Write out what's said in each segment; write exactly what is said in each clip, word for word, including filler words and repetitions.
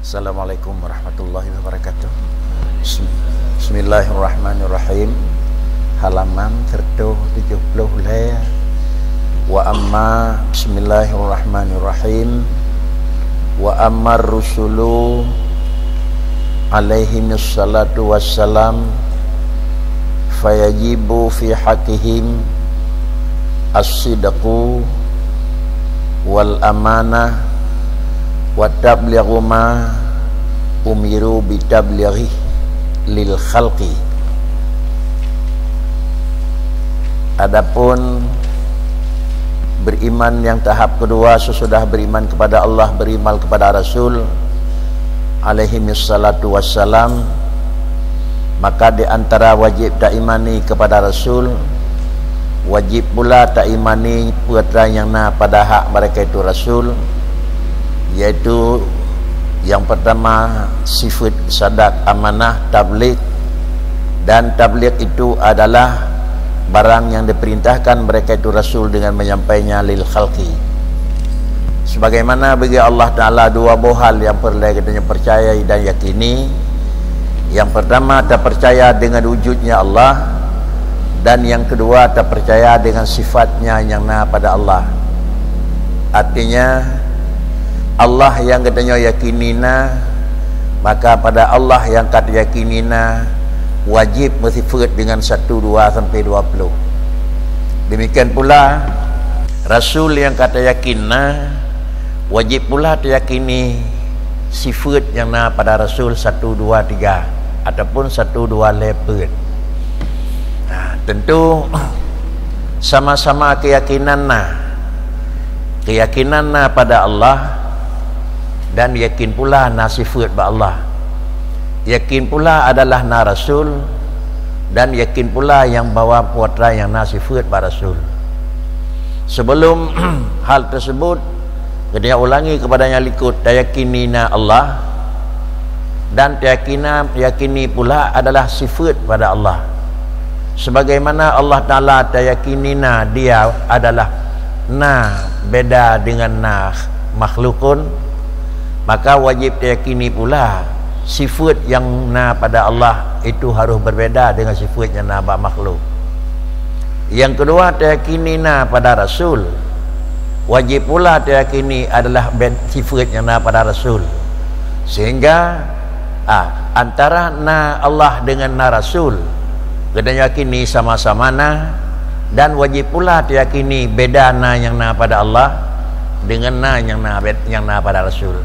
Assalamualaikum warahmatullahi wabarakatuh. Bism-, Bismillahirrahmanirrahim. Halaman seratus tujuh puluh lhèe. Wa amma, Bismillahirrahmanirrahim. Wa ammar rusulu alaihimus salatu wassalam, fayajibu fi haqqihim as-sidqu wal amanah wa tablighu ma umiru bi tablighi lil khalqi. Adapun beriman yang tahap kedua sesudah beriman kepada Allah, beriman kepada Rasul alaihi salatu wassalam, maka di antara wajib taimani kepada Rasul, wajib pula taimani peue nyang na pada hak mereka itu Rasul, yaitu yang pertama sifat sadak amanah tabligh, dan tabligh itu adalah barang yang diperintahkan mereka itu Rasul dengan menyampainya lil khalqi. Sebagaimana bagi Allah Ta'ala dua boh hal yang perlu kita percayai dan yakini. Yang pertama, tapercaya dengan wujudnya Allah, dan yang kedua, tapercaya dengan sifatnya yang na pada Allah. Artinya, Allah yang geutanyoe yakini na, maka pada Allah yang ka tayakini na, wajib meusifeuet dengan satu, dua sampai dua puluh. Demikian pula, Rasul yang ka tayakin na, wajib pula tayakini sifeuet nyang na pada Rasul satu, dua, tiga, ataupun satu, dua, lhèe peuet. Nah, tentu sama-sama keuyakinan na. Keuyakinan na pada Allah, dan yakin pula na sifeuet bak Allah. Yakin pula adalah na Rasul, dan yakin pula nyang bahwa peue nyang na sifeuet bak Rasul. Sebelum hal tersebut, geutanyoe ulangi kepada nyang likot, tayakini na Allah, dan tayakina, yakini pula adalah sifeuet pada Allah. Sebagaimana Allah Ta'ala tayakini na, Dia adalah na beda dengan na makhlukun, maka wajib tayakini pula sifeuet nyang na pada Allah itu harus berbeda dengan sifeuet nyang na bak makhluk. Yang kedua, tayakini na pada Rasul, wajib pula tayakini adalah ben-, sifeuet nyang na pada Rasul. Sehingga, ah, antara na Allah dengan na Rasul, geutanyoe yakini sama-sama na, dan wajib pula tayakini beda na nyang na pada Allah dengan na nyang na bed-, nyang na pada Rasul.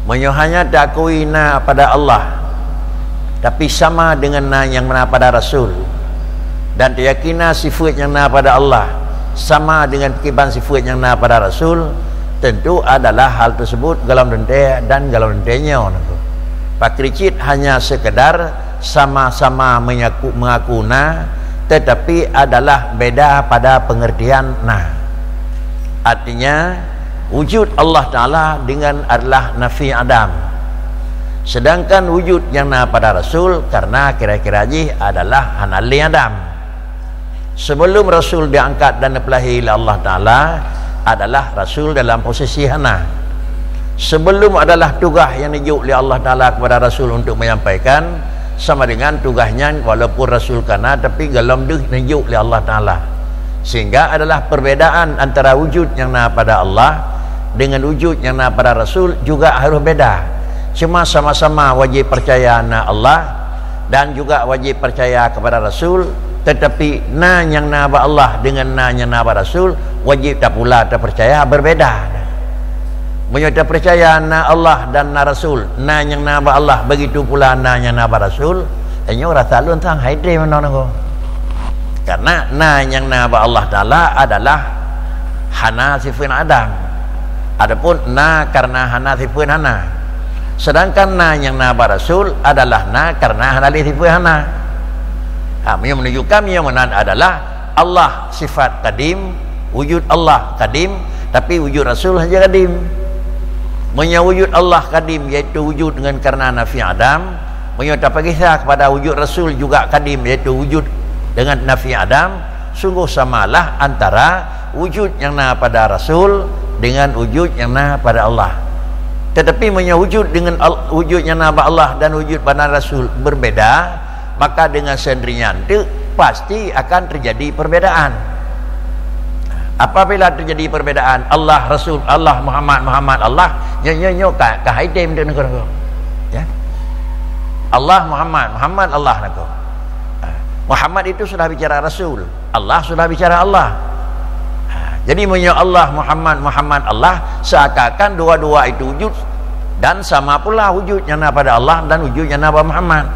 Meunyoe hanya taakui na pada Allah, tapi sama dengan na nyang na pada Rasul, dan tayakina sifeuet nyang na pada Allah sama dengan kiban sifeuet nyang na pada Rasul, tentu adalah hal tersebut golom teuntèe dan golom teuntèe nyoe. Pakri cit hanya sekedar sama-sama menyaku, mengaku na, tetapi adalah beda pada pengertian na. Artinya, wujud Allah Ta'ala dengan adalah nafi adam. Sedangkan wujud nyang na pada Rasul karena kira-kira jih adalah hana lé adam. Sebelum Rasul diangkat dan dipeulahé lé Allah Ta'ala, adalah Rasul dalam posisi hana. Sebelum adalah tugaih nyang neujok lé Allah Ta'ala kepada Rasul untuk menyampaikan, sama dengan tugaih nyan walaupun Rasul ka na, tapi golom deuh neujok lé Allah Ta'ala. Sehingga adalah perbedaan antara wujud nyang na pada Allah dengan wujud nyang na pada Rasul juga harus beda. Cuma sama-sama wajib percaya na Allah dan juga wajib percaya kepada Rasul, tetapi na nyang na bak Allah dengan na nyang na bak Rasul wajib tapula tapercaya berbeda. Meunyoe tapercaya na Allah dan na Rasul, na nyang na bak Allah begitu pula na nyang na bak Rasul, nyoe rasa lôn sang hai treb meunan nanggroe. Karena na nyang na bak Allah Ta'ala adalah hana sifeuet adam. Adapun na karena hana sifeuet hana. Sedangkan na nyang na bak Rasul adalah na karena hana lé sifeuet hana. Ha, meunyoe menunjukkan meunyoe meunan adalah Allah sifat kadim, wujud Allah kadim, tapi wujud Rasul saja kadim. Meunyoe wujud Allah kadim, yaitu wujud dengan karena nafi adam, meunyoe tapeugisah kepada wujud Rasul juga kadim, yaitu wujud dengan nafi adam, sungguh samalah antara wujud nyang na pada Rasul dengan wujud nyang na pada Allah. Tetapi meunyoe wujud dengan Al-, wujud nyang na bak Allah dan wujud bak na Rasul berbeda, maka dengan sendirinya tu pasti akan terjadi perbedaan. Apabila terjadi perbedaan, Allah, Rasul, Allah, Muhammad, Muhammad, Allah, nyo, nyo, nyo ka, ka hai tem tu nangko. Ya. Allah, Muhammad, Muhammad, Allah nangko. Muhammad itu sudah bicara Rasul. Allah sudah bicara Allah. Ha, jadi meunyoe Allah, Muhammad, Muhammad, Allah, seakan-akan dua-dua itu wujud dan sama pula wujud nyang na pada Allah dan wujud nyang na pada Muhammad.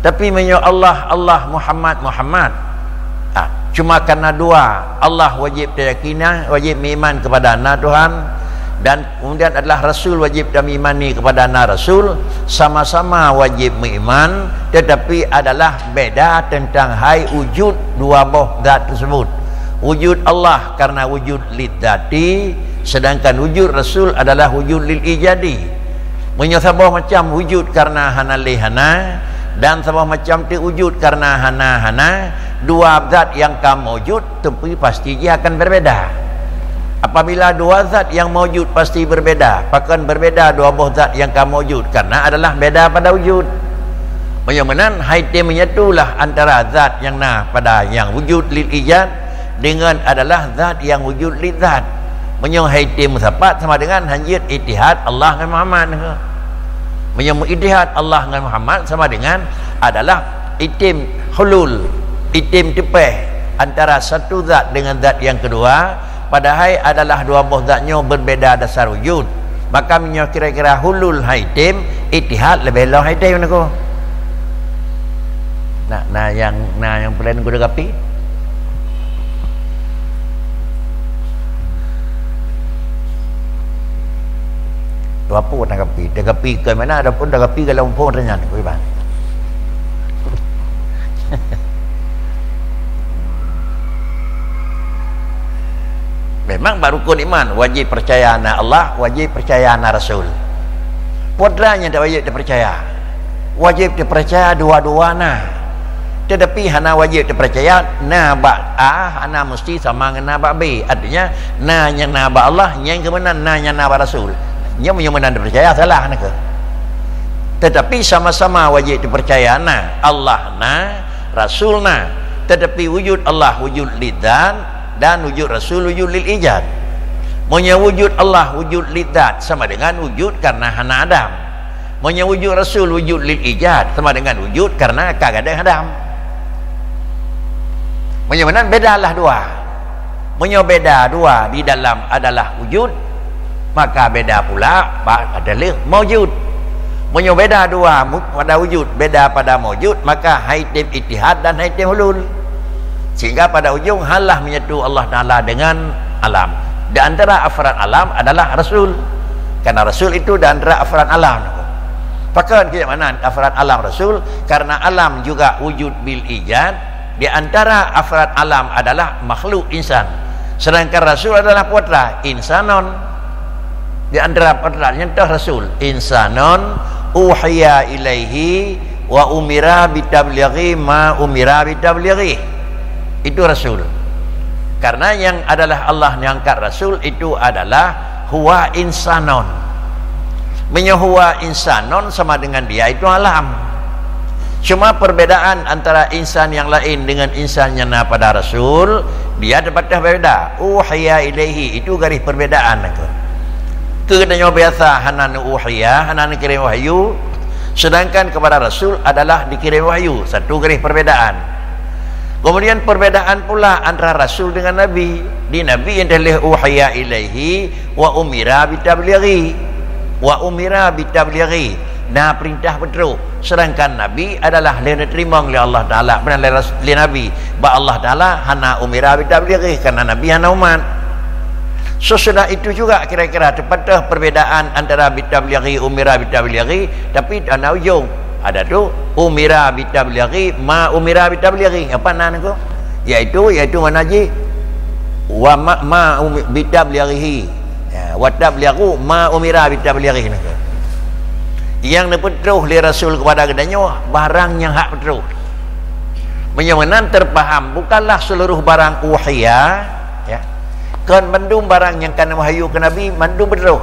Tapi meunyoe Allah, Allah, Muhammad, Muhammad, ha, cuma karena dua, Allah wajib tayakini, wajib meuiman kepada na Tuhan, dan kemudian adalah Rasul wajib tamimani kepada na Rasul, sama-sama wajib meuiman, tetapi adalah beda tentang hai wujud dua boh zat tersebut. Wujud Allah karena wujud lidzati, sedangkan wujud Rasul adalah wujud lil ijadi. Meunyoe saboh macam wujud karena hana lé hana, dan saboh macam teuk wujud karena hana hana, dua zat nyang ka maujud, tapi pasti jih akan berbeda. Apabila dua zat nyang maujud pasti berbeda, pakon berbeda dua boh zat nyang ka maujud? Karena adalah beda pada wujud. Meunyoe meunan, hai tem menyatulah antara zat nyang na pada nyang wujud lil ijad dengan adalah zat nyang wujud lil zat. Meunyoe hai tem meusapat sama dengan hanjeuet itihad Allah ngon Muhammad. Meunyoe meuitihad Allah ngon Muhammad sama dengan adalah item hulul, item teupeh antara satu zat dengan zat nyang kedua, padahai adalah dua boh zat nyoe berbeda dasar wujud. Maka meunyoe kira-kira hulul hai tem, itihad leubeh lom hai tem nangko. Nah, nah nyang, nah nyang peulén geuda gapi. Dua pun tagapi, tagapi ke mana, ada pun tagapi kalau mumpung tanya ni, bang. Memang bak rukun iman wajib percaya na Allah, wajib percaya na Rasul. Putra nyang tak wajib dipercaya. Wajib dipercaya dua-dua na. Tetapi hana wajib dipercaya na bak A hana mesti sama ngon na bak B. Artinya, na nyang na bak Allah, nyang keumeunang na nyang na bak Rasul. Nyoe meunyoe meunan dipercaya salah nangko. Tetapi sama-sama wajib dipercaya na, Allah na, Rasul na. Tetapi wujud Allah wujud lidzat dan wujud Rasul wujud lil ijad. Meunyoe wujud Allah wujud lidzat sama dengan wujud karena hana adam. Meunyoe wujud Rasul wujud lil ijad sama dengan wujud karena ka gadôh adam. Meunyoe meunan bedalah dua. Meunyoe beda dua di dalam adalah wujud, maka beda pula bak adalah maujud. Meunyoe beda dua mu-, pada wujud, beda pada maujud, maka hai tem itihad dan hai tem hulul. Sehingga pada ujung hanyalah menyatu Allah Taala dengan alam. Di antara afrad alam adalah Rasul. Karena Rasul itu di antara afrad alam. Pakon keu meunan afrad alam Rasul? Karena alam juga wujud bil ijad. Di antara afrad alam adalah makhluk insan. Sedangkan Rasul adalah putra insanon. Di antara putra nyang toh Rasul insanon uhiya ilaihi wa umira bitablighi ma umira bitablighi. Itu Rasul. Karena yang adalah Allah yang angkat Rasul itu adalah huwa insanon. Meunyoe huwa insanon sama dengan dia itu alam. Cuma perbedaan antara insan yang lain dengan insan yang na pada Rasul, dia terbatas berbeda. Uhiya ilaihi, itu garis perbedaan tu. Keu geutanyoe biasa hana neuuhiya, hana neukirém wahyu, sedangkan kepada Rasul adalah dikirim wahyu. Satu garis perbedaan. Kemudian perbedaan pula antara Rasul dengan Nabi. Di Nabi yang telah uhiya ilaihi wa umira bitablighi. Wa umira bitablighi. Na perintah beutroh. Sedangkan Nabi adalah lé neuteurimong lé Allah Taala, bukan lé Ras-, lé Nabi. Bak Allah Taala hana umira bitablighi, karena Nabi hana umat. Sesudah itu juga kira-kira teupatah perbedaan antara bitablighi, umira bitablighi, tapi hana ujong. Ada tu, umira bitablighi, ma umira bitablighi. Apa nan tu? Yaitu, yaitu mana ji? Wa ma, ma umi-, bitablighihi. Ya, wa tablighu ma umira bitablighihi nangka. Yang neupeutroh lé Rasul kepada geutanyoe barang nyang hak peutroh. Meunyoe meunan teupaham, bukanlah seluruh barang uhiya, ya. Kon mandum barang nyang ka neuwahyu keu Nabi, mandum peutroh.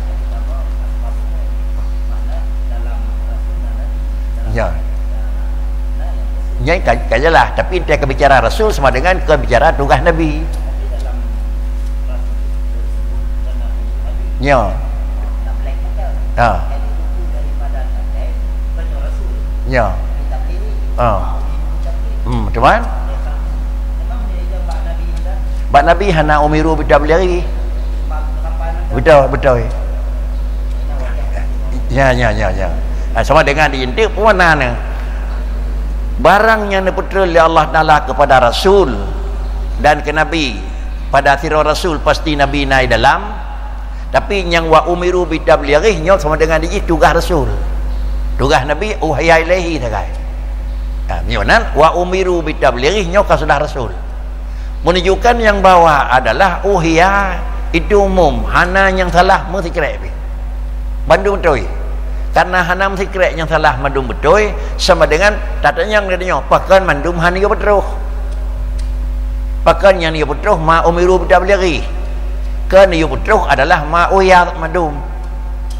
Ya. Nyan ka, ka jelas, tapi kita ke bicara rasul sama dengan ke bicara tugas Nabi. Ya. Ha. Ya. Ha. Hmm, cuman bak Nabi hana umiru bitablighi. Betul, betul. Ya, ya, ya, ya. Ha, sama dengan di inti pun mana. Barang nyang neupeutrön lé Allah Taala kepada Rasul dan ke Nabi, pada sidroe Rasul pasti Nabi na di dalam, tapi nyang wa umiru bitablighi nyoe sama dengan di jih tugas Rasul. Tugas Nabi uhiya ilaihi sagai. Ha, nyoe nan wa umiru bitablighi nyoe ka sudah Rasul. Menunjukkan nyang bahwa adalah uhiya itu umum, hana nyang salah meusikrek pih. Bandum beutôi. Karena hana meusikrek nyang salah mandum beutôi, sama dengan tatanyong lé nyoe, pakon mandum hana yue peutroh? Pakon nyang yue peutroh ma umiru bitablighi? Kon yue peutroh adalah ma uhiya mandum.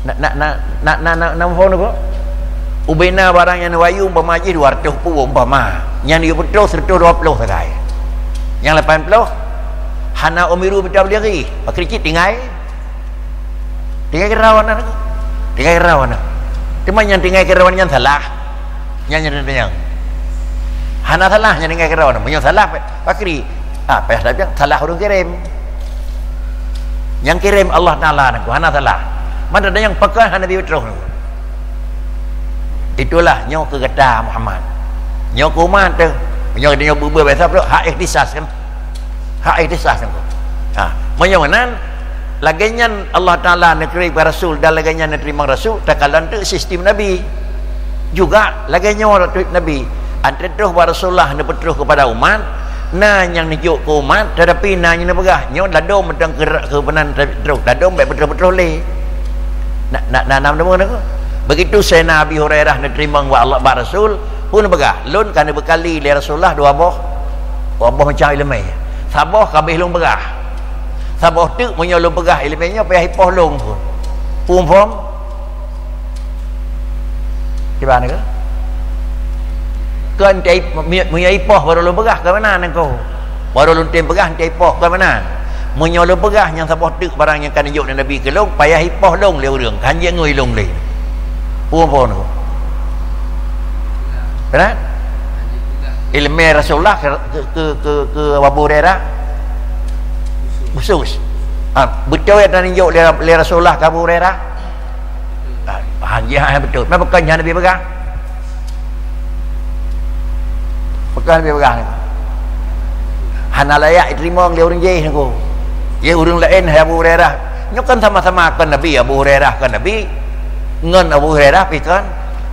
Na, na, na, na, na, na, na muphom nyoe, Bu? Ubena barang nyang neuwayue umpama jih dua ratus peue umpama. Nyang yue peutroh seratus dua puluh sagai. Nyang lapan puluh hana umiru bitablighi. Pakri cit tinggai. Tinggai keurawan na. Tinggai keurawan na. Teuma nyang tinggai keurawan nyan salah. Nyan nyang tanyong. Hana salah nyang tinggai keurawan. Meunyoe salah, pakri. Ah, payah salah, salah ureuëng kirém. Nyang kirém Allah Taala nangku hana salah. Mantong nyang pakon hana Nabi peutroh nangku. Itulah nyoe keu gata Muhammad. Nyoe keu umat teuh. Nyoe nyoe beubeue biasa peutroh hak ikhtisas kan. Hak ikhtisas nangku. Ha, meunyoe meunan lagée nyan Allah Taala neukirém bak rasul dan lagée nyan neuteurimong rasul, takalon teuk sistem Nabi. Juga lagée nyoe rot Nabi, antre troh bak Rasulullah neupeutroh keupada umat, na nyang neujok keu umat, tetapi na nyang neupeugah, nyoe ladom mantong keu, keu meunan troh, ladom bék peutroh-peutroh lé. Na, na, na, na, na, na. Begitu Saidina Abi Hurairah neuteurimong bak Allah, bak Rasul, pun peugah, lôn ka neubeukali lé Rasulullah dua boh, dua boh macam iéleumé. Saboh ka abéh lôn peugah. Saboh teuk meunyoe lôn peugah iéleumé nyoe payah ipoh lôn pun. Pun phom? Kiban keu? Kon teuh, meunyoe ipoh baru lôn peugah, keu meunan nangko. Baru lôn tem peugah, teuh ipoh, keu meunan. Meunyoe lôn peugah nyang saboh teuk barang nyang ka neujok lé Nabi keu lôn, payah ipoh lôn lé ureuëng, hanjeuet ngui lôn lé. Peue phon nangko? Berat? Iéleumé Rasulullah keu, keu, keu, keu, keu Abu Hurairah khusus. Ha, beutôi nyang neujok lé, lé Rasulullah keu Abu Hurairah? Ah, ah, ya, betul. Memang bukan hanya Nabi peugah. Bukan Nabi peugah. Hana layak diterima lé ureuëng jih nangko. Ya, ureuëng laén, hai Abu Hurairah. Nyoe kan sama-sama kan Nabi, Abu Hurairah kan Nabi. Ngon Abu Hurairah pih kan,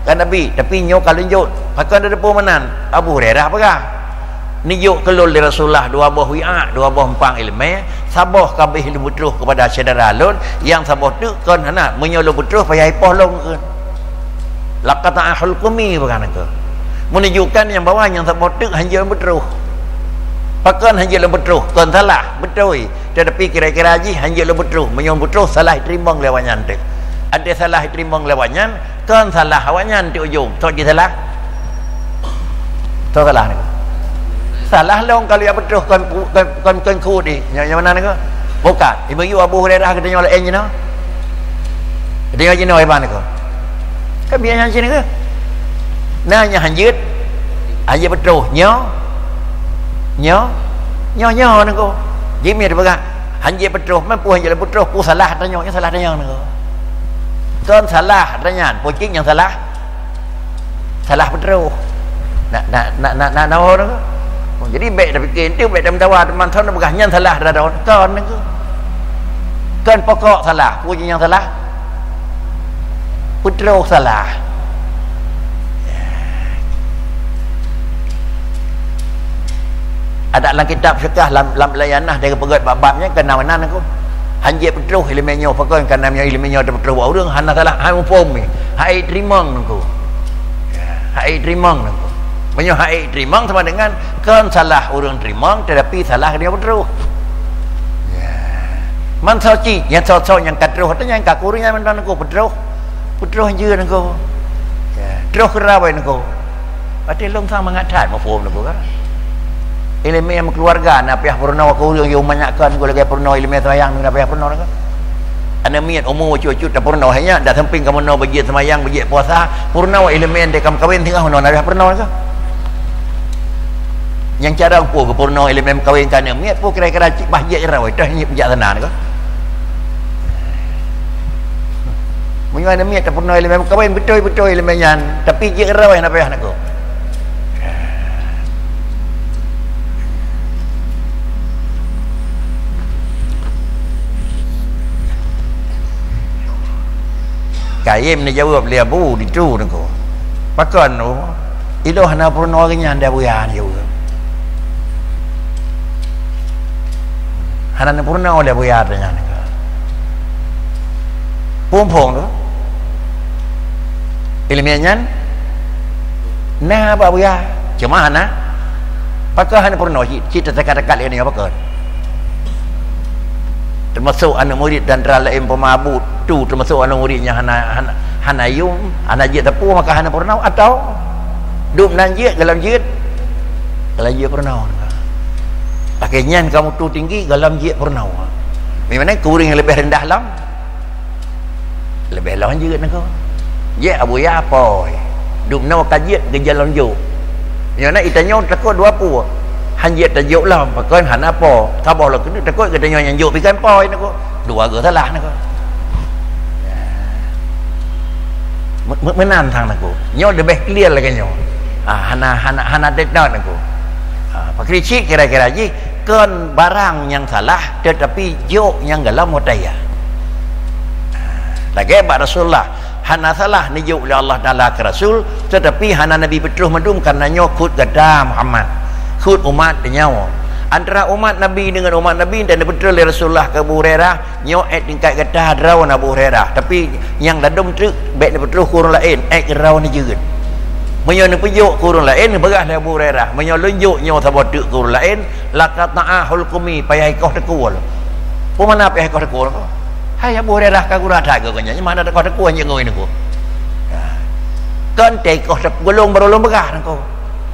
kan Nabi. Tapi nyoe ka lôn jok. Pakon ada depan meunan? Abu Hurairah peugah. Neujok keu lôn lé Rasulullah dua boh wi'ak, dua boh umpang iéleumé, saboh ka abéh lôn peutroh keupada syedara lôn, nyang saboh teuk kon hana, meunyoe lôn peutroh payah ipoh lôn kheun. Laqata'a hulqumi bukan keu. Menunjukkan nyang bahwa nyang saboh teuk hanjeuet lôn peutroh. Pakon hanjeuet lôn peutroh? Kon salah, beutôi. Tetapi kira-kira jih hanjeuet lôn peutroh, meunyoe peutroh salah iteurimong lé awaknyan teuk. Adak salah iteurimong lé awaknyan, kon salah awaknyan teuk ujong, sok jih salah. Soe salah niko? Salah lôn kalau jak peutroh kon, kon, kon, kon keu di. Nyang, nyang meunan niko? Bukan. Imeuyue Abu Hurairah geutanyoe laén jinoe. Geutanyoe jinoe iban niko. Kan biasa nyan cit niko. Nah, nyan hanjeuet. Hanjeuet peutroh. Nyoe. Nyoe. Nyoe, nyoe niko. Jimit peugah. Hanjeuet peutroh. Man peue hanjeuet peutroh. Peue salah tanyoe. Nyan salah tanyoe niko. Kon salah tanyan. Peue cit nyang salah? Salah peutroh. Nak, nak, nak, nak, nak, nak, oh, jadi bèk tapike enteuk, bèk tameudawa teuma, thon peugah nyan salah dah, dah, kon niko. Kon pokok salah, peue nyang salah? Peutroh salah. Ada lam kitab fiqah lam, lam layanah dia peugöt bab-bab nyan keunan meunan niko. Hanjeuet peutroh ileumèe nyoe, pakon kana meunyoe ileumèe nyoe tapeutroh bak ureueng hana salah, hai muphom nyoe. Hai teurimong niko. Ya, hai teurimong niko. Meunyoe hai teurimong sama dengan kon salah ureueng teurimong, tetapi salah dia peutroh. Ya. Man soe cit, nyang soe-soe nyang ka troh, atau nyang ka kureueng nyan mantong niko peutroh. Peutroh jeuet niko. Ya, troh keu rawai niko. Watèe lôn sang mangat that muphom niko kan. Ileumèe meukeuluwarga na payah peurunoe keu ureueng yue manyak kon niko lagèe peurunoe ileumèe seumayang na payah peurunoe niko. Aneuk miet umu bacut-bacut tapeurunoe, hai nyan dak sampéng ka meurunoe beujeuet seumayang, beujeuet puasa, peurunoe ileumèe deh ka meukawen singoh meurunoe na payah peurunoe niko. Nyang carông peue geupeurunoe ileumèe meukawen keu aneuk miet, peue kira-kira cit bah jeuet rawai, toh nyan peujak sana niko. Meunyoe aneuk miet tapeurunoe ileumèe meukawen, beutôi-beutôi ileumèe nyan, tapi jeuet rawai na payah niko. Kayém neujaweueb lé Abu ditu niko. Pakon, oh, ilôn hana peurunoe geuh nyan di Abuya neujaweueb. Hana neupeurunoe lé Abuya nyan niko. Phom-phom tu. Ileumèe nyan na bak Abuya, cuma hana, pakon hana peurunoe cit, cit teuka-teuka lé nyoe pakon. Teumasok aneuk murit dan antara laén peumabu tu, teumasok aneuk murit nyang hana, hana, hana yum, hana jeuet teupeu maka hana peurunoe atau dum nan jeuet gohlom jeuet, gohlom jeuet peurunoe. Lagèe nyan kamoe tu tinggi gohlom jeuet peurunoe. Memang keu ureueng nyang leubeh reundah lom. Leubeh lom jeuet niko. Jeuet Abuya poi. Dum noe ka jeuet geujalan jok. Nyoe na itanyoe takot dua pue. Han jeuet tajok lom, pakon hana po. Saboh lom keuneuk takot geutanyoe nyang jok pikan poi niko. Dua geuh salah niko. Me-, me-, meunan sang niko. Nyoe leubeh clear lagèe nyoe. Ah, hana, hana, hana deungon niko. Ah, pakri cit kira-kira jih. Kon barang nyang salah, tetapi jok nyang gohlom watèe nyan. Lagèe bak Rasulullah, hana salah neujok lé Allah Taala keu Rasul, tetapi hana Nabi peutroh mandum, kareuna nyoe kheut gata Muhammad, kheut umat tanyoe. Antara umat Nabi deungon umat Nabi dan neupeutroh lé Rasulullah keu Abu Hurairah, nyoe èt tingkat gata droe Abu Hurairah, tapi nyang ladôm treuk bèk neupeutroh keu ureueng laén, èt keu droe neujeuet. Meunyoe neupeujok keu ureueng laén, neupeugah lé Abu Hurairah, "Meunyoe lôn jok nyoe saboh teuk keu ureueng laén, laqata'a hulqumi, payah ikoh teukue lôn." Peue makna payah ikoh teukue lôn? Hai Abu Hurairah, ka gura that geuh nyan, mana ikoh teukue nyang ngui niko. Kon teuikoh teukue lôn baru lôn peugah niko.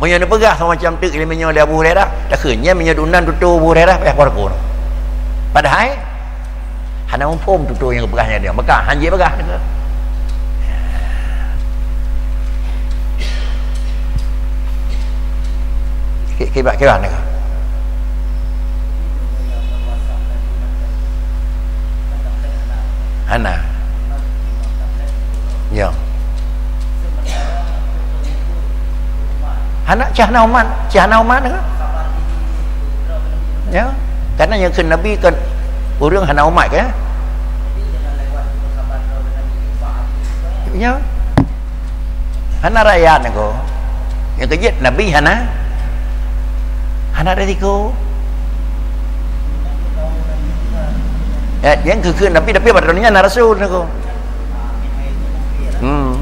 Meunyoe neupeugah semacam teuk lé meunyoe lé Abu Hurairah, takheun nyan meunyoe dum nan tutoe Abu Hurairah payah ikoh teukue lôn. Padahai hana muphom tutoe nyang geupeugah nyan dia. Maka han jeuet peugah niko. Ki-, kiban, kiban niko. Hana. Ya. Hana, cah na umat, cah na umat niko. Ya. Karena nyang kheun Nabi kan ureueng hana umat kan? Ya. Hana rakyat niko. Nyang keujeuet Nabi hana, hana risiko. Ya, nyang keu-, keu Nabi, tapi bak droeneuh nyan na rasul niko. Hmm.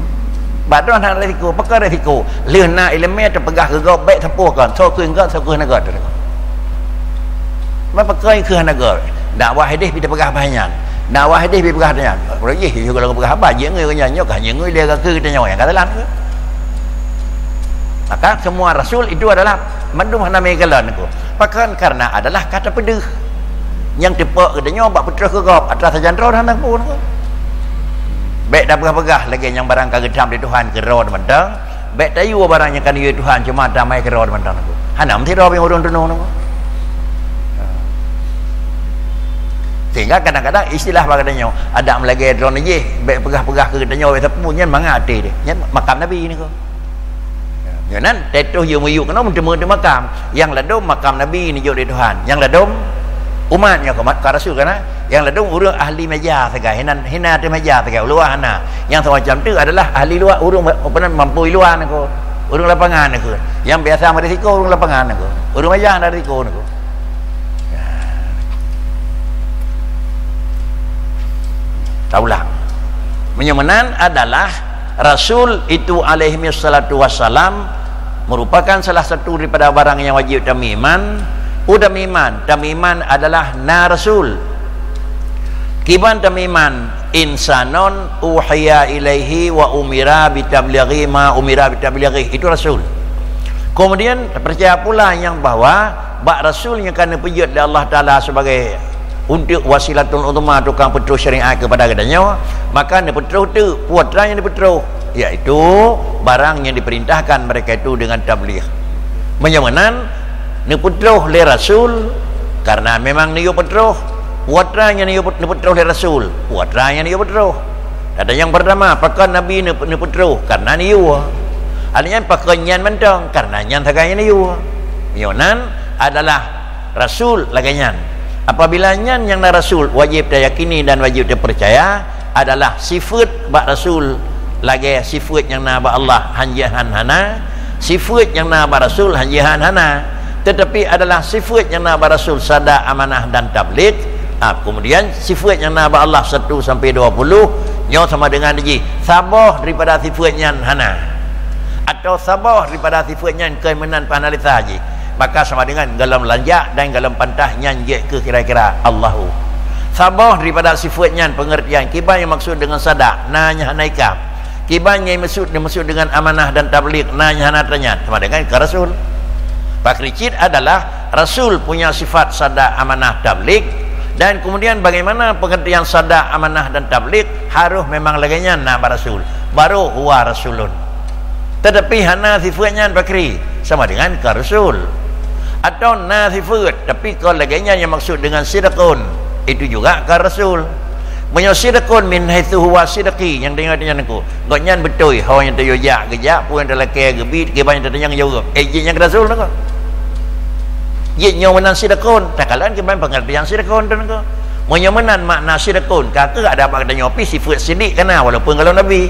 Bak droeneuh hana risiko, pakon risiko. Lheueh na ileumèe teupeugah keu gob bèk sapeue kon, soe keu gob, soe keu hana gob. Meupeukong keu hana gob. Dakwah idéh pih teupeugah bah nyan. Dakwah idéh pih peugah nyan. Peureuh jih, yôh kalau peugah haba, jeuet ngon nyan, nyoe kah jeuet ngon lé ka keu geutanyoe nyang ka salah. Maka semua rasul itu adalah mandum hana meukalon niko. Pakon? Karena adalah ka tapeudeuh. Nyang teupeu geutanyoe bak peutroh keu gob atra sajan droe hana pun niko. Bék tapeugah-peugah lagée nyang barang ka geutam lé Tuhan keudroe mantong. Bék tayue barang nyang ka neuyue Tuhan cuma damai keudroe mantong niko. Hana meusidroe ureuëng tunong niko. Sehingga kadang-kadang istilah bak geutanyoe, adak meulagée droe jih, bék peugah-peugah keu geutanyoe bék sapeue nyan mangat até deh. Nyan makam Nabi niko. Nyoe nan teutoh yue meuyue keunoe meuteumé di makam. Nyang ladom makam Nabi neujok lé Tuhan. Nyang ladom umat nyoe ka, ka rasul kana. Nyang ladom ureuëng ahli meja sagai, hina, hina ateueh meja sagai, luwa hana. Nyang semacam tu adalah ahli luwa, ureuëng apa nama, mampu luwa niko. Ureuëng lapangan niko. Nyang biasa meurisiko ureuëng lapangan niko. Ureuëng meja hana risiko niko. Taulang. Meunyoe meunan adalah Rasul itu alaihi salatu wassalam merupakan salah satu daripada barang yang wajib tamyiman. Peue tamyiman? Tamyiman adalah na rasul. Kiban tamyiman, insanon uhiya ilaihi wa umira bitablighi ma umira bitablighi. Itu rasul. Kemudian, percaya pula yang bahwa bak rasul nyang ka neupeujeuet lé Allah Taala sebagai untuk wasilatul uzma, tukang peutroh syariat kepada geutanyoe, maka neupeutroh teuk, peue atra nyang neupeutroh, yaitu barang yang diperintahkan mereka itu dengan tabligh. Meunyoe meunan, neupeutroh lé rasul, karena memang neuyue peutroh, peue atra nyang neuyue, neupeutroh lé rasul, peue atra nyang neuyue peutroh. Kata yang pertama, pakon Nabi neup-, neupeutroh, karena neuyue. Artinya pakon nyan mantong, karena nyan sagai nyang neuyue. Meunyoe nan adalah rasul lagée nyan. Apabila nyan nyang na rasul, wajib tayakini dan wajib tapercaya adalah sifeut bak rasul lagée sifeut nyang na bak Allah, han jeuet han hana, sifeut nyang na bak rasul han jeuet han hana, tetapi adalah sifeut nyang na bak rasul sadak, amanah dan tabligh. Ah, kemudian sifeut nyang na bak Allah satu sampai dua puluh, nyoe sama dengan jih saboh daripada sifeut nyan hana, atau saboh daripada sifeut nyan keu meunan pahnalisa jih. Maka sama dengan golom lanjak dan golom pantah nyan jeuet keu kira-kira Allahu. Saboh daripada sifeut nyan pengertian kiban nyang maksud dengan sadak, na nyang hana ikam. Kiban nyang maksud, dimaksud dengan amanah dan tabligh, na nyang hana tanyat, sama dengan ke rasul. Pakri cit adalah rasul punya sifat sadak, amanah, tabligh, dan kemudian bagaimana pengertian sadak, amanah dan tabligh harus memang lagée nyan na bak rasul. Baru huwa rasulun. Tetapi hana sifeut nyan pakri, sama dengan ka rasul. Atau na sifeut, tapi kon lagée nyan nyang maksud dengan sidqun, itu juga ka rasul. Meunyoe sidqun min haitsu huwa sidqi, nyang deungoe nyan ku, gobnyan beutôi, ho nyang tayue jak geujak, peue nyang talakée geubi, kiban nyang tatanyong jaweueb. Eh, jih nyang ka rasul nyan ku. Jih nyoe meunan sidqun, takalon kiban pengertian sidqun tu nyan ku. Meunyoe meunan makna sidqun, ka keuh ada bak geutanyoe pih sifeut sidik kana walaupun golom nabi.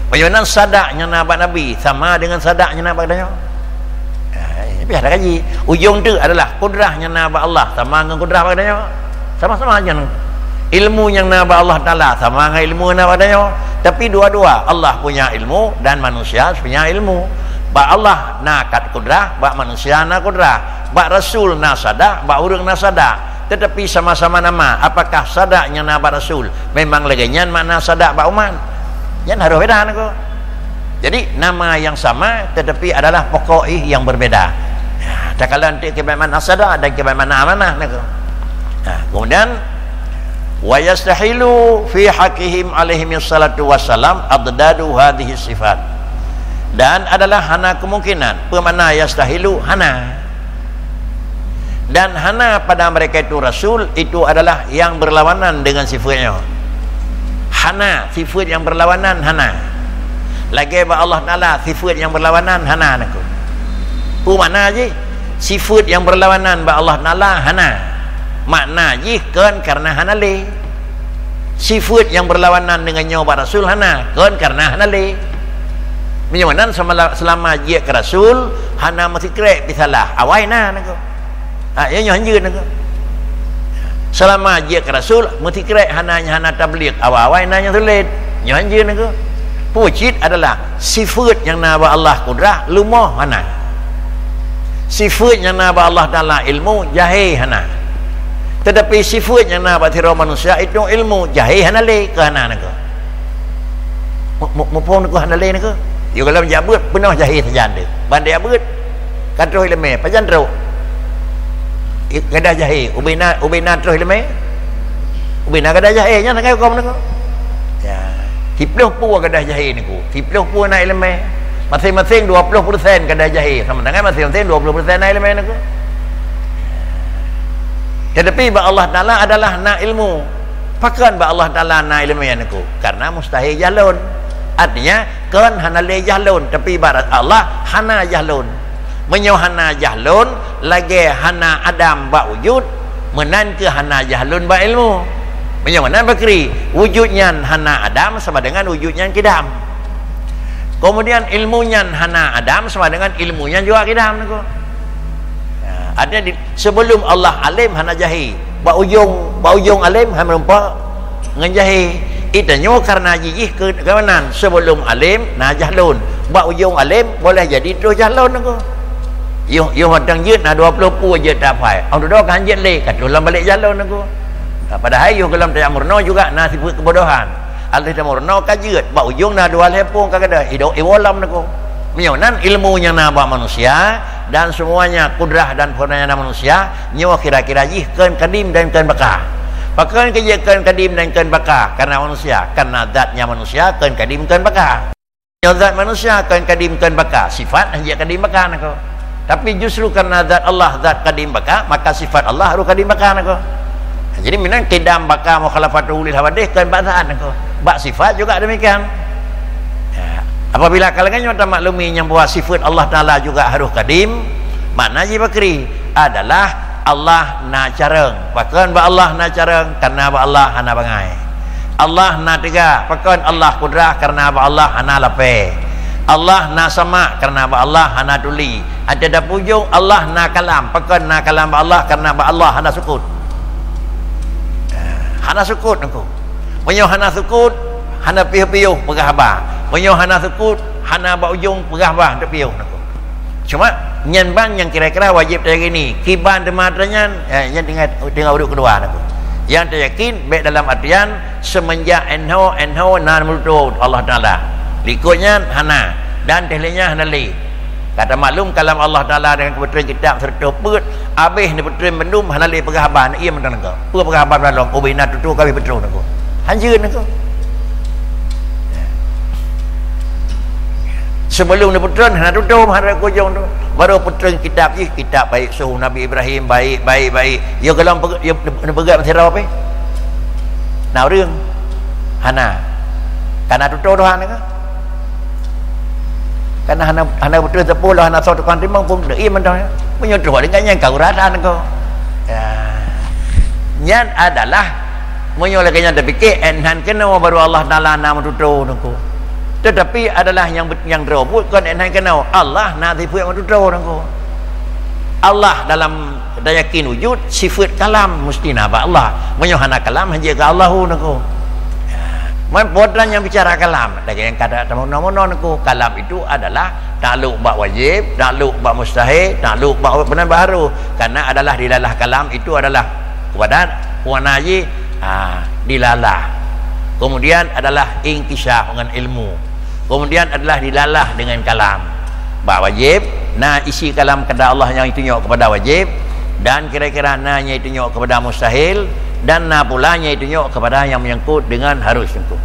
Meunyoe nan sadak nyang na bak nabi sama dengan sadak nyang na bak geutanyoe. Ha, tapi ada kaji. Ujong tu adalah kudrah nyang na bak Allah sama ngon kudrah bak geutanyoe. Sama-sama nyan. Ilmu nyang na bak Allah Taala sama ngon ilmu nyang na bak geutanyoe. Tapi dua-dua, Allah punya ilmu dan manusia punya ilmu. Bak Allah na kat kudrah, bak manusia na kudrah. Bak rasul na sadak, bak ureuëng na sadak. Tetapi sama-sama nama, apakah sadak nyang na bak rasul memang lagée nyan makna sadak bak umat? Nyan harôh beda nyan ku. Jadi, nama yang sama tetapi adalah pokok ih yang berbeda. Ya, takalon tu kiban makna sadak dan kiban makna amanah nyan ku. Nah, kemudian, wa yastahilu fi haqqihim alaihi salatu wassalam adadu hadhihi sifat. Dan adalah hana kemungkinan, peue makna yastahilu? Hana. Dan hana pada mereka itu rasul, itu adalah yang berlawanan dengan sifatnya. Hana, sifat yang berlawanan hana. Lagée bak Allah Taala, sifat yang berlawanan hana nyan ku. Peue makna jih? Sifat yang berlawanan bak Allah Taala hana. Makna jih kon karena hana lé. Sifat yang berlawanan dengan nyoe bak rasul hana, kon karena hana lé. Meunyoe meunan semala-, selama jeuet keu rasul, hana meusikrek pih salah, awai na nyan ku. Ha, ya nyoe hanjeuet nyan ku. Selama jeuet keu rasul, meusikrek hana, hana tabligh, awai-awai na nyang sulet. Nyoe hanjeuet nyan ku. Peue cit adalah sifat nyang na bak Allah kudrah lumoh hana. Sifat nyang na bak Allah Taala ilmu jahé hana. Tetapi sifat nyang na bak sidroe manusia itu ilmu jahé hana lé keu hana nyan ku. Mu-, mu-, muphom nyan ku hana lé nyan ku. Yôh golom jak beuet peunoh jahé sajan tu. Bandék abeuet ka troh iéleumé, pajan trok? I-, gadah jahé, ubé na, ubé na troh iéleumé? Ubé na gadah jahé, nyan sagai huköm nyoe. Ya. Siploh pue gadah jahé nyoe, siploh pue na iéleumé. Maséng-maséng dua ploh persen gadah jahé, sama dengan maséng-maséng dua ploh persen na iéleumé nyoe. Tetapi bak Allah Taala adalah na ilmu. Pakon bak Allah Taala na iéleumé nyoe? Karena mustahil jahlon. Artinya, kon hana lé jahlon, tapi bak Allah hana jahlon. Meunyoe hana jahlon, lagée hana adam bak wujud, meunan keuh hana jahlon bak ilmu. Meunyoe meunan bakri, wujud nyan hana adam sama dengan wujud nyan kidam. Kemudian ilmu nyan hana adam sama dengan ilmu nyan juga kidam, nyoe. Nah, artinya di, sebelum Allah alim hana jahé. Bak ujong, bak ujong alim hana meureumpok ngon jahé. Itanyoe karena jijih keu, keunan, sebelum alim na jahlon. Bak ujong alim boleh jadi troh jahlon nyoe. Yoh, yoh mantong jeuet na dua ploh pue jeuet tapai. Ong dudoe ka han jeuet lé, ka troh lom balek jahlon nyoe. Nah, padahai yoh gohlom tajak meurunoe juga na sifeuet keubodohan. Alheuh tameurunoe ka jeuet, bak ujong na dua lhée pue ka gadôh, ido-, iwoe lom nyoe. Meunyoe nan ilmu nyang na bak manusia dan semuanya kudrah dan peurunangan manusia, nyoe kira-kira jih kon kadim dan kon baka. Pakon keu jeuet kon kadim dan kon baka? Karena manusia, karena zatnya manusia kon kadim kon baka. Nyoe zat manusia kon kadim kon baka, sifat hana jeuet kadim baka nyoe. Tapi justru karena zat Allah zat kadim baka, maka sifat Allah harôh kadim baka nyoe. Jadi meunan kidam baka mukhalafatuhu lil hawadits kon bak zat nyoe. Bak sifat juga demikian. Ya. Apabila ka lagée nyoe tamaklumi nyang bahwa sifat Allah Taala juga harôh kadim, makna jih bakri adalah Allah na carông. Pakon bak Allah na carông? Karena bak Allah hana bangai. Allah na teuga. Pakon Allah kudrah? Karena bak Allah hana lapée. Allah na sama. Karena bak Allah hana tuli. Até tapujong Allah na kalam. Pakon na kalam bak Allah? Karena bak Allah hana sukut. Hana sukut nyoe. Meunyoe hana sukut, hana piôh-piôh peugah haba. Meunyoe hana sukut, hana bak ujong peugah haba untuk piôh nyoe. Cuma, nyan ban nyang kira-kira wajéb tayakini. Kiban teuma atra nyan, eh, nyan tinggai, tinggai ureuëng keudua nyoe. Nyang tayakin, bék dalam artian, seumeunjak enho, enho na meututoe Allah Taala. Likot nyan hana, dan teuh lheueh nyan hana lé. Ka tamaklum kalam Allah Taala dengan keubeutrön kitab seureutoh peuet, abéh neubeutrön bandum hana lé peugah haba, na ié mantong nangko. Peue peugah haba dalam, ubé na tutoe ka abéh peutrön nangko. Hanjeuet nangko. Sebelum neupeutrön hana tutoe, hana kujong tu. Baru peutrön kitab jih, kitab baik suhuf Nabi Ibrahim, baik, baik, baik. Ya gohlom peuge-, ya neupeugah meusidroe pih. Na ureuëng? Hana. Kana tutoe Tuhan nangko. Kana hana, hana beutôi teupeue lom, hana soe tukang timang pun, deuh, iya mantong nyan. Meunyoe troh deungon nyan ka uratan ko. Ya. Nyan adalah, meunyoe lagée nyan tapike, enhan keunoe baru Allah Taala na meututoe nangko. Tetapi adalah nyang bet-, nyang droe buet kon enhan keunoe. Allah na sifeuet meututoe nangko. Allah dalam dan yakin wujud, sifat kalam mesti na bak Allah. Meunyoe hana kalam, hanjeuet keu Allahu nangko. Ya. Man, buatan nyang bicara kalam, lagée nyang kada tamono-mono nangko. Kalam itu adalah takluk bak wajib, takluk bak mustahil, takluk bak beuna bak harôh. Karena adalah dilalah kalam itu adalah kepada wana jih, ha, dilalah. Kemudian adalah inkishaf dengan ilmu. Kemudian adalah dilalah dengan kalam. Bak wajib, na isi kalam kehendak Allah nyang itunyok kepada wajib, dan kira-kira na nyang itunyok kepada mustahil, dan na pula nyang itunyok kepada nyang menyangkut dengan harus nangko.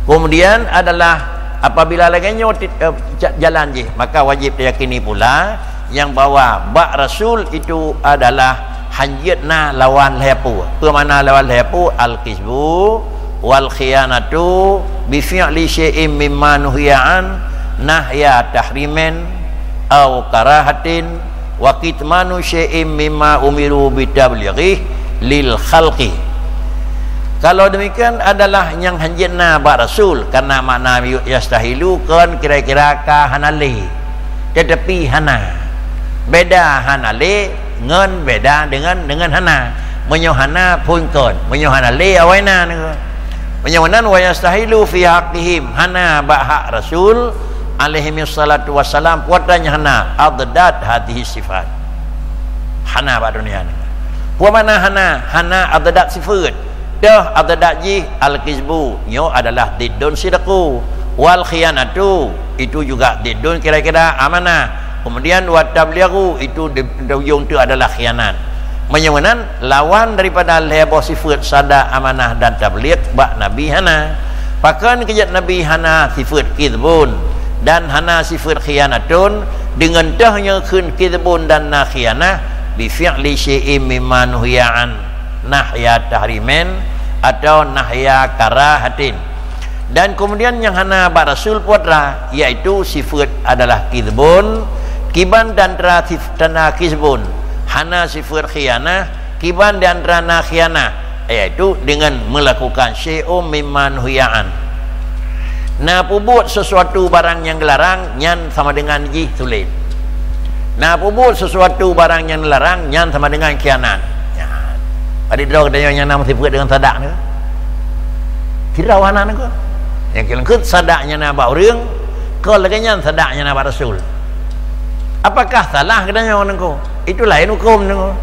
Kemudian adalah apabila lagée nyoe ti-, eh, ja-, jalan jih, maka wajib tayakini pula nyang bahwa bak Rasul itu adalah hanjeuet na lawan lhée pue. Peue makna lawan lhée pue? Al-kizbu wal khiyanatu bi fi'li syai'in mimma nuhiya an nahya tahrimin au karahatin wa kitmanu syai'in mimma umiru bi tablighi lil khalqi. Kalau demikian adalah nyang hanjeuet na bak Rasul, karena makna yastahilu kon kira-kira ka hana lé. Tetapi hana. Beda hana lé ngon beda dengan, dengan hana. Meunyoe hana phon kon, meunyoe hana lé awai na nangko. Meunyoe meunan wa yastahilu fi haqqihim, hana bak hak Rasul alaihi salatu wassalam, kuatannya hana adad hadhihi sifat. Hana bak dunia ni. Peue makna hana? Hana adad sifat. Dah adad jih al-kizbu, nyoe adalah diddun sidqu. Wal khiyanatu, itu juga diddun kira-kira amanah. Kemudian, wa tablighu, itu di, di ujong tu adalah khianat. Meunyoe meunan, lawan daripada lhèe boh sifeut sadaq, amanah, dan tabligh bak Nabi hana. Pakon keujeuet Nabi hana sifeut kizbun dan hana sifeut khianatun, deungon toh nyoe kheun kizbun dan na khianah, bi fi'li syai'in mimma nuhiya an, nahya tahrimin atau nahya karahatin. Dan kemudian nyang hana bak Rasul putra, yaitu sifeut adalah kizbun, kiban di antara sif-, tanda kizbun, hana sifeut khianah, kiban di antara na khianah, yaitu dengan melakukan syai'un mimma nuhiya an. Na peubuet sesuatu barang nyang geularang, nyan sama dengan jih tuléh. Na peubuet sesuatu barang nyang geularang, nyan sama dengan khianat. Nyan. Padit droe geutanyoe nyang na meusifeut deungon sadaq nyoe? Sidroe hana nyoe. Nyang keuneuk sadaq nyang na bak ureueng, kon lagèe nyan sadaq nyang na bak Rasul. Apakah salah geutanyoe nyoe? Itu laén hukôm nyoe.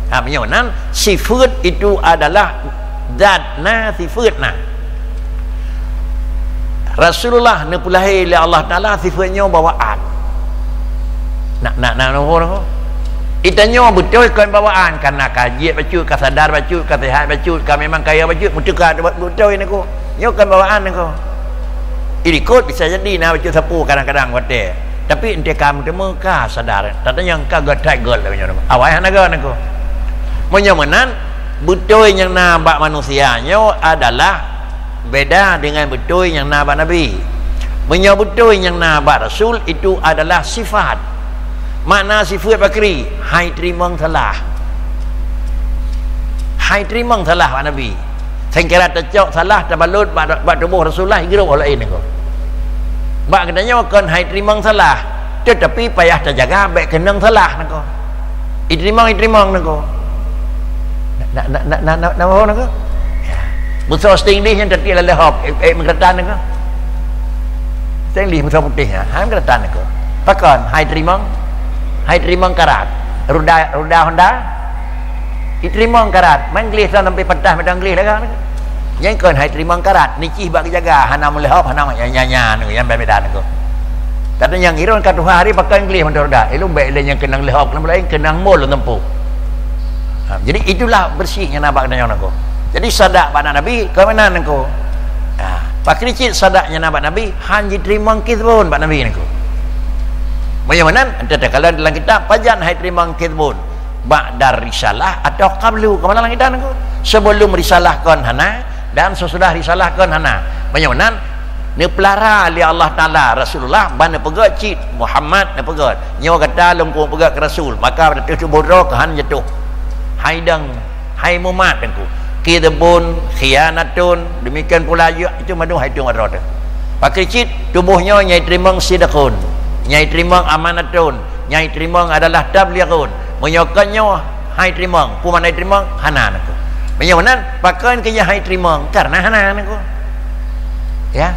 Ha, meunyoe nan, sifeut itu adalah zat na, sifeut na. Rasulullah neupeulahé lé Allah Taala sifeut nyoe bawaan. Nak, nak, nak, nak, nak. Geutanyoe beutôi kon bawaan, kana ka jeuet bacut, ka sadar bacut, ka sehat bacut, ka memang kaya bacut, meuteuka beutôi nyoe. Nyoe kon bawaan nyoe. Ilikot bisa jadi na bacut sapeue kadang-kadang watèe. Tapi enteuk ka meuteumé ka sadar. Tatanyong ka göt that göt lagèe nyoe. Awai hana göt nyoe. Meunyoe meunan, beutôi nyang na bak manusia nyoe adalah beda dengan beutôi nyang na bak Nabi. Meunyoe beutôi nyang na bak Rasul, itu adalah sifat. Makna sifeut pakri, hai teurimong salah. Hai teurimong salah bak Nabi. Seukeura tacok salah tabalot bak, bak tuboh Rasulullah, higroe laén nyoe. Bak geutanyoe kon hai teurimong salah, teutapi payah tajaga bèk keunong salah nyoe. Iteurimong, iteurimong nyoe. Na, na, na, na, na, na, nyoe. Ya. Beusoe sting dih nyang teuti lalé hop, eh, eh, meugeuratan nyoe. Sting dih beusoe putéh nyan, hai meugeuratan nyoe. Pakon, hai teurimong? Hai teurimong karat. Ruda, ruda Honda? Iteurimong karat, man gleh sampai patah mantong gleh lagak nyoe. Nyang kon hai teurimong karat, nicih bak geujaga, hana meuleuhop, hana nya, nya, nya, nyoe, nyang beda-beda nyoe. Tapi nyang iron ka tuha hari pakai gleh mantong dah. Ilôn bèk lé nyang keunong leuhop, keunong laén, keunong mol lôn tempo. Ha, jadi itulah bersih nyang na bak geutanyoe nyoe. Jadi sadaq bak Nabi, keumeunang nyoe. Ha, pakri cit sadaq nyang na bak Nabi, han jiteurimong kizbun bak Nabi nyoe. Meunyoe meunan, enta takalon dalam kitab, pajan hai teurimong kizbun. Ba'dar risalah atau qablu, keumalang kita nyoe. Sebelum risalah kon hana, dan sesudah risalah kon hana. Meunyoe nan, neupeulara lé Allah Taala Rasulullah, ban neupeugèt cit Muhammad neupeugèt. Nyoe gata lôn peugèt keu Rasul, maka bak tuboh droe keuhan jatuh. Hai dang, hai mumat teungku. Kizbun, khianatun, demikian pula ju-, itu mandum hai tueng droe teuh. Pakri cit, tuboh nyoe nyang iteurimong sidqun, nyang iteurimong amanatun, nyang iteurimong adalah tablighun. Meunyoe kon nyoe hai teurimong, peue makna iteurimong? Hana nyoe. Meunyoe meunan, pakon keu hai teurimong? Karena hana nyoe. Ya.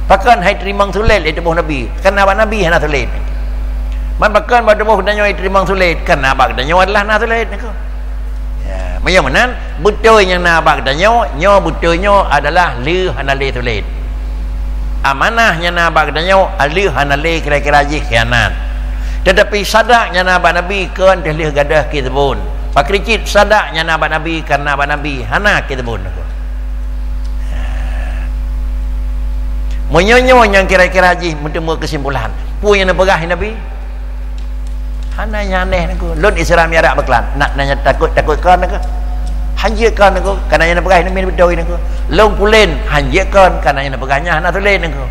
Pakon hai teurimong sulet lé tuboh Nabi? Karena bak Nabi hana sulet. Man pakon bak tuboh geutanyoe iteurimong sulet? Karena bak geutanyoe adalah na sulet nyoe. Ya, meunyoe meunan, beutôi nyang na bak geutanyoe, nyoe beutôi nyoe adalah lé hana lé sulet. Amanah nyang na bak geutanyoe, lé hana lé kira-kira jih khianat. Tetapi sadaq nyang na bak Nabi kon teuh lheueh gadôh kizbun. Pakri cit sadaq nyang na bak Nabi, karena bak Nabi hana kizbun. Meunyoe nyoe nyang kira-kira jih meuteumé keusimpulan, peue nyang neupeugah Nabi? Hana nyang aneh nyoe. Lôn Isra Mi'raj beuklam. Nak nanya takot, takot kon nyoe. Hanjeuet kon nyoe. Kana nyang neupeugah nyoe beutôi nyoe. Lôn pulen, hanjeuet kon. Kana nyang neupeugah nyan hana tulen nyoe.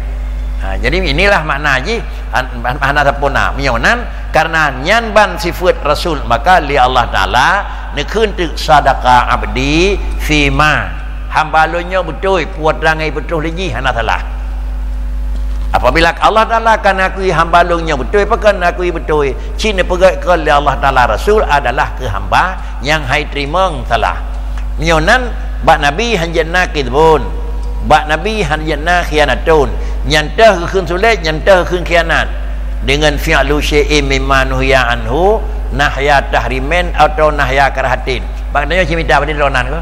Ha, jadi inilah makna jih, han-, han-, hana sampurna. Meunyoe nan, karena nyan ban sifeut Rasul, maka lé Allah Taala neukheun teuk sadaqa abdi fima. Hamba lôn nyoe beutôi, peue trang nyang peutroh lé jih hana salah. Apabila Allah Taala ka neukui hamba lôn nyoe beutôi, pakon neukui beutôi? Cit neupeugèt kon lé Allah Taala Rasul adalah keu hamba nyang hai teurimong salah. Meunyoe nan, bak Nabi hanjeuet na kizbun, bak Nabi hanjeuet na khianatun, nyan teuh geukheun sulet, nyan teuh geukheun khianat. Deungon fi'lu syai'in mimma nuhiya anhu, nahya tahrimin atau nahya karahatin. Bak geutanyoe cit mita bak droeneuh nyoe.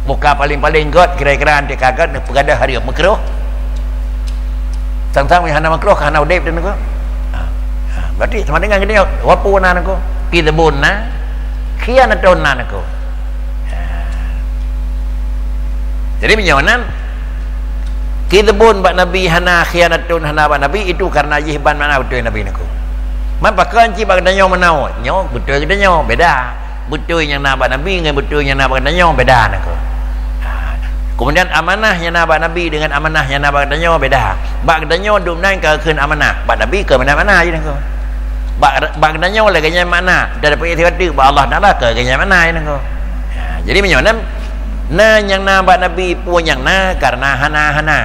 Muka paléng-paléng gèt, kira-kira anti ka gèt, peugah hareuem, meukruh. Sang-sang hana meukruh, ka hana udép droeneuh nyoe. Ha. Berarti sama dengan geutanyoe, wapu na nangko, kidhbun na, khianatun na nangko. Ha. Jadi meunyoe nan, kidhbun bak Nabi hana, khianatun hana bak Nabi, itu karena jih ban makna beutôi Nabi nangko. Man pakon cit bak geutanyoe meunan, nyoe beutôi geutanyoe, beda. Beutôi nyang na bak Nabi ngon beutôi nyang na bak geutanyoe beda nangko. Ha. Kemudian amanah nyang na bak Nabi dengan amanah nyang na bak geutanyoe beda. Bak geutanyoe dum nan ka kheun amanah, bak Nabi keu meunan amanah jih nangko. Bak, bak geutanyoe lagèe nyan makna, dan dapat istighfar bak Allah Taala keu lagèe nyan makna jih nangko. Ha, jadi meunyoe nan, na nyang na bak Nabi peue nyang na karena hana-hana.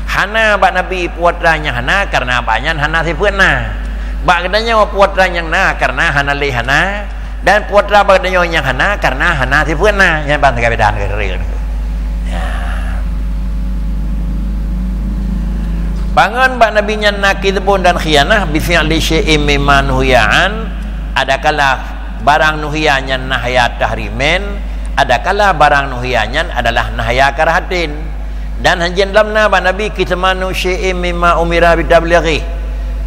Hana bak Nabi peue atra nyang hana karena bak nyan hana sifeut na. Bak geutanyoe peue atra nyang na karena hana lé hana. Dan peue atra bak geutanyoe nyang hana karena hana sifeut na, nyan ban sagai beda nangko. Ya. Pangon bak Nabi nyan na kidhbun dan khianah, bi fi'li syai'in mimma nuhiya an, adakala barang nuhiya nyan nahya tahrimin, adakala barang nuhiya nyan adalah nahya karahatin. Dan hanjeuet lom na bak Nabi kitmanu syai'in mimma umira bitablighi.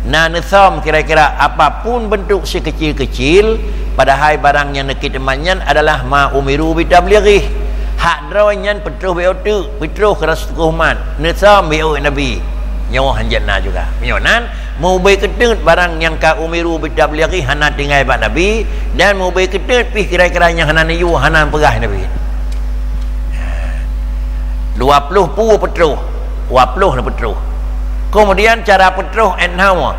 Na neusöm kira-kira apapun bentuk sikeucil-keucil, padahai barang nyang neukitman nyan adalah ma umiru bitablighi. Hak droe nyan peutroh B O teuk, peutroh keu rasa tukoh umat, neusöm B O Nabi. Nyoe hanjeuet na juga. Meunyoe nan, Meubri keuteut barang nyang ka umiru bitablighi hana tinggai bak Nabi, dan meubri keuteut pih kira-kira nyang hana neuyue hana peugah Nabi. Dua ploh peue peutroh, dua ploh na peutroh. Kemudian cara peutroh enhau,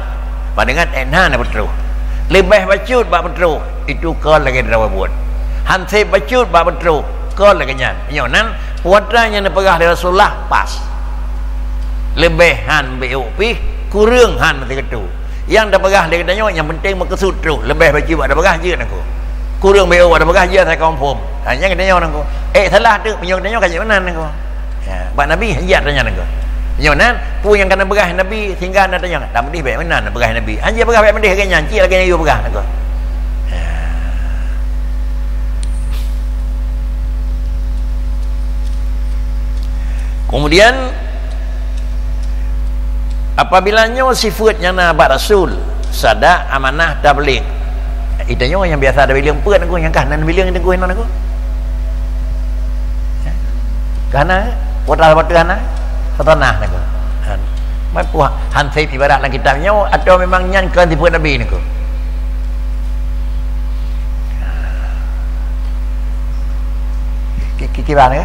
pandangan enha na peutroh. Leubeh bacut bak peutroh, itu kon lagèe droe buet. Hanseb bacut bak peutroh, kon lagèe nyan. Nyoe nan, peue nyang neupeugah lé Rasulullah pas. Leubeh han B O pih, kureueng han meusigeutue. Nyang tapeugah lé geutanyoe nyang penting meukeusut troh, leubeh bacut bak tapeugah jeuet nangko. Kureueng B O bak tapeugah jeuet asai confirm. Ha, nyan geutanyoe nangko. Eh, salah teuk, meunyoe geutanyoe ka jeuet meunan nangko. Ya, bak Nabi han jeuet tanyoe nangko. Nyoe nan, peue nyang ka neupeugah Nabi sehingga na tanyoe, lam hadih bèk meunan neupeugah Nabi. Han jeuet peugah bèk meudeh lagèe nyan, cit lagèe nyoe peugah nangko. Ya. Kemudian, apabila nyoe sifeuet nyang na bak Rasul, sadak, amanah, tabligh. Itu nyoe nyang biasa tabilang peuet nangko, nyang ka hana neubilang nangko, nangko. Ka hana, peue atra saboh teuk hana, fatanah nangko. Han. Mai peue hanseb ibarat lam kitab nyoe, atawa memang nyan kon sifeuet Nabi nangko. Ki-, ki-, kiban ke?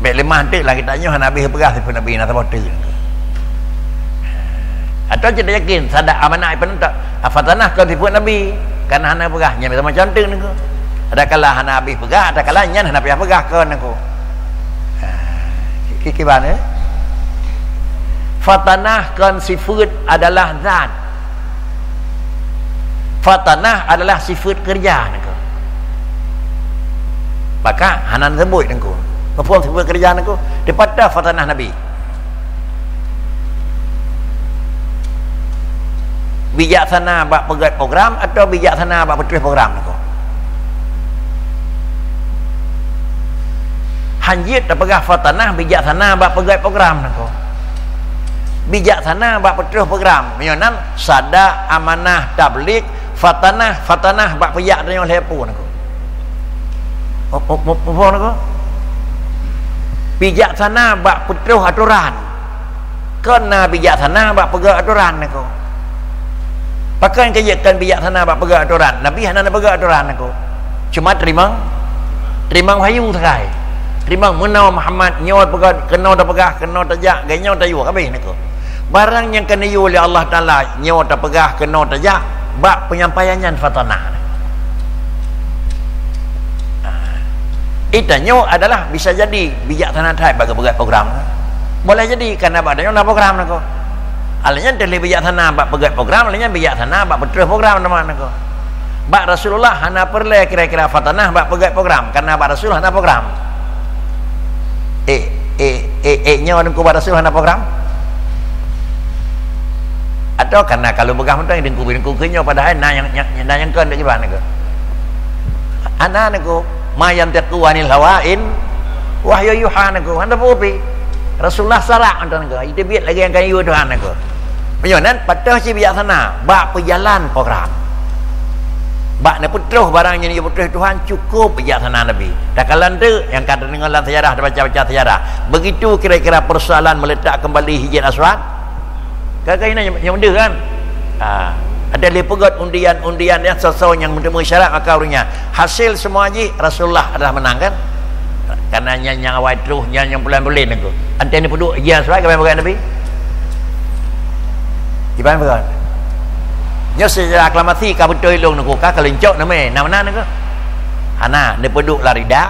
Bèk leumah teuk lam kitab nyoe hana habéh peugah sifeuet Nabi na saboh teuk. Atawa cit yakin, sadak amanah ipeunontok, fatanah kon sifeuet Nabi, kan hana peugah, nyan macam teuk nangko. Adakala hana habéh peugah, adakala nyan hana payah peugah kon nangko. Ha, ki-, kiban, eh? Fatanah kon sifeuet adalah zat. Fatanah adalah sifeuet keureuja nangko. Maka hana neuseubut nangko. Muphom sifeuet keureuja nangko? Dipatah fatanah Nabi. Bijaksana bak peugèt program atawa bijaksana bak peutrôh program nangko? Han jeuet tapeugah fatanah bijaksana bak peugèt program nangko. Bijaksana bak peutrôh program. Meunyoe nan sadak, amanah, tabligh, fatanah, fatanah bak peujak tanyoe lhèe peue nangko. Mu-, mu-, mu-, muphom nangko? Bijaksana bak peutrôh atoran. Kon na bijaksana bak peugèt atoran nangko. Pakon keu jeuet kon bijaksana bak peugèt atoran? Nabi hana neupeugèt atoran nangko. Cuma teurimong, teurimong wahyu sagai. Teurimong meunoe Muhammad, nyoe peugah, keunoe tapeugah, keunoe tajak, lagèe nyoe tayue, habéh nangko. Barang nyang ka neuyue lé Allah Taala, nyoe tapeugah, keunoe tajak, bak penyampaian nyan fatanah. Nah, itanyoe adalah bisa jadi bijaksana that bak peugèt program. Boleh jadi, karena bak tanyoe na program nangko. Alèh nyan teuh lé bijaksana bak peugèt program, alèh nyan bijaksana bak peutrôh program teuma nangko. Bak Rasulullah hana peureulèe kira-kira fatanah bak peugèt program, karena bak Rasul hana program. Eh, eh, eh, eh, nyoe Teungku bak Rasul hana program? Atawa karena kalau peugah mantong Teungku, Teungku keu nyoe, padahai na nyang, nyang, na nyang kon dak jiban nangko. Hana nangko, ma yantiqu anil hawa in wahyu yuha nangko, hana peue pi. Rasulullah sarak mantong nangka, iteubiet lagèe nyang ka geuyue Tuhan nangka. Meunyoe nan, patöh cit bijaksana bak peujalan program. Bak neupeutroh barang nyang geupeutroh Tuhan, cukup bijaksana Nabi. Takalon teuk nyang ka teudeungoe lam sejarah, tabaca-baca sejarah. Begitu kira-kira persoalan meletak kembali Hajar Aswad, Ka, ka ina nyang, nyang deuh kan? Ha. Ada lé peugöt undian-undian nyang soe-soe nyang meuteumé syarat maka ureueng nyan. Hasil semua jih Rasulullah adalah menang kan? Karena nyan nyang awai troh, nyan nyang bulan-bulan nangku. Antai ni peuduek, ya, sebab kami peugah Nabi. Iban peugah. Nyoe secara aklamasi ka beutôi lôn nangku, ka keulincok namé, na meunan nangku. Hana, neupeuduek lam rida,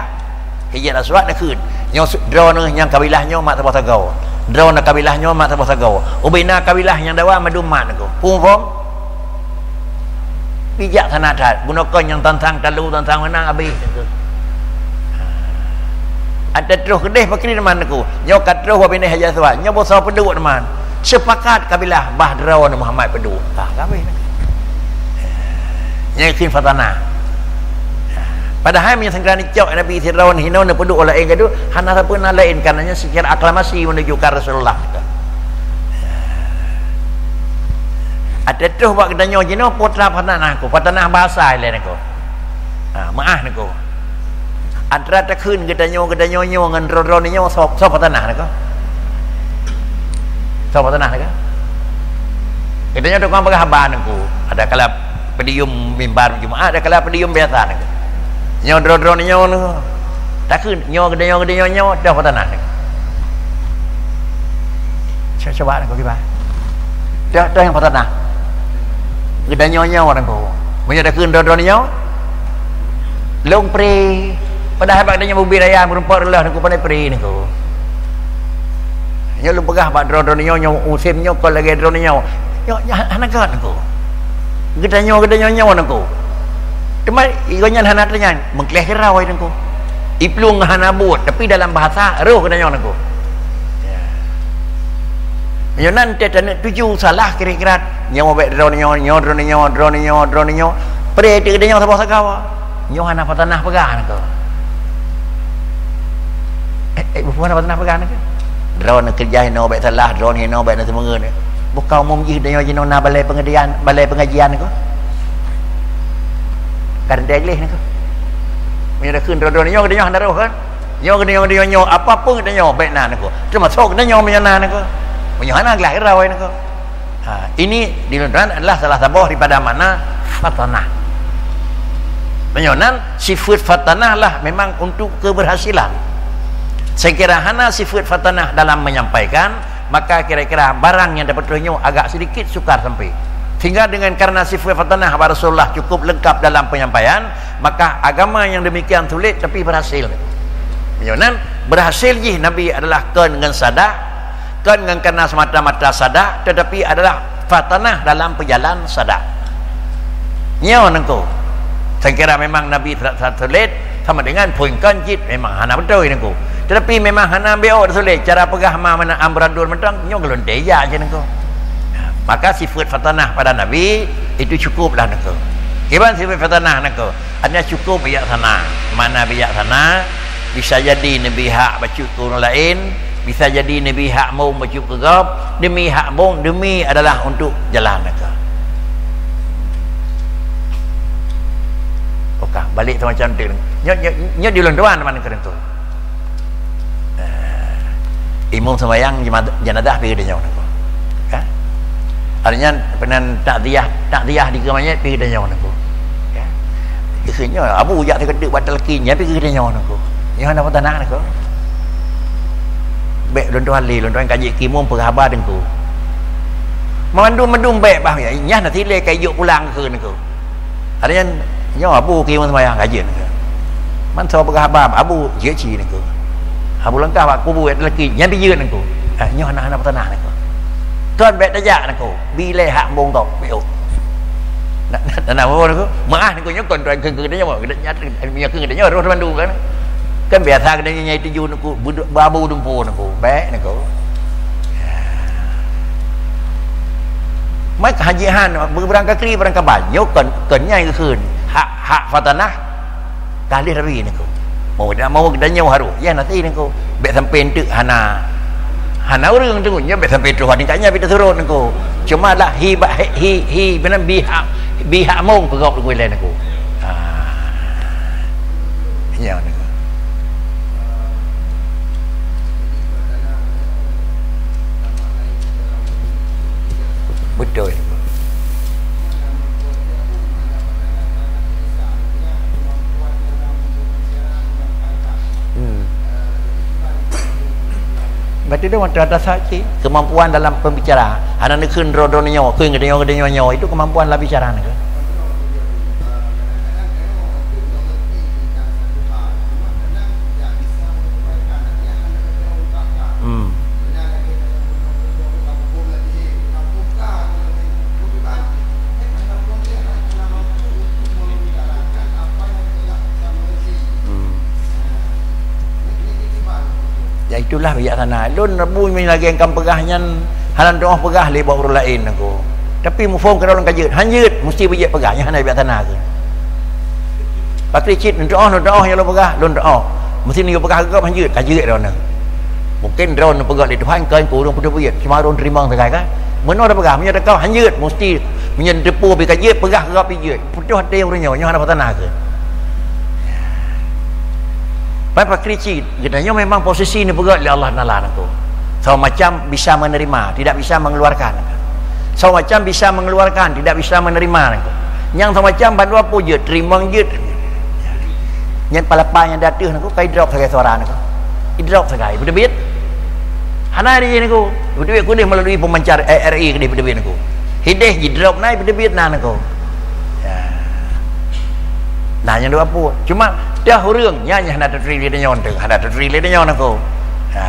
Hajar Aswad neukheun, nyoe su-, droeneuh nyang kabilah nyoe mat saboh sagoe. Droeneuh kabilah nyoe mat saboh sagoe. Ubena kabilah nyang dawa mandum mat nangku. Phôn phôn? Bijaksana that. Bunoe kon nyang tantang talu, tantang meunan habéh nangku. Ata troh keudeh pakri teuma nangku. Nyoe ka troh ubena Hajar Aswad. Nyoe boh soe peuduek teuma. Sepakat kabilah bah droeneuh Muhammad peuduek. Ka, ka habéh nangku. Nyan kheun fatanah. Padahai meunyoe sangkira neucok Nabi sidroe hinoe neupeuduek ureueng laén gadu, hana sapeue na laén, karenanya secara aklamasi meununjukkan Rasulullah. Ada troh bak geutanyoe jinoe putra fatanah nangku, fatanah bahasa ilée nangku. Ha, meu'ah nangku. Antara takheun geutanyoe, geutanyoe nyoe ngon droe-droe nyoe soe, soe fatanah nangku? Soe fatanah nangku? Geutanyoe tukang peugah haba nangku. Ada kala podium mimbar Jumaat, ada kala podium biasa nangku. Nyoe droe-droe nyoe nangku. Takheun nyoe geutanyoe, geutanyoe nyoe, soe fatanah nangku? Cuba, cuba nangku kiban. Soe, soe nyang fatanah? Geutanyoe nyoe nangku. Meunyoe takheun droe-droe nyoe, Lôn pré. Padahai bak geutanyoe bubé raya meureumpok reuloh nangku, pandai pré nangku. Nyoe lôn peugah bak droe-droe nyoe, nyoe musém nyoe kon lagèe droe nyoe. Nyoe, nyoe hana gèt nangku. Geutanyoe, geutanyoe nyoe nangku. Teuma gobnyan hana teunyang, meukleh keurawa nangku. Iplueng hana buet, tapi dalam bahasa roh geutanyoe nangku. Ya. Meunyoe nan teuh taneuk tuju salah kira-kira, nyoe bèk droeneuh nyoe, nyoe droeneuh nyoe, droeneuh nyoe, droeneuh nyoe. Pré teuk geutanyoe saboh sagoe. Nyoe hana fatanah peugah nangku. Eh, eh, bukan hana fatanah peugah nangku. Droeneuh keureuja hinoe bèk salah, droeneuh hinoe bèk na seumeungeue. Buka umum jih geutanyoe jinoe na balai pengajian, balai pengajian nangku. Kan teugleh nangku. Meunyoe takheun droe-droe nyoe geutanyoe hana roh kan? Nyoe geutanyoe, geutanyoe nyoe, apapun geutanyoe bèk na nangku. Teumasok geutanyoe meunyoe na nangku. Meunyoe hana glah keurawa nangku. Ha, ini di lôn tuan adalah salah saboh daripada makna fatanah. Meunyoe nan sifat fatanah lah memang untuk keberhasilan. Sekira hana sifat fatanah dalam menyampaikan, maka kira-kira barang nyang dapat nyoe agak sedikit sukar sampai. Sehingga dengan karena sifat fatanah bak Rasulullah cukup lengkap dalam penyampaian, maka agama yang demikian sulit tapi berhasil. Meunyoe nan berhasil jih Nabi adalah kon ngon sadak, kon ngon kana semata-mata sadak, tetapi adalah fatanah dalam peujalan sadak. Nyoe nangku. Sangkira memang Nabi sa-, sa-, sulet sama dengan phôn kon cit memang hana beutôi nangku. Tetapi memang hana ambek ôk sulet, cara peugah ma mana amburadul mantong, nyoe geulonte jak je nangku. Maka sifat fatanah pada Nabi itu cukuplah nangku. Kiban sifat fatanah nangku. Artinya cukup bijaksana. Makna bijaksana, bisa jadi neubri hak bacut keu ureueng laén, bisa jadi neubri hak mbong bacut keu gob, demi hak mbong, demi adalah untuk jalan nangka. Oka, balek teuma cantik. Nyoe, nyoe, nyoe di lôn tuan teuma nangka tu. Eh, imum sembahyang jema-, jenazah pi geutanyoe nangku. Ka? Artinya peunan takziah, takziah di keumanyet pi geutanyoe nangku. Ka? Geukheun nyoe, abu jak teukeudeuek bak talaki nyan pi geutanyoe nangku. Nyoe hana peue tanda nangku. Bèk lôn tuan lé, lôn tuan ka jeuet keu imum peugah haba teungku. Mandum-mandum bèk bah, nyan na silée ka ijok pulang keu nangku. Ada nyan, nyoe abu keu imum sembahyang ka jeuet nangku. Man soe peugah haba, abu jeuet ci nangku. Abu langkah bak kubu talaki, nyan pi jeuet nangku. Eh, nyoe hana, hana peue tanda nangku. Kon bèk tajak nangku. Bi lé hak mbong gob, bèk ôk. Na, na, na, na, nangku. Meu'ah nangku nyoe kon tuan keu, keu geutanyoe, geutanyoe, nyoe keu geutanyoe, roh teuma nangku kan. Kan biasa geutanyoe nyang tuju nangku, beu-, beu abu dumpeue nangku. Bèk nangku. Maka haji han, beubarang kakri, barang kaban. Nyoe kon, kon nyang geukheun. Hak, hak fatanah. Ka lheueh rabi nangku. Mau dak mau geutanyoe harôh. Yah nasi nangku. Bèk sampai enteuk hana. Hana ureuëng tu, nyoe bèk sampai Tuhan ka nyan pih teusurot nangku. Cuma lah hi bak hi, hi, hi, bina bihak, bihak mong peugah ureuëng ilèe nangku. Ha. Nyoe nangku. Beutôi. Hmm. Berarti dia mantong ada saksi, kemampuan dalam pembicara. Hana neukheun droe-droe nyoe, kheun geutanyoe, geutanyoe nyoe. Itu kemampuan dalam bicara nangku. Hmm. Hmm. Ya, itulah bijaksana. Lôn rabu nyoe lagèe nyang ka peugah nyan, hana teu'oh peugah lé bak ureueng laén nangku. Tapi muphom keudroe lôn ka jeuet. Han jeuet, musti beujeuet peugah. Nyan hana bijaksana keuh. Pakri cit, neuteu'oh, neuteu'oh nyang lôn peugah, lôn teu'oh. Meusti neuyue peugah keu gob, han jeuet, ka jeuet droeneuh. Mungken droeneuh peugah lé Tuhan, kon keu ureueng putôh beuet, cuma ureueng teurimong sagai kan. Meunoe tapeugah, meunyoe teuka han jeuet, meusti meunyoe teupeue pih ka jeuet, peugah keu gob pih jeuet. Putôh até ureueng nyoe, nyoe hana peutana keuh. Pai pakri cit, geutanyoe memang posisi neupeugah lé Allah Taala nangku. Soe macam bisa menerima, tidak bisa mengeluarkan. Soe macam bisa mengeluarkan, tidak bisa menerima nangku. Nyang soe macam bandua po jeuet, teurimong jeuet. Nyan palapa nyang di ateueh nangku, ka idrop sagai suara nangku. Idrop sagai, beuteubiet. Hana di nangku. Beuteubiet kudeh melalui pemancar, eh, R I kudeh beuteubiet nangku. Hideh jidrop na, beuteubiet na nangku. Ya. Nah, nyang dua po. Cuma, dah ureueng, nyan, nyan hana taturi lé tanyoe tu, hana taturi lé tanyoe nangku. Ha.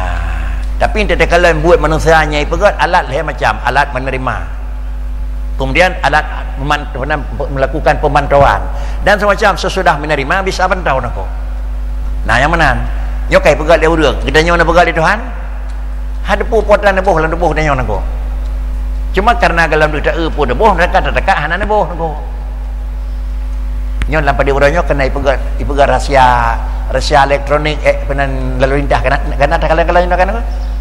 Tapi, takalon buet manusia nyang ipeugah alat lhèe macam, alat menerima. Kemudian alat meman-, melakukan pemantauan dan semacam sesudah menerima bisa pantau nangku. Nah, nyang meunan. Nyoe ka ipeugah lé ureueng, geutanyoe neupeugah lé Tuhan. Hana teupeue peue nyang neuboh lam tuboh geutanyoe nangku. Cuma karena golom deuh taeu peue neuboh, meureka teuka hana neuboh nangku. Nyoe lam padum uroe nyoe keuneuk ipeugah, ipeugah rahsia, rahsia elektronik, eh, peunan lalu lintas keuneuk, keuneuk takalon-kalon nyoe kan,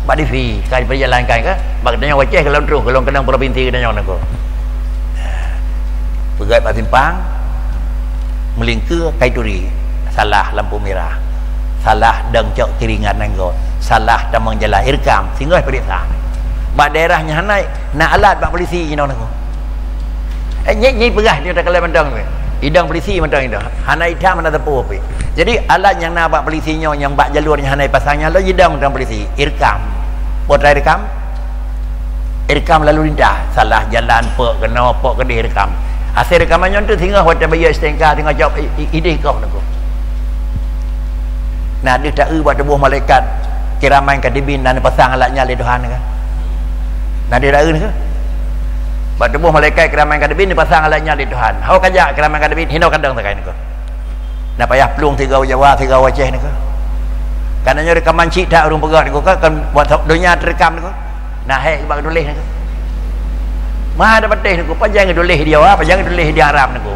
bak T V, ka diperjalankan kan, bak geutanyoe Aceh golom troh, golom keunong provinsi geutanyoe nangku. Peugah bak simpang, meulingkeue ka ituri, salah lampu merah, salah dong cok kiri ngon nanggroe, salah tamong jalan, irekam, singoh ipeuriksa. Bak daerah nyan hana, na alat bak polisi jinoe nangku. Eh, nyi, nyi peugah nyoe takalon mantong nyoe. Idong polisi mantong idong. Hana itam, hana teupeue pih. Jadi, alat nyang na bak polisi nyoe, nyang bak jalur nyan hana ipasang nyan, lôn jidong mantong polisi. Irekam. Peue treuk irekam? Irekam lalu lintas. Salah jalan, pok keunoe, pok keudeh irekam. Hasé rekaman nyoe tu singoh watèe bayeue S T N K, singoh cok i, i, ideh gob nangku. Na deuh taeu bak tuboh malaikat kiraman katibin na neupasang alat nyan lé Tuhan kan? Na deuh taeu nangku? Bak tuboh malaikat kiraman katibin neupasang alat nyan lé Tuhan. Ho ka jak kiraman katibin, hinoe ka dong sagai nangku. Na payah plueng sigoe Jawa, sigoe Aceh nangku. Karena nyoe rekaman cit that ureueng peugah nangku kan, kan buat donya teurekam nangku. Na hék bak geutuléh nangku. Meuhana patéh nangku, pajan geutuléh di Jawa, pajan geutuléh di Arab nangku.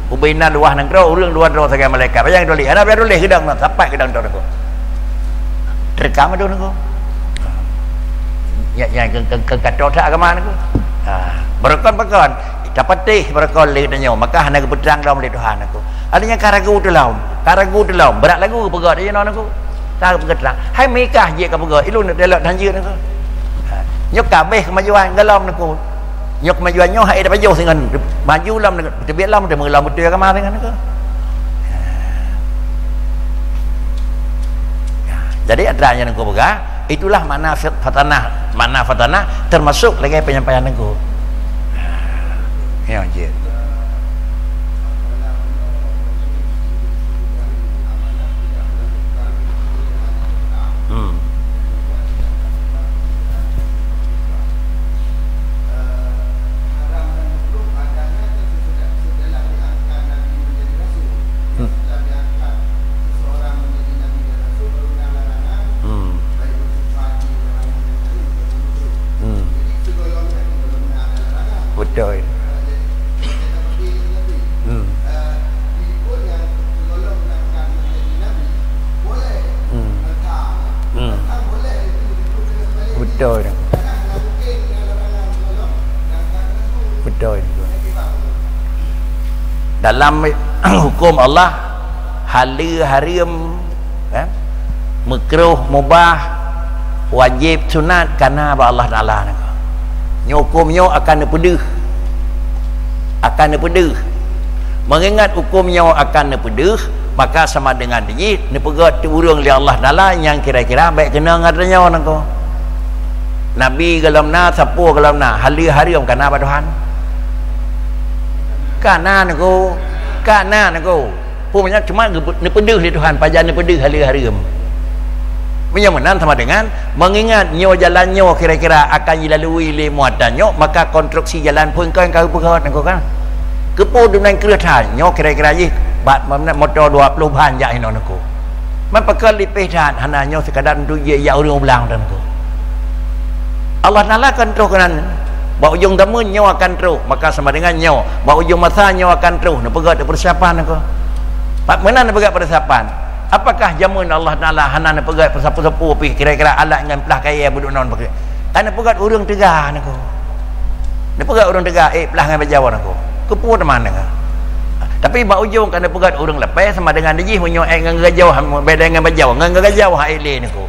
Ubé na luwah nanggroe, ureueng luwah droe sagai malaikat. Pajan geutuléh, hana payah tuléh, geudong na, sapat geudong droe nangku. Teurekam adoh nangku. Nyan, nyan keu, keu, keu gatot that agama nangku. Ha, beureukan-beureukan. Tapatéh beureukan lé tanyoe, maka hana geupeutrang lom lé Tuhan nangku. Ada nyang ka ragu teulom, ka ragu teulom. Brat lagu geupeugah di jinoe nangku. Ka geupeugah teurang. Hai meukah jeuet ka peugah, ilôn neudelok tanjeuet nangku. Ha. Nyoe ka abéh keumajuan golom nangku. Nyoe keumajuan nyoe hai tapajoh singoh maju lom nangku. Teubiet lom, teuma lom beutôi agama singoh nangku. Ha. Jadi atra nyang nangku peugah, itulah makna fit-, fatanah. Makna fatanah termasuk lagèe penyampaian nangku. Ha. Nyoe jeuet. Hmm. Hmm. Hmm. Hmm. Beutôi. Hmm. Hmm. Hmm. Beutôi. Beutôi. Dalam huköm Allah, haleue hareuem, eh, meukruh, mubah, wajéb, sunat, ka na bak Allah Taala nyan. Nyoe huköm nyoe akan neupeudeuh. Akan neupeudeuh. Meungingat huköm nyoe akan neupeudeuh, maka sama deungon jih neupeugét ureuëng lé Allah Taala nyang kira-kira bék keunong ngon tanyoe nangko. Nabi gohlom na, sapeue gohlom na, haleue hareuem ka na bak Tuhan. Ka na nangko, ka na nangko. Peue meunan cuma geupe-, neupeudeuh lé Tuhan, pajan neupeudeuh haleue hareuem. Meunyoe meunan sama deungon meungingat nyoe jalan nyoe kira-kira akan jilalui lé muatan nyoe, maka konstruksi jalan phon kon ka geupeugét nangko kan. Keupeue dumnan kreueh that nyoe kira-kira jih bat moto dua ploh ban jak hinoe nangko. Man pakon lipéh that hana nyoe sekadar untuk jijak ureuëng u blang nangko. Allah Taala akan troh keunan. Bak ujong zameun nyoe akan troh, maka sama deungon nyoe. Bak ujong masa nyoe akan troh, neupeugét peusiapan nangko. Pat meunan neupeugét peusiapan. Apakah jameun Allah Taala hana neupeugét peusapeue-sapeue pih kira-kira alat ngon plah kayée budoe non pakai? Kan neupeugét ureuëng teuga nangko. Neupeugét ureuëng teuga, "Eh, plah ngon bajau nangko." Keupeue teuma nangko. Tapi bak ujong kan neupeugét ureuëng lapée sama deungon jih meunyoe ék ngon gajau, beda ngon bajau, ngon gajau ha ék lé nangko.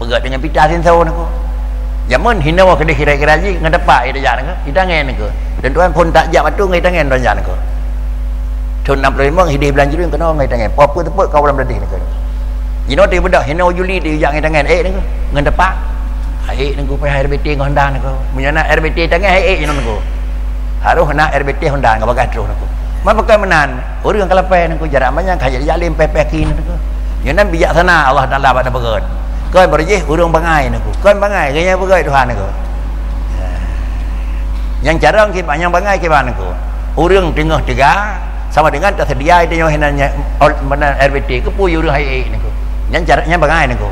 Peugét deungon pita sensor nangko. Jameun hinoe keudeh kira-kira jih ngon tepak ita jak nangko, ita ngen nangko. Dan Tuhan phon tak jak batu ngon ita ngen tuan jak nangko. Thon enam puluh lima hideh bulan Juli keunoe ngon ita ngen. Peue-peue teupeu ka bulan beudeh nangko. Jinoe ti beudah hinoe Juli ti jak ngon ita ngen ék nangko. Ngon tepak. Ék nangko payah R B T ngon Honda nangko. Meunyoe na R B T ita ngen ék jinoe nangko. Harôh na R B T Honda ngon bagah troh nangko. Man pakon meunan, ureuëng ka lapée nangko jarak manyang ka jadi jalim peh-peh keunoe nangko. Nyoe nan bijaksana Allah Taala bak neupeugét. Kon beureuh jih ureuëng bangai nangko. Kon bangai, geuh nyang peugét Tuhan nangko. Nyang carông kiban, nyang bangai kiban nangko. Ureuëng teungoh teuga sama deungon taseudia tanyoe hinan nya, ol-, meunan R B T keupeue ureuëng hai ék nangko. Nyang carông nyang bangai nangko.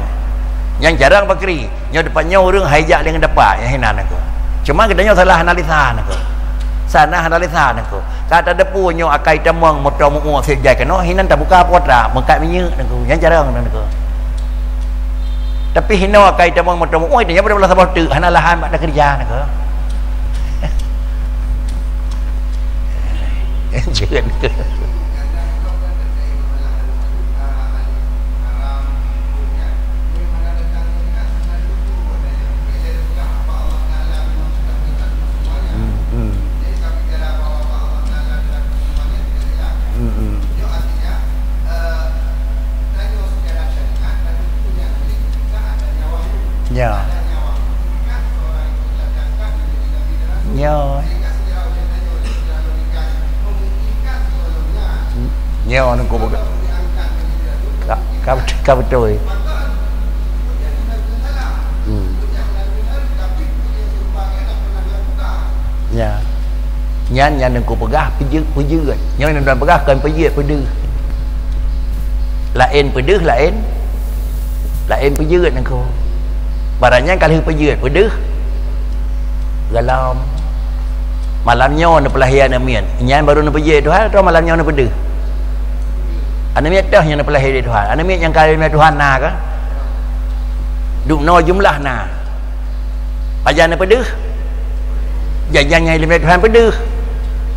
Nyang carông bakri. Nyoe teumpat nyoe ureuëng hai jak lé ngon tepak nyang hinan nangko. Cuma geutanyoe salah analisa nangko. Salah analisa nangko. Ka tadepu nyoe akai tamong moto muoh seb jai keunoe hinan tabuka putra meukat minyeuk nangko. Nyang jarang nangko. Tapi hinoe akai tamong moto muoh tanyoe pada saboh teuk hana lahan bak takeureuja nangko. Jeuet nangko. Hmm, hmm. Hmm, hmm. Ya. Nyoe. Nyoe nangko peugah. Ka, ka, ka beutôi. Hmm. Ya. Nyan, nyan nangko peugah peujeuet-peujeuet. Nyoe nangko peugah kon peujeuet peudeuh. Laén peudeuh, laén, laén peujeuet nangko. Barang nyan ka lheueh peujeuet peudeuh, gohlom. Malam nyoe neupeulahé aneuk miet. Nyan barô neupeujeuet Tuhan atau malam nyoe neupeudeuh? Aneuk miet toh nyang neupeulahé lé Tuhan. Aneuk miet nyang ka lé Tuhan na kah? Dum noe jumlah na. Pajan neupeudeuh? Janjan nyang ileumé Tuhan peudeuh.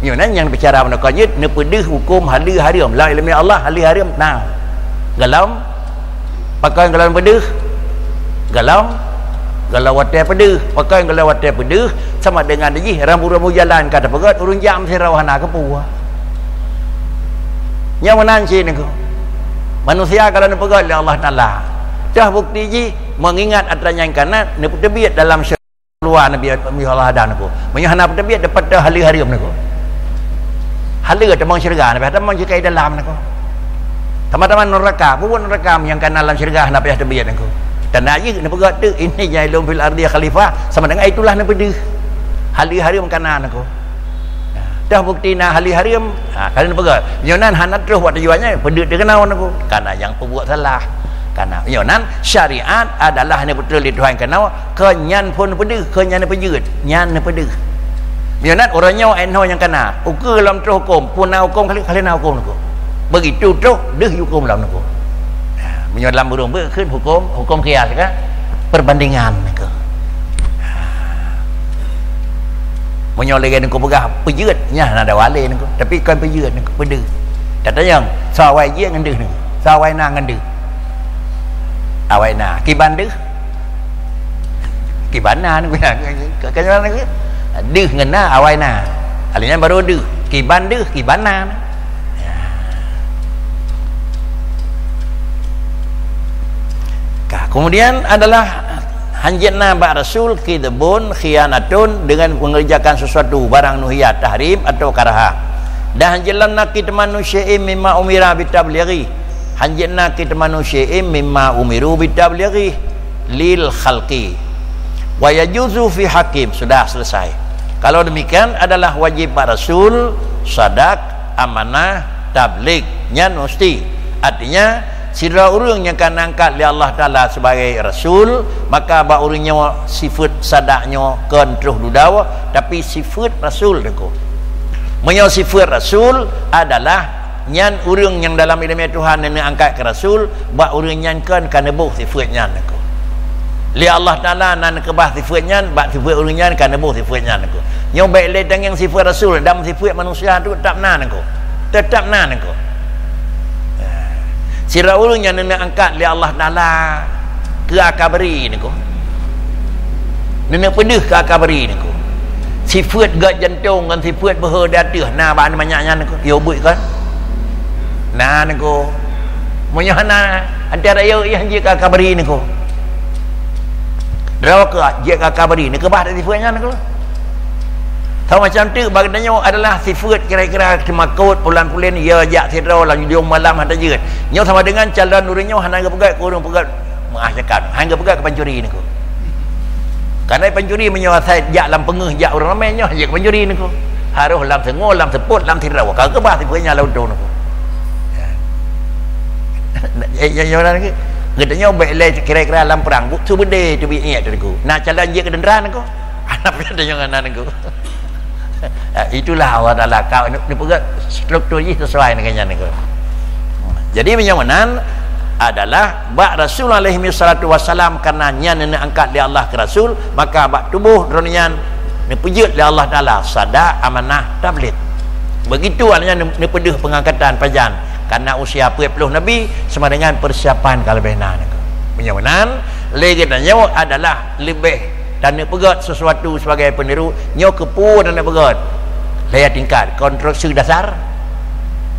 Nyoe nan nyang bicara meunyoe ka jeuet neupeudeuh huköm haleue hareuem. Lam ileumé Allah haleue hareuem na. Gohlom, pakon gohlom peudeuh? Gohlom, gohlom watée peudeuh. Pakon gohlom watée peudeuh, sama deungon jih rambu-rambu jalan ka teupeugét ureuëng jak meusidroe hana keupeue. Nyoe meunan cit nangko. Manusia ka lheueh neupeugét lé Allah Taala. Toh bukti jih, meungingat atra nyang kana neupeuteubiet dalam luwa Nabi, Nabi Allah Adam nangko. Meunyoe hana peuteubiet, dapat teuh haleue hareuem nangko. Haleue tamong syeuruga, Nabi Adam tamong jih ka i dalam nangko. Teuma-teuma nuraka, bubuet nuraka nyang kana lam syeuruga hana payah teubiet nangko. Tanda jih neupeugah teuk, "Inni ja'ilun fil ardi khalifah," sama dengan itulah neupeudeuh. Haleue hareuem kana nangko. Toh bukti na haleue hareuem, ha, ka lheueh neupeugah. Nyoe nan hana troh bak tujuan nyan, peudeuet teuh keunoe nangko. Kana nyang peubuet salah. Kana. Nyoe nan syariat adalah neupeutreun lé Tuhan keunoe, kon nyan phon neupeudeuh, kon nyan neupeujeuet, nyan neupeudeuh. Nyoe nan uroe nyoe ék nyoe nyang kana. Ukeue lom troh huköm, phon na huköm kali, kali na huköm nangko. Beugitu troh deuh huköm lom nangko. Ha, meunyoe lam ureuëng beuet kheun huköm, huköm kias ka, perbandingan nangko. Meunyoe lagèe Teungku peugah peujeuet, nyan na dawa lé Teungku. Tapi kon peujeuet Teungku, peudeuh. Tatanyong, soe awai jeuet ngon deuh Teungku? Soe awai na ngon deuh? Awai na. Kiban deuh? Kiban na Teungku. Ka, ka, ka, deuh ngon na, awai na. Alèh nyan baru deuh. Kiban deuh, kiban na. Ya. Ka, kemudian adalah hanjeuet na bak Rasul kidhbun khianatun, dengan mengerjakan sesuatu barang nuhiya tahrim atau karaha. Dan hanjeuet lam na kitmanu syai'in mimma umira bitablighi. Hanjeuet na kitmanu syai'in mimma umiru bitablighi lil khalqi. Wa yajuzu fi hakim. Sudah selesai. Kalau demikian adalah wajib bak Rasul, sadak, amanah, tablig. Nyan musti. Artinya, sidroe ureueng nyang ka angkat lé Allah Taala sebagai rasul, maka bak ureueng nyoe sifeuet sadak nyoe kon troh dudoe, tapi sifeuet rasul Teungku. Meunyoe sifeuet rasul adalah nyan ureueng nyang dalam ileumèe Tuhan neuneuk angkat keu rasul, bak ureueng nyan kon ka neuboh sifeuet nyan Teungku. Lé Allah Taala na neukeubah sifeuet nyan, bak sifeuet ureueng nyan ka neuboh sifeuet nyan Teungku. Nyoe bèk lé tangieng sifeuet rasul, dan sifeuet manusia tu teutap na Teungku. Teutap na Teungku. Sidroe ureueng nyang neuneuk angkat lé Allah Taala keu akabri Teungku. Neuneuk peudeuh keu akabri Teungku. Sifeuet gèt jantông ngon sifeuet beuhe di ateueh na bak manyak nyan Teungku. Yo buet kon? Na Teungku. Meunyoe hana, antara yo, yo jeuet keu akabri Teungku. Droe keuh jeuet keu akabri, neukeubah dari sifeuet nyan Teungku. Sama macam tu, bak geutanyoe adalah sifeuet kira-kira seumakot, pulan-pulen, ya jak sidroe lam ujong malam hana jeuet. Nyoe sama dengan calon ureueng nyoe hana geupeugèt keu ureueng peugèt meuah cakap, hana geupeugèt keu pancuri Teungku. Karena pancuri meunyoe asai jak lam peungeuh, jak ureueng ramè nyoe, jeuet keu pancuri Teungku. Harôh lam seungoh, lam seupôt, lam sidroe. Ka keubah sifeuet nyan lam udông Teungku. Ya. Ya, ya, ya, ya, geutanyoe bèk lé kira-kira lam prang, bu-, su beudé teubiet niet Teungku. Na calon jeuet keu teuntra Teungku. Anak pih tanyoe ngon na Teungku. Ah, itulah Allah Taala ka neupeugah struktur jih sesuai dengan nyan Teungku. Jadi meunyoe meunan adalah bak Rasul alaihi salatu wassalam, karena nyan neuneuk angkat lé Allah keu Rasul, maka bak tuboh droeneuh nyan neupeujeuet lé Allah Taala sadak, amanah, tablig. Begitu artinya neu-, neupeudeuh pengangkatan pajan, karena usia peuet ploh Nabi sama dengan persiapan ka leubeh na Teungku. Meunyoe meunan, lé geutanyoe adalah leubeh dan neupeugèt sesuatu sebagai peniru, nyoe keupeue dan neupeugèt? Lhèe tingkat, konstruksi dasar,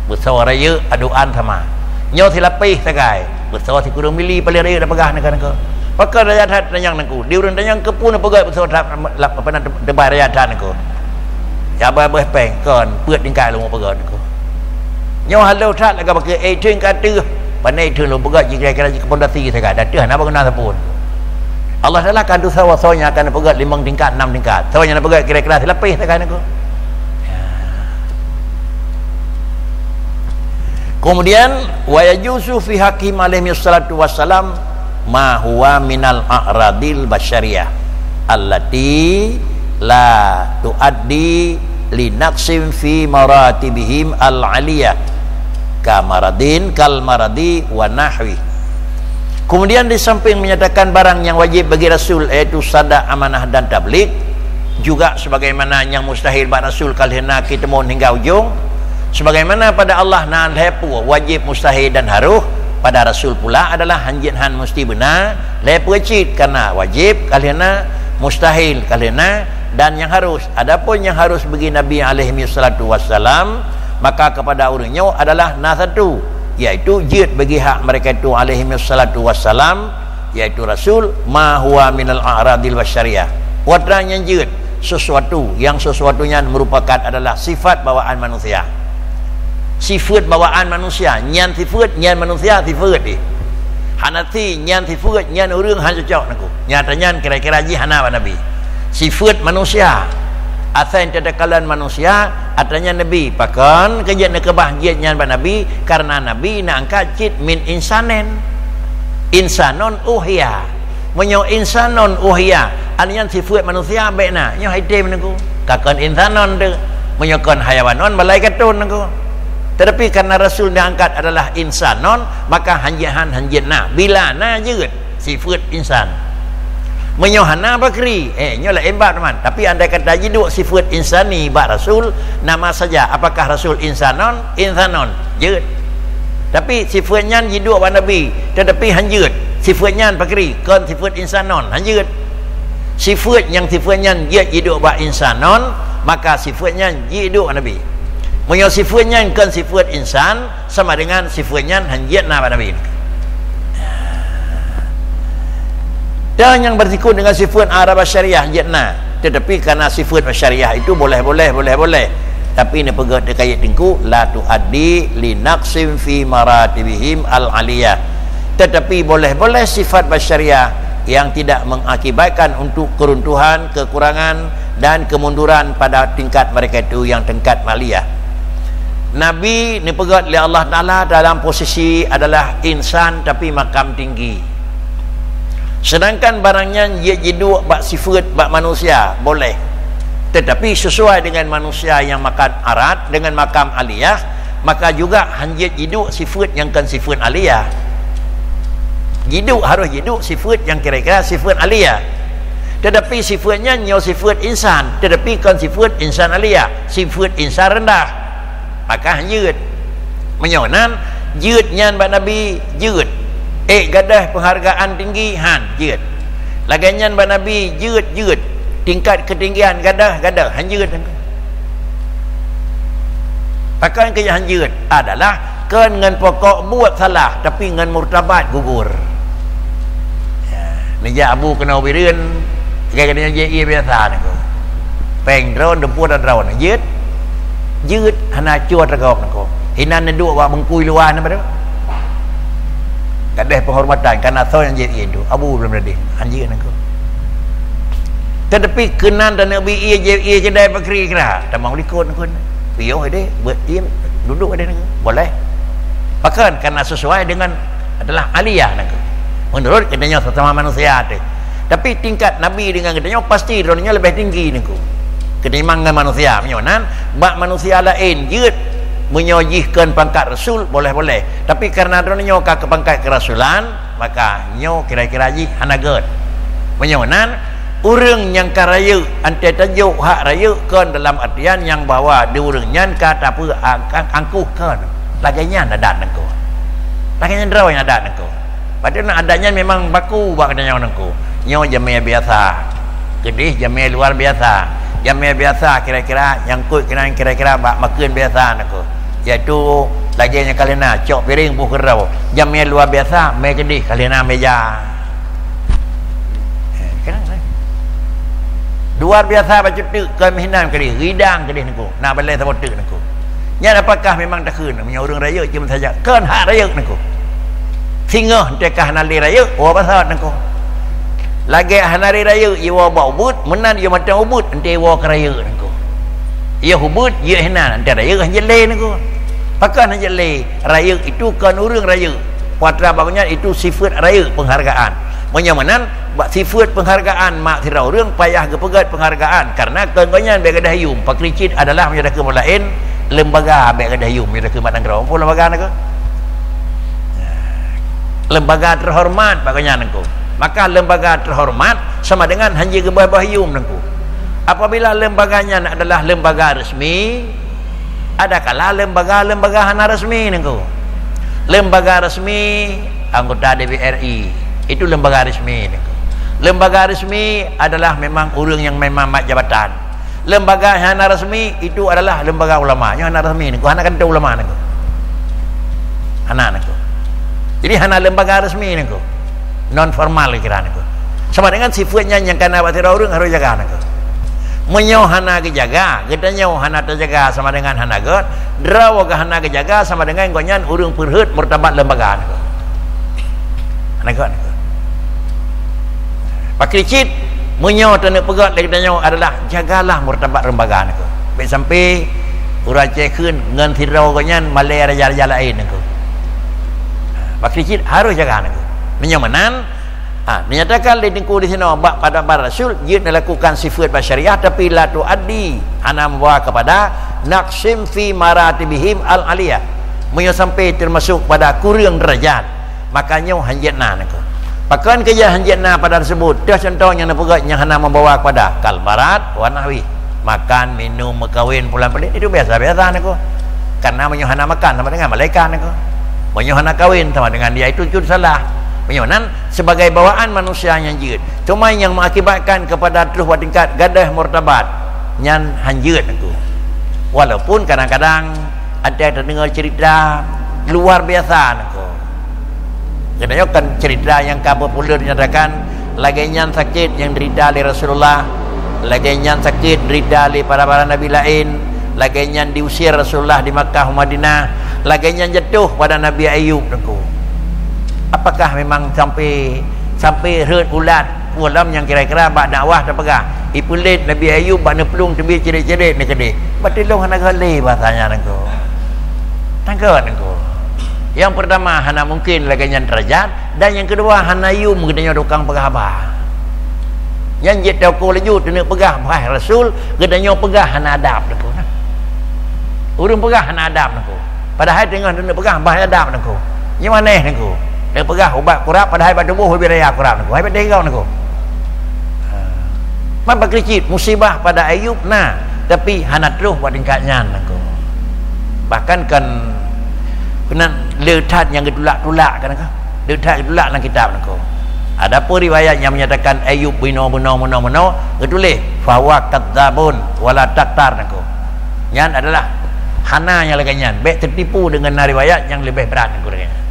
beusoe rayeuk, adokan sama. Nyoe silapéh sagai, beusoe sikureueng mili paléng rayeuk tapeugah neuka-neuka. Pakon raya that tanyong Teungku, di ureueng tanyong keupeue neupeugèt beusoe that, lap-, apa nan, teubai raya that Teungku. Ya, bah, bah, péng, kon, peuet tingkat lom peugèt Teungku. Nyoe halo that lagèe bak ék thon ka teuh. Pane thon lôn peugah jih kira-kira jih keu pondasi sagai. Dah teuh hana bangunan sapeue. Allah Taala akan tusa soe nyang akan peugah limong tingkat, enam tingkat. Soe nyang peugah kira-kira silapéh sagai Teungku. Ya. Kemudian, wa yajuzu fi haqqihim alaihi salatu wassalam ma huwa minal a'radil basyariyah allati la tuaddi li naqsin fi maratibihim al-aliyah, ka maradin, kal maradi wa nahwi. Kemudian di samping menyatakan barang nyang wajib bagi Rasul, yaitu sadak, amanah dan tablig, juga sebagaimana nyang mustahil bak Rasul ka lheueh na keu teumeun hingga ujong, sebagaimana pada Allah na lhèe peue wajib, mustahil dan harôh, pada Rasul pula adalah hanjeuet han musti beuna lhèe peue cit, karena wajib ka lheueh na, mustahil ka lheueh na, dan nyang harôh. Adapun nyang harôh bagi Nabi alaihi salatu wassalam, maka kepada ureueng nyoe adalah na satu, yaitu jeuet bagi hak mereka itu alaihi salatu wassalam, yaitu Rasul, ma huwa minal a'radil basyariyah. Watèe nyang jeuet sesuatu, yang sesuatu nyan merupakan adalah sifat bawaan manusia. Sifeuet bawaan manusia, nyan sifeuet, nyan manusia sifeuet jih. Hana si nyan sifeuet, nyan ureueng han cocok Teungku. Nyata nyan kira-kira jih hana bak Nabi. Sifeuet manusia, asai teuteukeulan manusia, artinya Nabi. Pakon keu jeuet neukeubah jeuet nyan bak Nabi, karena Nabi na angkat cit min insanin. Insanun uhiya. Meunyoe insanon uhiya, artinya sifeuet manusia bèk na. Nyoe hai tem Teungku. Ka kon insanon teuh. Meunyoe kon hayawanon, malaikatun Teungku. Tetapi karena Rasul nyang angkat adalah insanon, maka hanjeuet han, hanjeuet na. Bila na jeuet sifeuet insan. Meunyoe hana pakri, eh, nyoe laén bab teuma. Tapi andai kata jiduek sifeuet insani bak Rasul, nama saja, apakah Rasul insanon? Insanon. Jeuet. Tapi sifeuet nyan jiduek bak Nabi, tetapi han jeuet. Sifeuet nyan pakri, kon sifeuet insanon, han jeuet. Sifeuet nyang sifeuet nyan jeuet jiduek bak insanon, maka sifeuet nyan jiduek bak Nabi. Meunyoe sifeuet nyan kon sifeuet insan, sama dengan sifeuet nyan han jeuet na bak Nabi. Dan nyang bersifeuet dengan sifeuet arah basyariah jeuet na, tetapi karena sifeuet basyariah itu boleh-boleh, boleh-boleh. Tapi neupeugah teuka ayat teungku, "La tuaddi li naqsim fi maratibihim al-aliyah." Tetapi boleh-boleh sifat basyariah yang tidak mengakibatkan untuk keruntuhan, kekurangan, dan kemunduran pada tingkat mereka itu yang tingkat aliyah. Nabi neupeugah lé Allah Taala dalam posisi adalah insan tapi makam tinggi. Sedangkan barang nyan jeuet jiduek bak sifeuet bak manusia, boleh. Tetapi sesuai dengan manusia yang makam arat, dengan makam aliyah, maka juga han jeuet jiduek sifeuet nyang kon sifeuet aliyah. Jiduek harus jiduek sifeuet nyang kira-kira sifeuet aliyah. Tetapi sifeuet nyan nyoe sifeuet insan, tetapi kon sifeuet insan aliyah, sifeuet insan rendah. Maka han jeuet. Meunyoe nan, jeuet nyan bak Nabi, jeuet. Eh, gadoh penghargaan tinggi, han, jeuet. Lagée nyan bak Nabi, jeuet, jeuet. Tingkat ketinggian gadoh, gadoh, han jeuet. Pakon keu han jeuet? Adalah kon ngon pokok buet salah, tapi ngon murtabat gugur. Ya, neujak abu keunoe Bireuen, lagée nyan jeuet ié biasa nangko. Péng droe, deumpue dan droe, jeuet. Jeuet hana cue teugob nangko. Hinan neuduek bak beungkui luwa nyan padub. Gadeh penghormatan, karena soe nyang jeuet ié tu. Abu belom tadi, han jeuet nangko. Tetapi keunan taneuk bi ié, jeuet ié keudai pakri kira. Tamong likot nangko. Piôh deh, buet ié, duduk deh nangko. Boleh. Pakon, karena sesuai dengan adalah aliyah nangko. Menurut geutanyoe sesama manusia tu. Tapi tingkat Nabi dengan geutanyoe pasti droeneuh nyoe leubeh tinggi nangko. Ketimbang ngon manusia. Meunyoe nan, bak manusia laén jeuet, meunyoe jih kon pangkat rasul, boleh-boleh. Tapi karena droeneuh nyoe ka keu pangkat keurasulan, maka nyoe kira-kira jih hana gét. Meunyoe nan, ureuëng nyang ka rayeuk, antée tajok hak rayeuk kon dalam artian nyang bahwa di ureuëng nyan ka tapeue ang-, ang-, angkuh kon. Lagée nyan adat nangko. Lagée nyan droe nyang adat nangko. Padahai adat nyan memang baku bak geutanyoe nangko. Nyoe jamé biasa. Keudeh jamé luar biasa. Jamé biasa kira-kira nyangkot keunan kira-kira bak makheun biasa nangko. Yaitu lagée nyang ka lheueh na, cok piréng boh keudroe. Jamé luar biasa, mé keudeh ka lheueh na meja. Eh, kira-kira. Luar biasa bacut teuk, kon meuhinan keudeh, ridang keudeh nangko. Na balée saboh teuk nangko. Nyan apakah memang takheun meunyoe ureuëng rayeuk cuma saja? Kon hak rayeuk nangko. Singoh teuka hana lé rayeuk, woe basot nangko. Lagée hana lé rayeuk, iwoe bak ubeut, meunan iwoe mantong ubeut, ente iwoe keu rayeuk nangko. Iyoh ubeut, iyoh hinan, ente rayeuk han jeuet lé nangko. Pakon han jeuet lé? Rayeuk itu kon ureuëng rayeuk. Patra bak nyan itu sifeuet rayeuk, penghargaan. Meunyoe meunan, bak sifeuet penghargaan mak sidroe ureuëng payah geupeugét penghargaan, karena kon gobnyan bék gadôh yuem. Pakri cit adalah meunyoe takheun laén, lembaga bék gadôh yuem, meunyoe takheun mak nanggroe. Peue lembaga nangko? Lembaga terhormat bak gobnyan nangko. Maka lembaga terhormat sama dengan han jeuet geuboh-boh yuem nangko. Apabila lembaga nyan adalah lembaga resmi, adakala lembaga-lembaga hana resmi nangko. Lembaga resmi, anggota D P R I, itu lembaga resmi nangko. Lembaga resmi adalah memang ureuëng nyang memang mat jabatan. Lembaga hana resmi itu adalah lembaga ulama. Nyoe hana resmi nangko, hana kantô ulama nangko. Hana nangko. Jadi hana lembaga resmi nangko. Non formal kira nangko. Sama dengan sifeuet nyan nyang kana bak sidroe ureuëng harôh jaga nangko. Meunyoe hana geujaga, geutanyoe hana tajaga sama dengan hana gét, droe geuh hana geujaga sama dengan gobnyan ureuëng peureuheuet martabat lembaga nangko. Hana gét nangko. Pakri cit, meunyoe taneuk peugét lé geutanyoe adalah jagalah martabat lembaga nangko. Bék sampai ureuëng Aceh kheun ngon sidroe gobnyan malée raja-raja laén nangko. Pakri cit harôh jaga nangko. Meunyoe meunan, ha, dinyatakan lé Teungku di sinoe bak pada para rasul, jeuet neulakukan sifeuet basyariah, tapi la tuaddi, hana membawa kepada naqsim fi maratibihim al-aliyah. Meunyoe sampai termasuk pada kureueng deurajat, maka nyoe han jeuet na nangko. Pakon keujeuet hanjeuet na pada tersebut? Toh contoh nyang neupeugah nyang hana membawa kepada kal marad wa nahwi. Makan, minum, meukawen, pulan peulét, itu biasa-biasa niko. Karena meunyoe hana makan sama dengan malaikat niko. Meunyoe hana kawen sama dengan dia itu, itu salah. Meunyoe nan sebagai bawaan manusia nyang jeuet. Cuma nyang mengakibatkan kepada terus bak tingkat gadoh martabat nyan hanjeuet niko. Walaupun kadang-kadang ada terdengar cerita luar biasa niko. Geutanyoe kan cerita nyang ka populer nyatakan, lagée nyan sakét nyang derita lé Rasulullah, lagée nyan sakét derita lé para-para nabi laén, lagée nyan diusir Rasulullah di Makkah u Madinah, lagée nyan jatuh pada Nabi Ayub niko. Apakah memang sampai, sampai rhot ulat? Peue lom nyang kira-kira bak dakwah teupeugah, ipeulét Nabi Ayub bak neuplueng teubiet cedek-cedek neukeudeh. Bak tilong hana galé bahasa nyan niko. Tangkot niko. Nyang pertama, hana mungkin lagée nyan derajat, dan nyang keudua, hana yum geutanyoe tukang peugah haba. Nyan jeuet teuko laju teuneuk peugah bah Rasul, geutanyoe peugah hana adab niko. Ureuëng peugah hana adab niko. Padahai teungoh neupeugah bah adab niko. Nyoe aneh niko. Neupeugah ubat kurab padahai bak tuboh ubit raya kurab niko. Hai bak tinggai niko. Ha. Man bak keucit musibah pada Ayub na, tapi hana troh bak tingkat nyan niko. Bahkan kan keunan le that nyang geutulak-tulak kan niko. Le that geutulak lam kitab niko. Adapun riwayat nyang menyatakan Ayub bunoe-bunoe, bunoe-bunoe, geutuléh, "Fahuwa kadzabun wala taktar," niko. Nyan adalah hana nyang lagée nyan, bék teutipu deungon na riwayat nyang leubeh brat niko lagée nyan.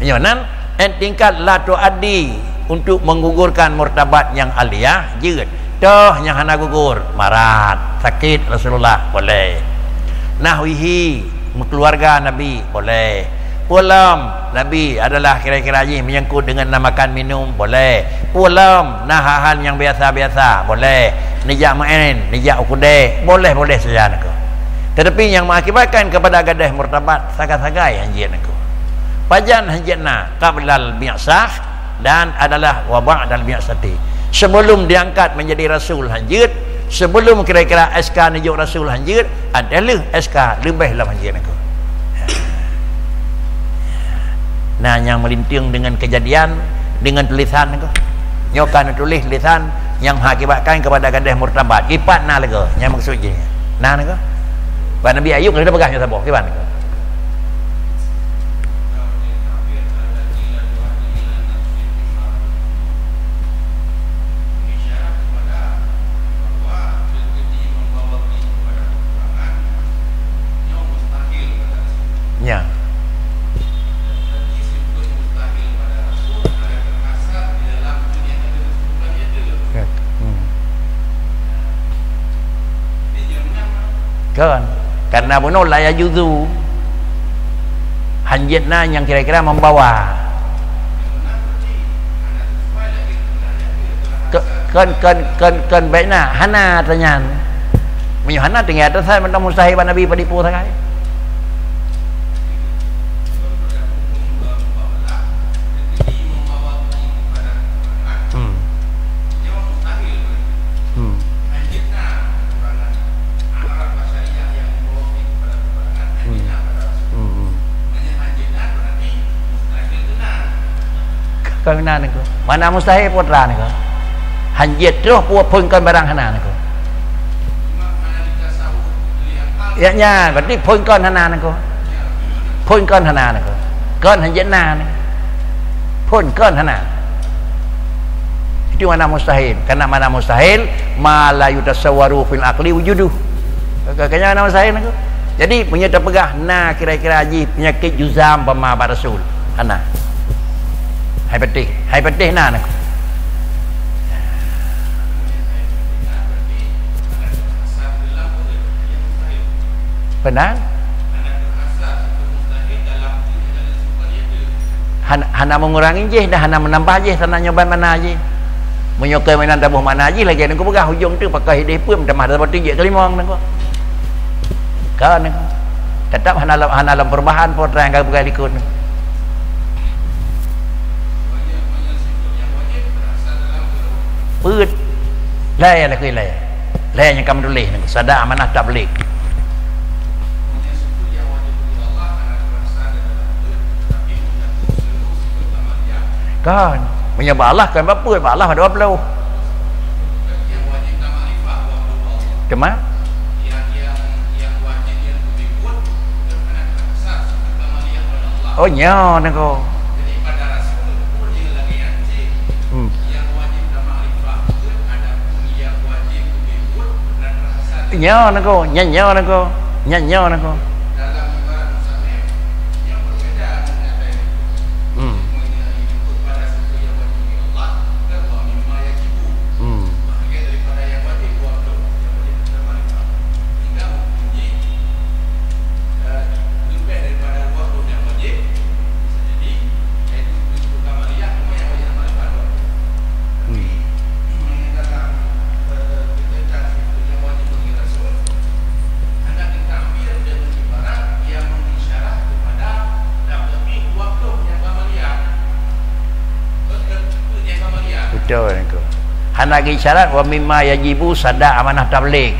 Nyoe nan, eh, tingkat la tuaddi untuk menggugurkan martabat nyang aliyah, jeuet. Toh nyang hana gugur, marat, sakét Rasulullah, boleh. Nahwihi, meukeuluwarga Nabi, boleh. Peue lom, Nabi adalah kira-kira jih menyangkut deungon na makan minum, boleh. Peue lom, na hal-hal nyang biasa-biasa, boleh. Neujak meu'én, neujak u keudè, boleh-boleh saja niko. Tetapi nyang mengakibatkan kepada gadoh martabat sagai-sagai hanjeuet niko. Pajan hanjeuet na, qablal bi'tsah, dan adalah wa ba'dal bi'tsati. Sebelum diangkat menjadi rasul hanjeuet, sebelum kira-kira S K neujok rasul hanjeuet, ada lheueh S K leubeh lom hanjeuet niko. Nah, nyang meulintang deungon kejadian, deungon tulisan niko. Nyoe ka neutuléh tulisan nyang mengakibatkan kepada gadoh martabat. Kiban na lagée, nyang maksud jih. Nah niko. Bak Nabi Ayub ka teupeugah nyoe saboh, kiban niko. Nya. Hmm. Kan? Karena bunoe la yajuzu. Hanjeuet na nyang kira-kira membawa. Ke-, kon, kon, kon, kon baik na, hana tanyan. Meunyoe hana, tinggai atasan mantong mustahil bak Nabi padum sagai. Hmm. Hmm. Hmm. Hmm. Hmm. Kon meunan niko. Mana mustahil putra niko. Hanjeuet troh pu-, phon kon barang hana niko. Ya nyan, berarti phon kon hana niko. Phon kon hana niko. Kon hanjeuet na niko. Phon kon hana. Itu mana mustahil. Karena mana mustahil, ma la yutasawwaru fil aqli wujuduh. Ka-, ka-, kanya mana mustahil niko. Jadi, meunyoe tapeugah na kira-kira jih penyakit juzam pama bak Rasul. Hana. Hai peuteh, hai peuteh na niko. Benar? Hana, hana mengurangi jih dan hana menambah jih, sana nyoe ban mana jih. Meunyoe keu meunan taboh mana jih lagée niko peugah ujong tu pakai hideh pun tamah pada batu jik kelimong niko. Kan niko. Tetap hana lom, hana lom perubahan po terang ka peugah likot niko. Peuet. Lai lakui lai. Lai nyang ka meutuléh niko. Sada amanah tabligh. Kan? Meunyoe bak Allah kan bak peuet, bak Allah dua ploh. Teuma? Oh, nyoe nangko. Hmm. Nyoe nangko, nyan nyoe nangko, nyan nyoe nangko. Hmm. Hmm. Hmm. Beutôi, nangko. Hana geuisyarat, "Wa mimma yajibu sada amanah tabligh."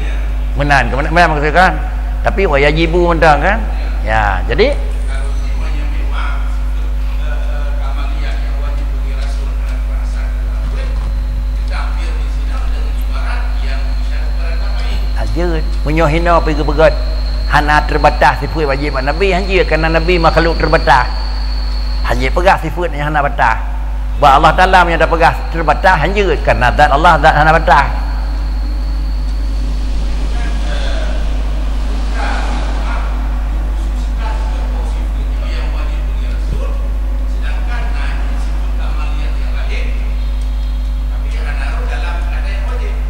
Meunan, meunan, meunan maksud kan? Tapi "wa yajibu" mantong kan? Ya, jadi Hanjeuet. Meunyoe hinoe pih geupeugét hana teubatas sifeuet wajéb bak Nabi, hanjeuet, karena Nabi makhluk teubatas. Hanjeuet peugah sifeuet nyang hana batas. Bak Allah Taala meunyoe tapeugah teubatas, hanjeuet, karena zat Allah zat hana batas.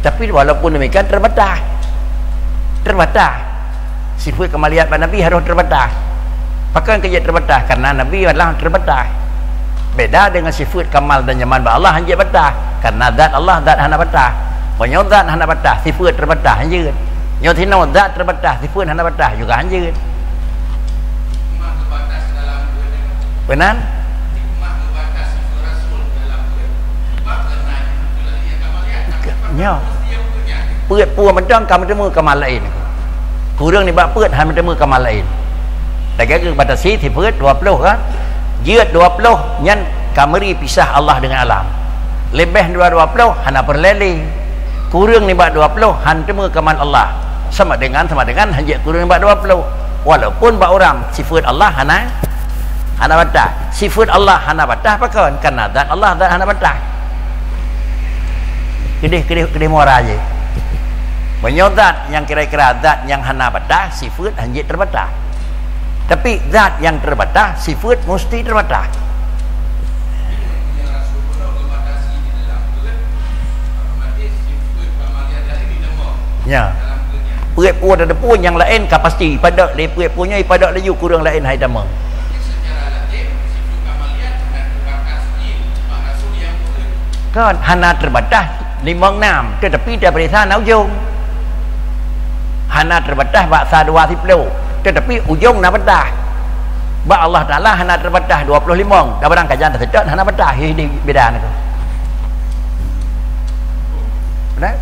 Tapi walaupun demikian, terbatas. Terbatas. Sifeuet kamaliat bak Nabi harôh terbatas. Pakon keu jeuet terbatas? Karena Nabi adalah terbatas. Beda dengan sifeuet kamal dan nyaman bak Allah, hanjeuet batas. Karena zat Allah, zat hana batas. Meunyoe zat hana batas, sifeuet terbatas, hanjeuet. Nyoe sinoe zat terbatas, sifeuet hana batas, juga hanjeuet. Meunan? Nyoe. Peuet peue mantong ka meuteumé kamal laén. Kureueng nibak peuet hana meuteumé kamal laén. Lagèe geubatasi sifeuet dua ploh kan? Jeuet dua ploh nyan ka meuri pisah Allah dengan alam. Leubeh nibak dua ploh hana peureulèe lé. Kureueng nibak dua ploh hana teumé kamal Allah. Sama dengan, sama dengan hanjeuet kureueng nibak dua ploh. Walaupun bak ureueng sifeuet Allah hana, hana batas. Sifeuet Allah hana batas pakon? Karena zat Allah zat hana batas. Keudeh, keudeh, keudeh muara jih. Meunyoe zat nyang kira-kira zat nyang hana batas, sifeuet hanjeuet terbatas. Tapi zat nyang terbatas, sifeuet musti terbatas. Nya. Peuet peue tateupeue nyang laén ka pasti ipadok lé peuet peue nyoe, ipadok laju kureueng laén hai tamong. Kan hana terbatas limong nam, tetapi tapeuriksa na ujong. Hana terbatas bak sa dua siploh, tetapi ujong na batas. Bak Allah Taala hana terbatas dua ploh limong, dan barang kajan teuseutôt hana batas, hi di beda nangko. Benar?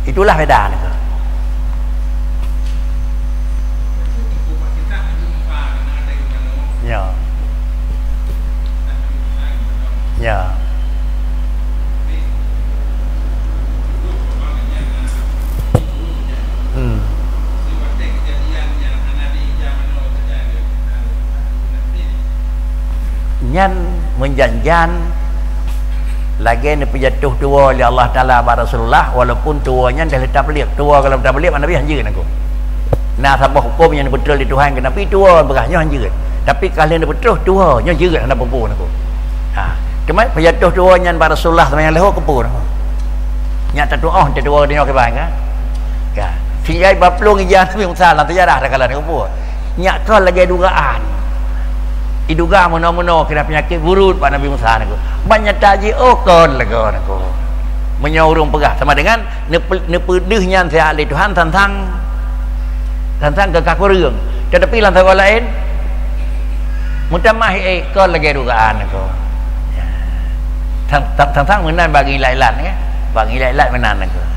Itulah beda nangko. Ya. Ya. Hmm. Nyan meujan-jan lagèe neupeujatoh tuwo lé Allah Taala bak Rasulullah, walaupun tuwo nyan deuh lé tabliek. Tuwo gohlom tabliek, Nabi hanjeuet nangko. Na saboh huköm nyang neupeutrôh lé Tuhan keu Nabi, tuwo peugah nyoe hanjeuet. Tapi ka lheueh neupeutrôh tuwo, nyoe jeuet hana peue-peue nangko. Ha, teuma peujatoh tuwo nyan bak Rasulullah teuma nyang leuho keupeue nangko. Nyak tatuoh tatuwo donya kiban ka. Ya. Sehingga baplueng ija Nabi Musa lam sejarah takalon keupeue. Nyak kon lagèe dugaan. Iduga meunoe-meunoe keunan peunyakét burut bak Nabi Musa nangko. Ban nyata jih, oh, kon lagèe nangko. Meunyoe ureueng peugah sama dengan neupe-, neupeudeuh nyan siat lé Tuhan, sang-sang, sang-sang keu ka kureueng. Tetapi lam sagoe laén, meutamah, eh, kon lagèe dugaan nangko. Ya. Sang-, sang-, sang-sang meunan bagi ilat-ilat, ya. Bagi ilat-ilat meunan nangko. Ya.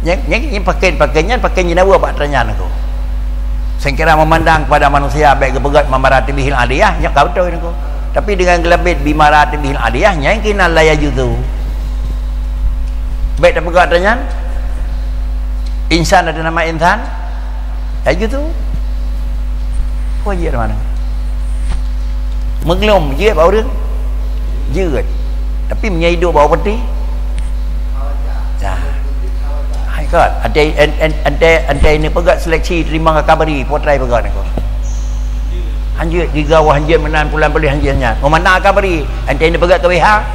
Nyang, nyang, nyang pakén, pakén nyan pakén jinawa bak atra nyan ko. Sangkira memandang kepada manusia baik geupeugah bimaratibihil aliyah, nyoe ka beutôi ko. Tapi dengan geulabet bimaratibihil aliyah, nyan keunan la yajuzu. Baik tapeugah atra nyan, insan ada nama insan, yajuzu. Wajib mana? Meuglom jeuet bak ureueng? Jeuet. Tapi meunyoe iduek bak upeti? Ya. Hai kot. Antai, an-, an-, antai, antai ni peugah seleksi terima ka bri, potrai peugah ni ko. Hanjeuet gigawah hanjeuet meunan pulan boleh hanjeuet nyan. Meumana ka bri, antai ni peugah ke W H.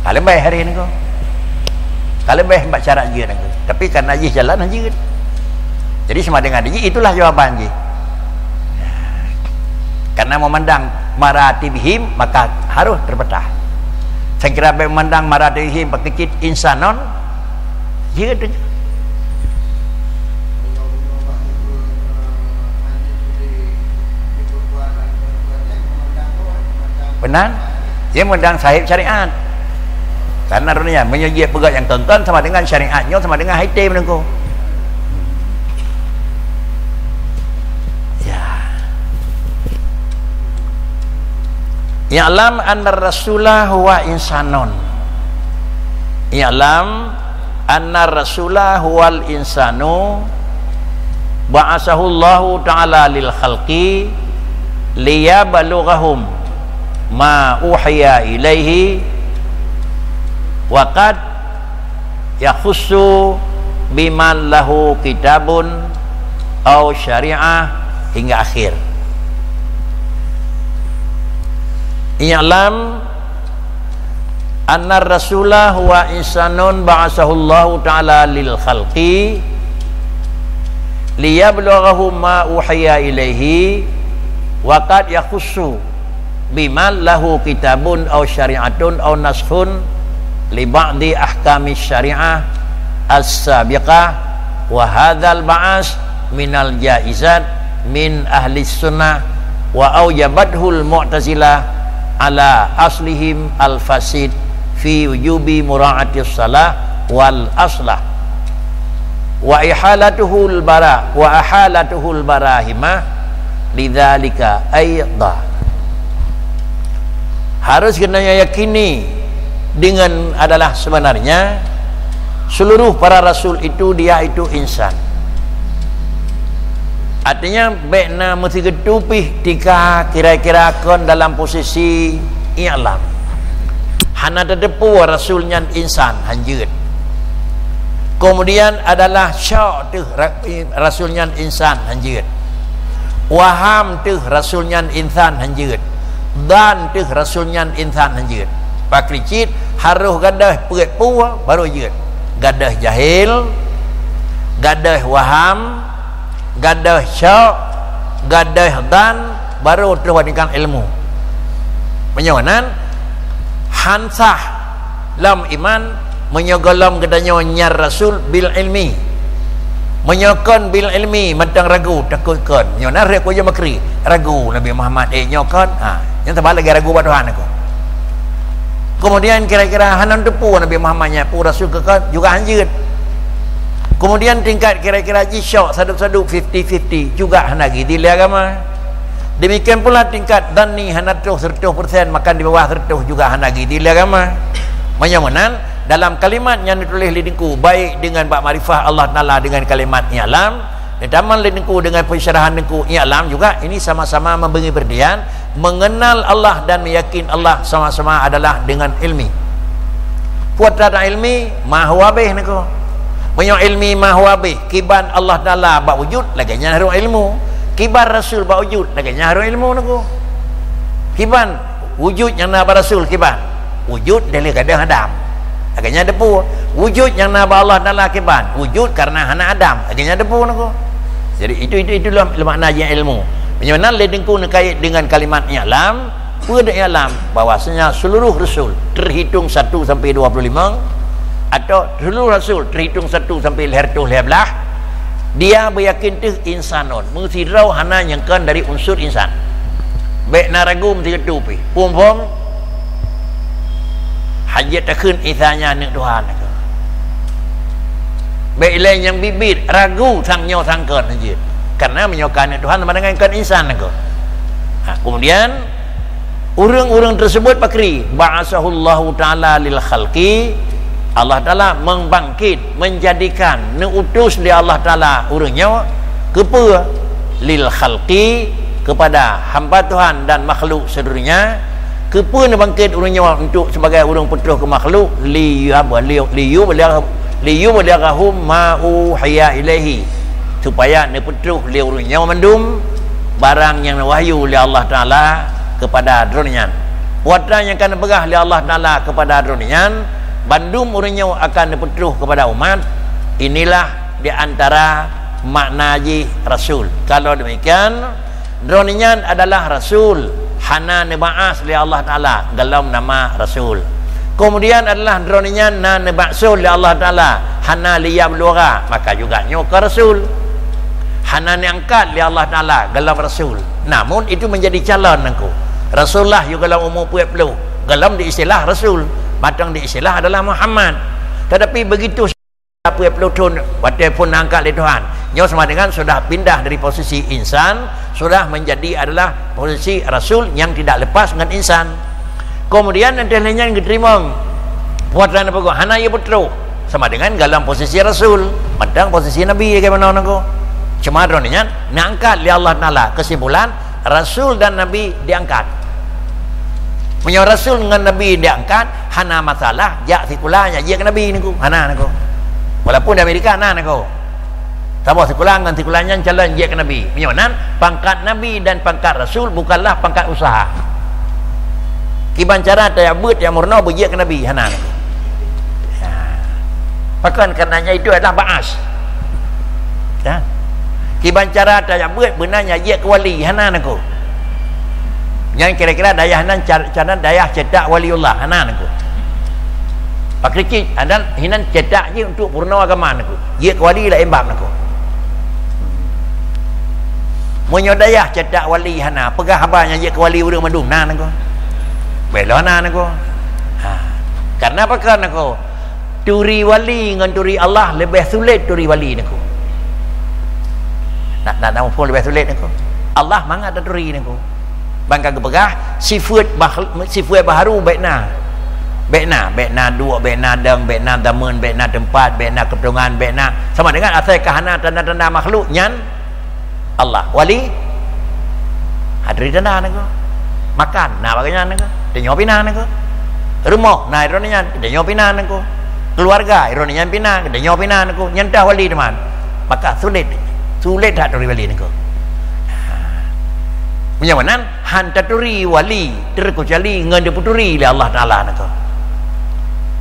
Ka lembeh hari ni ko. Ka lembeh bak syarat jeuet ni ko. Tapi karena jih jalan hanjeuet. Jadi sama dengan jih, itulah jawaban jih. Karena memandang maratibihim, maka harus terpatah. Sangkira baik memandang maratibihim pakecit insanon, jeuet tu. Benar? Dia memandang sahib syariat. Karena dunia menyejak peugah nyang tonton sama dengan syariat nyoe sama dengan haitem nengko. Ya. I'lam anna rasula huwa insanun. I'lam anna rasula huwal insanu ba'asahu Allahu ta'ala lil khalqi liyablughahum ma uhiya ilaihi wa qad yakhussu biman lahu kitabun au syari'ah hingga akhir. I'lam anna rasula huwa insanun ba'asahu Allahu ta'ala lil khalqi liyablughahum ma uhiya ilaihi wa qad yakhussu biman lahu kitabun au syari'atun au naskhun li ba'di ahkami syari'ah as-sabiqah wa hadzal ba'as minal jaizat min ahli sunnah wa aujabathul mu'tazilah ala aslihim al-fasid fi wujubi mura'atis salah wal aslah wa ihalatuhul bara wa ahalatuhul barahimah lidzalika aidha. Harus keunan yakini dengan adalah sebenarnya seluruh para rasul itu dia itu insan. Artinya, bèk na meusigeutupih tika kira-kira kon dalam posisi i'lam. Hana tateupeue rasul nyan insan, hanjeuet. Kemudian adalah syak teuh ra-, rasul nyan insan, hanjeuet. Waham teuh rasul nyan insan, hanjeuet. Dhan teuh rasul nyan insan, hanjeuet. Pakri cit harôh gadôh peuet peue baru jeuet. Gadôh jahil, gadôh waham, gadôh syak, gadôh dhan, baru troh bak tingkat ilmu. Meunyoe nan, han sah lom iman meunyoe gohlom geutanyoe nyan rasul bil ilmi. Meunyoe kon bil ilmi, mantong ragu, takot kon. Meunyoe nan rhek kujeuet makri, ragu Nabi Muhammad, eh, nyoe kon? Ha, nyan saban lagèe ragu bak Tuhan aku. Kemudian kira-kira hana teupeu Nabi Muhammad nyan peue rasul keu kon, juga hanjeuet. Kemudian tingkat kira-kira jih syok, sadup-sadup, fifty fifty, juga hana gidi lé agama. Demikian pula tingkat dhanni hana troh seratus persen, bahkan di bawah seratus juga hana gidi lé agama. Meunyoe meunan, dalam kalimat nyang dituléh lé Teungku, baik dengan bak makrifah Allah Taala dengan kalimat i'lam, ditaman lé Teungku dengan pensyarahan Teungku i'lam juga, ini sama-sama memberi perhatian, mengenal Allah dan meyakin Allah sama-sama adalah dengan ilmi. Peue atra ilmi, ma huwa bih Teungku. Meunyoe ilmi ma huwa bih, kiban Allah Taala bak wujud, lagèe nyan harôh ilmu. Kiban rasul bak wujud, lagèe nyan harôh ilmu Teungku. Kiban wujud nyang na bak rasul, kiban wujud dari gadôh Adam. Lagèe nyan teupeu. Wujud nyang na bak Allah Taala kiban, wujud karena hana Adam. Lagèe nyan teupeu Teungku. Jadi itu, itu, itulah makna jih ilmu. Meunyoe nan lé Teungku neukait dengan kalimat i'lam, peue i'lam? Bahwasanya seluruh rasul terhitung satu sampai dua puluh lima, atau seluruh rasul terhitung satu sampai lhèe reutôh lhèe blah, dia beuyakin teuh insanon, meusidroe hana nyang kon dari unsur insan. Bèk na ragu meusigeutupih. Phom-phom, hajat takheun Isa nyan aneuk Tuhan. Bék ilée nyang biet-biet ragu sang nyoe sang kon jeuet. Karena meunyoe ka aneuk Tuhan sama dengan kon insan nangko. Ha, kemudian ureuëng-ureuëng tersebut pakri, ba'asahullahu ta'ala lil khalqi, Allah Taala membangkit, menjadikan, neuutus lé Allah Taala ureuëng nyoe keupeue? Lil khalqi, kepada hamba Tuhan dan makhluk seluruhnya. Keupeue neubangkét ureuëng nyoe untuk sebagai ureuëng peutroh keu makhluk? Liyab-, liyu-, liyubligha-, liyublighahum ma uhiya ilaihi, supaya neupeutroh lé ureuëng nyoe mandum barang nyang neuwahyu lé Allah Taala kepada droeneuh nyan. Peue nyang ka neupeugah lé Allah Taala kepada droeneuh nyan, bandum ureuëng nyoe akan neupeutroh kepada umat. Inilah di antara makna jih rasul. Kalau demikian, droeneuh nyan adalah rasul, hana neuba'as lé Allah Taala golom nama rasul. Kemudian adalah droeneuh nyan na neuba'sul lé Allah Taala, hana liyabluga, maka juga nyoe kon rasul. Hana neuangkat lé Allah Taala golom rasul. Namun itu menjadi calon nangko. Rasulullah yôh golom umu peuet ploh, golom diistilah rasul, mantong diistilah adalah Muhammad. Tetapi begitu peuet ploh thon watée phon angkat lé Tuhan, nyoe sama dengan sudah pindah dari posisi insan, sudah menjadi adalah posisi rasul nyang tidak lepas ngon insan. Kemudian enteh lé nyan geuteurimong, peue nyang neupeugah, hana yôh peutroh, sama dengan golom posisi rasul, mantong posisi nabi lagée meunoe nangko. Cuma droeneuh nyan neuangkat lé Allah Taala. Kesimpulan, rasul dan nabi diangkat. Meunyoe rasul ngon nabi diangkat, hana masalah jak sikula nyang jeuet keu nabi nangko. Hana nangko. Walaupun di Amerika na nangko. Saboh sikula ngon sikula nyan calon jeuet keu nabi. Meunyoe nan, pangkat nabi dan pangkat rasul bukanlah pangkat usaha. Kiban cara tajak beuet nyang meurunoe beujeuet keu nabi, hana nangko. Ha. Pakon? Karenanya itu adalah ba'as. Ya. Kiban cara tajak beuet beuna nyang jeuet keu wali, hana nangko. Nyan kira-kira dayah nan car-, cara dayah cetak waliullah, hana nangko. Pakri cit, adan hinan cetak jih untuk peurunoe agama nangko. Jeuet keu wali laén bab nangko. Meunyoe dayah cetak wali hana, peugah haba nyang jeuet keu wali ureuëng mandum na nangko. Bela na nangko. Ha. Karena pakon nangko? Turi wali ngon turi Allah leubeh sulet turi wali nangko. Nak, nak, nak muphom leubeh sulet nangko. Allah mangat taturi nangko. Ban ka geupeugah, sifeuet bah-, sifeuet baharu bék na. Bék na, bék na duek, bék na dong, bék na zaman, bék na teumpat, bék na keutongan, bék na. Sama dengan asai ka hana tanda-tanda makhluk nyan Allah. Wali, ha, turi tanda nangko. Makan, na bak geuhnyan nangko. Tanyoe pih na nangko. Rumoh, na droeneuh nyan, tanyoe pih na nangko. Keuluwarga, droeneuh nyan pih na, tanyoe pih na nangko. Nyan teuh wali teuma. Maka sulet, sulet that turi wali nangko. Ha. Meunyoe meunan, han taturi wali, teukecuali ngon dipeuturi lé Allah Taala nangko.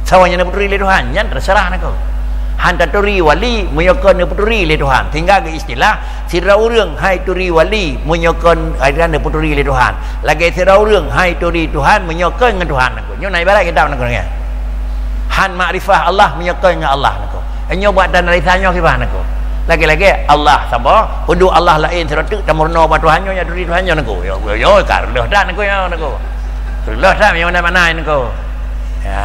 Saboh nyang neupeuturi lé Tuhan, nyan teuseurah nangko. Han taturi wali meunyoe kon neupeuturi lé Tuhan. Sehingga geuistilah, sidroe ureuëng hai turi wali meunyoe kon hai neupeuturi lé Tuhan. Lagée sidroe ureuëng hai turi Tuhan meunyoe kon ngon Tuhan nangko. Nyoe na ibarat kitab nangko nyan. Han makrifah Allah meunyoe kon ngon Allah nangko. Nyoe buat dan dari tanyoe kiban nangko. Lagée-lagée Allah saboh, uduk Allah laén sidroe teuk tameurunoe bak Tuhan nyoe, nyan turi Tuhan nyoe nangko. Yo, yo, yo, ka reuloh that nangko nyoe nangko. Reuloh that nyang mana-mana nangko. Ya.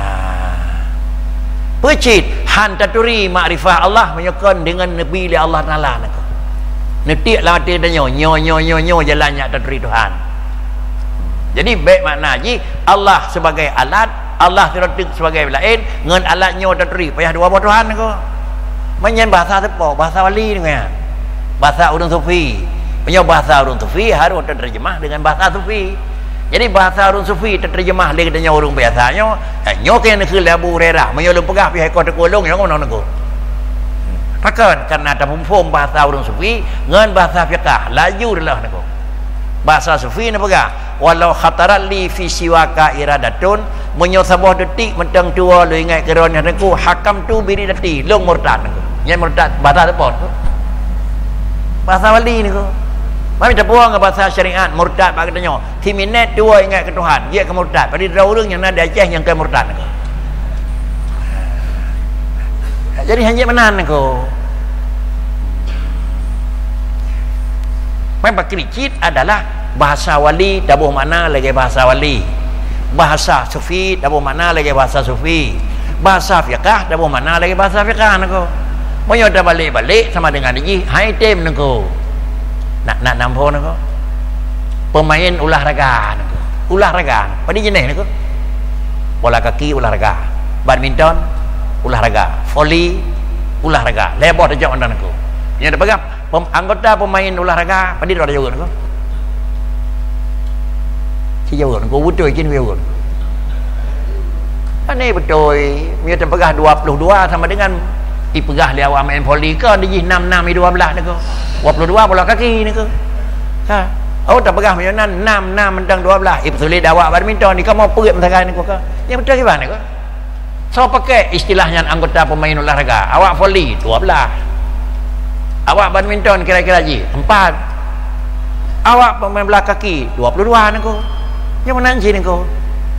Peucit, han taturi makrifah Allah meunyoe kon deungon neubi lé Allah Taala nangko. Neutiek lam até tanyoe, nyoe, nyoe, nyoe, nyoe jalan nyang taturi Tuhan. Jadi, bék makna jih Allah sebagai alat, Allah sidroe teuk sebagai laén, ngon alat nyoe taturi, payah dua boh Tuhan nangko. Meunyan bahasa seupôt, bahasa wali nyan. Bahasa ureuëng sufi. Meunyoe bahasa ureuëng sufi harôh teuteurjeumah deungon bahasa sufi. Jadi, bahasa ureuëng sufi teuteurjeumah lé geutanyoe ureuëng biasa nyoe, eh, nyoe keuh nyang neukheun lé Abu Hurairah, meunyoe lôn peugah pih hai koh teukulông, nyoe ngon nangko. Pakon? Karena taphom-phom bahasa ureuëng sufi ngon bahasa fiqah, laju reuloh nangko. Bahasa sufi neupeugah, "Walau khatarat li fi siwaka iradatun," meunyoe saboh detik mantong tuwoe lôn ingat keu droeneuh nangko, "hakamtu biridati," lôn murtad nangko. Nyan murtad, bahasa seupôt tu. Bahasa wali nangko. Mami tapuwoe ngon bahasa syariat, murtad bak geutanyoe. Siminét tuwoe ingat keu Tuhan, jeuet keu murtad. Padahai droe ureuëng nyang na di Aceh nyang keu murtad nangko. Jadi, hanjeuet meunan nangko. Memang kricit adalah bahasa wali taboh makna lagée bahasa wali. Bahasa sufi taboh makna lagée bahasa sufi. Bahasa fiqah taboh makna lagée bahasa fiqah nangko. Meunyoe tabalek-balek sama dengan jih, hai tem nengko. Nak, nak nampo nengko. Pemain olahraga nengko. Olahraga. Padum jeuneh nengko. Bola kaki olahraga. Badminton olahraga. Voli olahraga. Lhèe boh tajak undang nengko. Nyoe tapeugah pem-, anggota pemain olahraga, padum droe tajak nengko. Ci jaweueb nengko beutôi, ci jaweueb. Aneh beutôi, meunyoe tapeugah dua puluh dua sama dengan ipeugah lé awak main voli ka di jih enam enam i dua belas nengko. Dua puluh dua bola kaki nengko. Ka. Oh, tapeugah meunyoe nan enam enam mantong dua belas, ipeusulet awak badminton, ikamoe peuet meusagai nengko ka. Nyang beutôi kiban nengko. Soe pakai istilah nyan anggota pemain olahraga? Awak voli, dua belas. Awak badminton kira-kira jih, empat. Awak pemain bola kaki, dua puluh dua nengko. Nyang meunan jih nengko.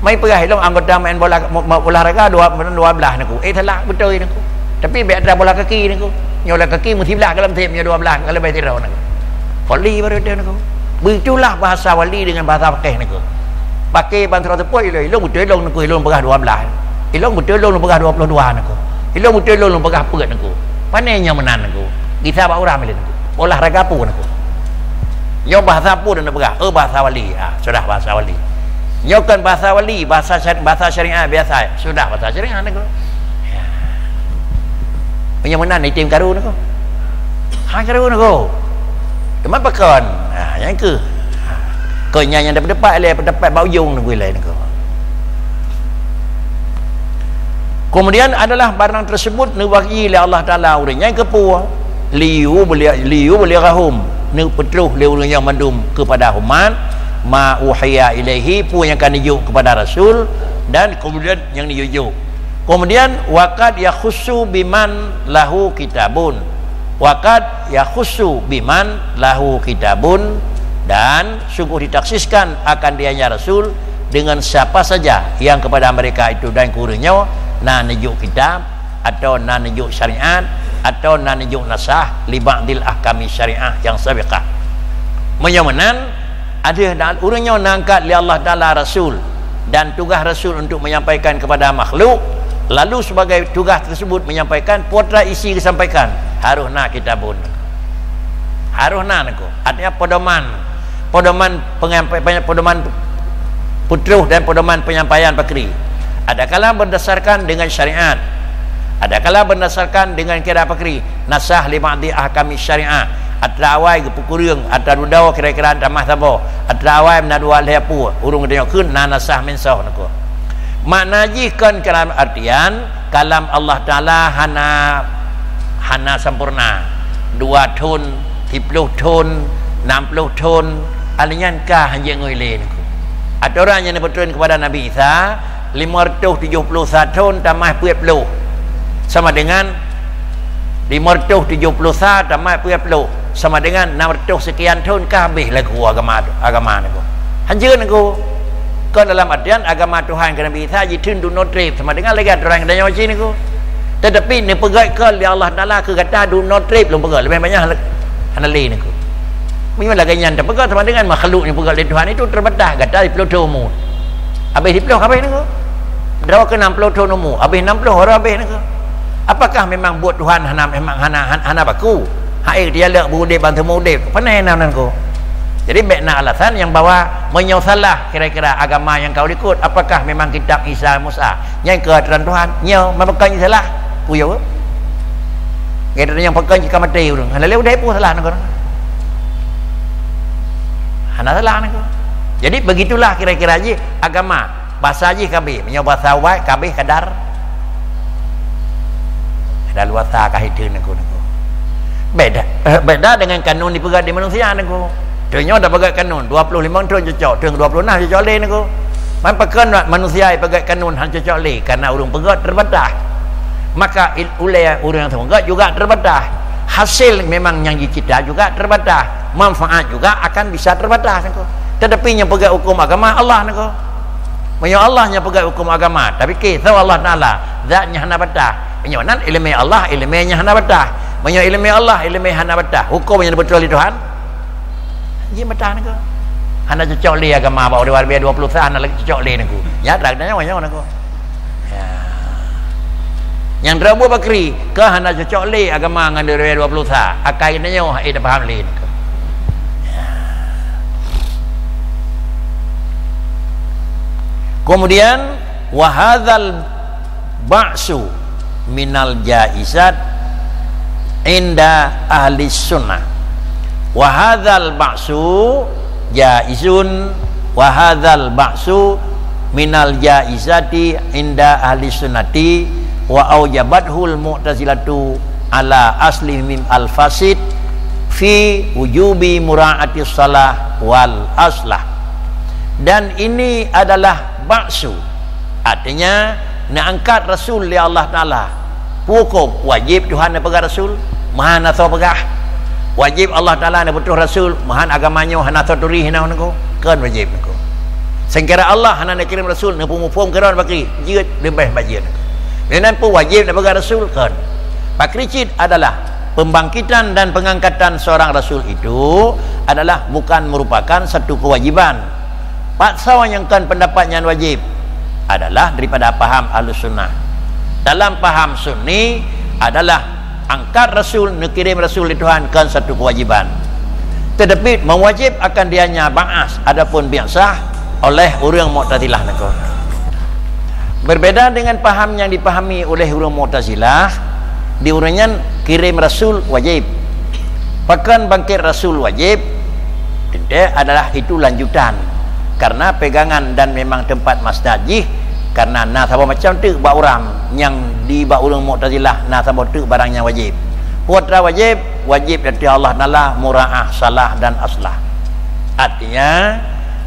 Mai peugah ilong anggota main bola, mo-, mo-, olahraga dua, dua belas nengko. Eh, salah, beutôi nengko. Tapi bèk atra bola kaki nengko. Nyoe bola kaki meusiblah goh lam sép, nyoe dua belas, goh lam sép sidroe nengko. Voli baru tu nengko. Begitulah bahasa voli dengan bahasa pakéh nengko. Pakéh ban sidroe teupeu ilong, ilong beutôi ilong nengko, ilong peugah dua belas. Ilong beutôi ilong lôn peugah dua puluh dua nengko. Ilong beutôi ilong lôn peugah peuet nengko. Pane nyang meunan nengko. Gisa bak urang mileh nengko. Olahraga peue nengko. Nyoe bahasa peue nengko peugah? Oh, bahasa voli. Ah, sudah bahasa voli. Nyoe kon bahasa voli, bahasa syar-, bahasa syariat biasa. Sudah bahasa syariat nengko. Ya. Meunyoe meunan item karu nengko. Ha, karu nengko. Teuma pakon? Ha, nyang keuh. Ha. Kon nyan nyang dapat-dapat lé, dapat bak ujong nengko ilèe nengko. Kemudian adalah barang tersebut neubagi lé Allah Taala ureuëng nyan keu peue? Liyu beli, liyu beli rahum, neupeutroh lé ureuëng nyan mandum kepada umat, ma uhiya ilaihi, peue nyang ka neujok kepada Rasul, dan kemudian nyang neujok. Kemudian, waqad yakhussu biman lahu kitabun. Waqad yakhussu biman lahu kitabun, dan sungguh ditaksiskan akan dia, ya Rasul, dengan siapa saja yang kepada mereka itu dan keu ureuëng nyoe na neujok kitab, atau na neujok syariat, atau na neujok nasah li ba'dil ahkami syariah yang sabiqah. Meunyoe meunan, adeuh dan ureuëng nyoe na angkat lé Allah Taala Rasul dan tugas Rasul untuk menyampaikan kepada makhluk, lalu sebagai tugas tersebut menyampaikan, peue atra isi geusampaikan, harôh na kitabun. Harôh na nengko. Artinya pedoman, pedoman pengampai-, pedoman peutroh dan pedoman penyampaian pakri. Adakala berdasarkan dengan syariat, adakala berdasarkan dengan kira pakri, nasah li ba'di ahkami syariah, atra awai geupeukureueng, atra dudoe kira-kira tamah saboh, atra awai meunan dua lhèe pue, ureuëng geutanyoe kheun na nasah mansoh nengko. Makna jih kon dalam artian kalam Allah Taala hana, hana sempurna. Dua thon, siplôh thon, nam plôh thon, alèh nyan ka hanjeuet ngon ilèe nengko. Atoran nyang neupeutrön kepada Nabi Isa, lima ratus tujuh puluh sa thon tamah peuet plôh, sama dengan lima ratus tujuh puluh sa tamah peuet plôh, sama dengan enam ratus sekian thon ka habéh lagu agama, agama nengko. Hanjeuet nengko. Kon dalam artian agama Tuhan keu Nabi Isa jitheun dunoe treb sama dengan lagèe atoran geutanyoe cit nengko. Tetapi neupeugèt kon lé Allah Taala keu gata dunoe treb lôn peugèt, leubèh banyak hana lé nengko. Meunyoe lagèe nyan teupeugah sama dengan makhluk nyang peugah lé Tuhan itu terbatas, gata siplôh thon umu. Habéh siplôh ka habéh nengko. Droe keu nam plôh thon umu, habéh nam plôh baru habéh nengko. Apakah memang buet Tuhan hana, memang hana, hana, hana baku? Hai dia lé beudeb ban teumeu udeb. Pane na nengko. Jadi bèk na alasan nyang bahwa meunyoe salah kira-kira agama nyang kau likot, apakah memang kitab Isa Musa? Nyan keu atoran Tuhan. Nyoe meunyoe bukan salah, peue yo? Gata nyang peugah jih ka maté ureuëng. Hana lé udeb peue salah nengko. Hana salah nengko. Jadi begitulah kira-kira jih agama. Bahasa jih ka habéh. Meunyoe bahasa awai ka habéh kadar. Kadar luasa ka hideuen nengko-nengko. Beda, eh, beda dengan kanun dipeugah di manusia nengko. Tanyoe tapeugah kanun, dua puluh lima thon cocok, thon dua puluh enam cocok lé nengko. Man pakon manusia ipeugah kanun han cocok lé, karena ureuëng peugah terbatas. Maka il-, ulèe ureuëng nyang teupeugah juga terbatas. Hasil memang nyang jicipta juga terbatas. Manfaat juga akan bisa terbatas nengko. Tetapi nyang peugah hukum agama Allah nengko. Meunyoe Allah nyang peugah hukum agama, tapi keu Allah Taala, zat nyang hana batas. Meunyoe nan iéleumé Allah, iéleumé nyang hana batas. Meunyoe iéleumé Allah, iéleumé hana batas. Hukum nyang beutôi lé Tuhan, jih batas nengko. Hana cocok lé agama bak ureuëng dua puluh sa hana lagi cocok lé nengko. Nyan atra geutanyoe nyoe nengko. Ya. Nyang droe buet pakri, ka hana cocok lé agama ngon dua ribu dua puluh sa. Akai geutanyoe hana tapaham lé. Kemudian, wa hadzal ba'su minal jaizat inda ahli sunnah. Wa hadzal ba'su jaizun, wa hadzal ba'su minal jaizati inda ahli sunnati, wa aujabathul mu'tazilatu ala aslihim al fasid fi wujubi mura'ati shalah wal aslah. Dan ini adalah ba'su, artinya neuangkat Rasul lé Allah Taala. Peue huköm? Wajéb Tuhan neupeugah Rasul, meuhan asoe peugah. Wajéb Allah Taala neupeutuh Rasul, meuhan agama nyoe hana asoe turi hina nangko, kon wajéb nangko. Seungkira Allah hana neukirém Rasul, neupeumuphom keudroe baki, jeuet leubeh bak jeuet nangko. Meunan pun wajéb neupeugah Rasul, kon. Pakri cit adalah pembangkitan dan pengangkatan seorang Rasul itu adalah bukan merupakan satu kewajiban. Paksa nyang kon pendapat nyan wajéb adalah daripada paham Ahlus Sunnah. Dalam paham Sunni adalah angkat Rasul, neukirém Rasul lé Tuhan kon satu kewajiban. Tetapi mewajib akan dianya ba'as adapun bi'sah oleh ureuëng Mu'tazilah nangko. Berbeda dengan paham yang dipahami oleh ureuëng Mu'tazilah, di ureuëng nyan kirém Rasul wajéb. Pakon bangkét Rasul wajéb? Teuntée adalah itu lanjutan. Karena pegangan dan memang teumpat masdar jih, karena na saboh macam teuk bak urang nyang di bak ureuëng Mu'tazilah na saboh teuk barang nyang wajéb. Peue atra wajéb? Wajéb ateueh Allah Taala mura'ah shalah dan aslah. Artinya,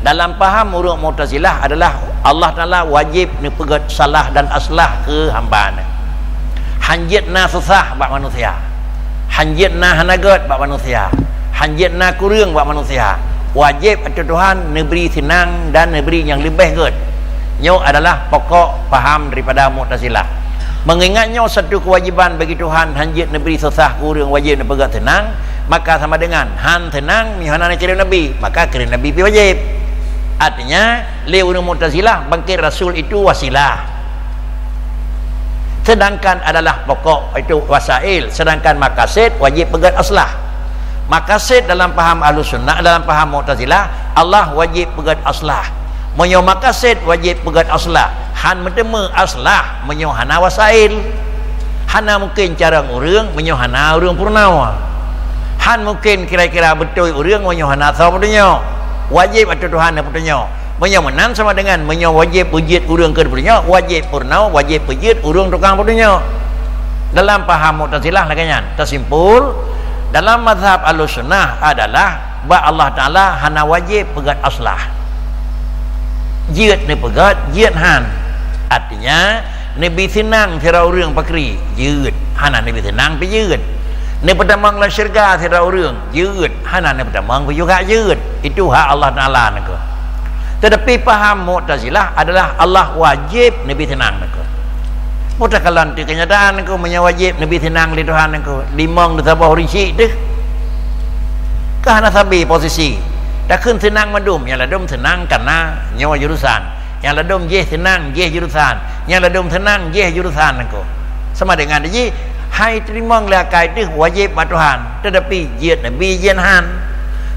dalam paham ureuëng Mu'tazilah adalah Allah Taala wajéb neupeugét shalah dan aslah keu hamba-Nya. Hanjeuet na susah bak manusia. Hanjeuet na hana gét bak manusia. Hanjeuet na kureueng bak manusia. Wajéb ateueh Tuhan neubri seunang dan neubri nyang leubeh gét. Nyoe adalah pokok paham daripada Mu'tazilah. Mengingat nyoe satu kewajiban bagi Tuhan, hanjeuet neubri susah, kureueng, wajéb neupeugét seunang, maka sama dengan han seunang meunyoe hana neukirém Nabi, maka kirém Nabi pih wajéb. Artinya, lé ureuëng Mu'tazilah bangkét Rasul itu wasilah. Sedangkan adalah pokok itu wasail, sedangkan makasid wajéb peugét aslah. Makasid dalam paham Ahlus Sunnah, dalam paham Mu'tazilah, Allah wajéb peugét aslah. Meunyoe makasid wajéb peugét aslah, han meuteumé aslah meunyoe hana wasail. Hana mungken carông ureuëng meunyoe hana ureuëng peurunoe. Han mungken kira-kira beutôi ureuëng meunyoe hana soe peutunyok. Wajéb ateueh Tuhan na peutunyok. Meunyoe meunan sama dengan meunyoe wajéb peujeuet ureuëng keu peutunyok, wajéb peurunoe, wajéb peujeuet ureuëng tukang peutunyok. Dalam paham Mu'tazilah lagée nyan, teusimpul, dalam mazhab Ahlus Sunnah adalah bak Allah Taala hana wajéb peugét aslah. Jeuet neupeugét, jeuet han. Artinya, neubi seunang sidroe ureuëng pakri, jeuet. Hana neubi seunang pih jeuet. Neupeutamong lam syeuruga sidroe ureuëng, jeuet. Hana neupeutamong pih juga jeuet. Itu hak Allah Taala nangko. Tetapi paham Mu'tazilah adalah Allah wajéb neubi seunang nangko. Peue takalon teuh keunyataan nangko, meunyoe wajéb neubi seunang lé Tuhan nangko, limong di saboh ureuëng syiek teuh. Ka hana sabe posisi. Takheun seunang mandum, nyang ladum seunang karena nyoe jurusan. Nyang ladum jih seunang jih jurusan. Nyang ladum seunang jih jurusan nangko. Sama dengan jih, hai teurimong lé akai teuh wajéb bak Tuhan, tetapi jeuet neubi jeuet han.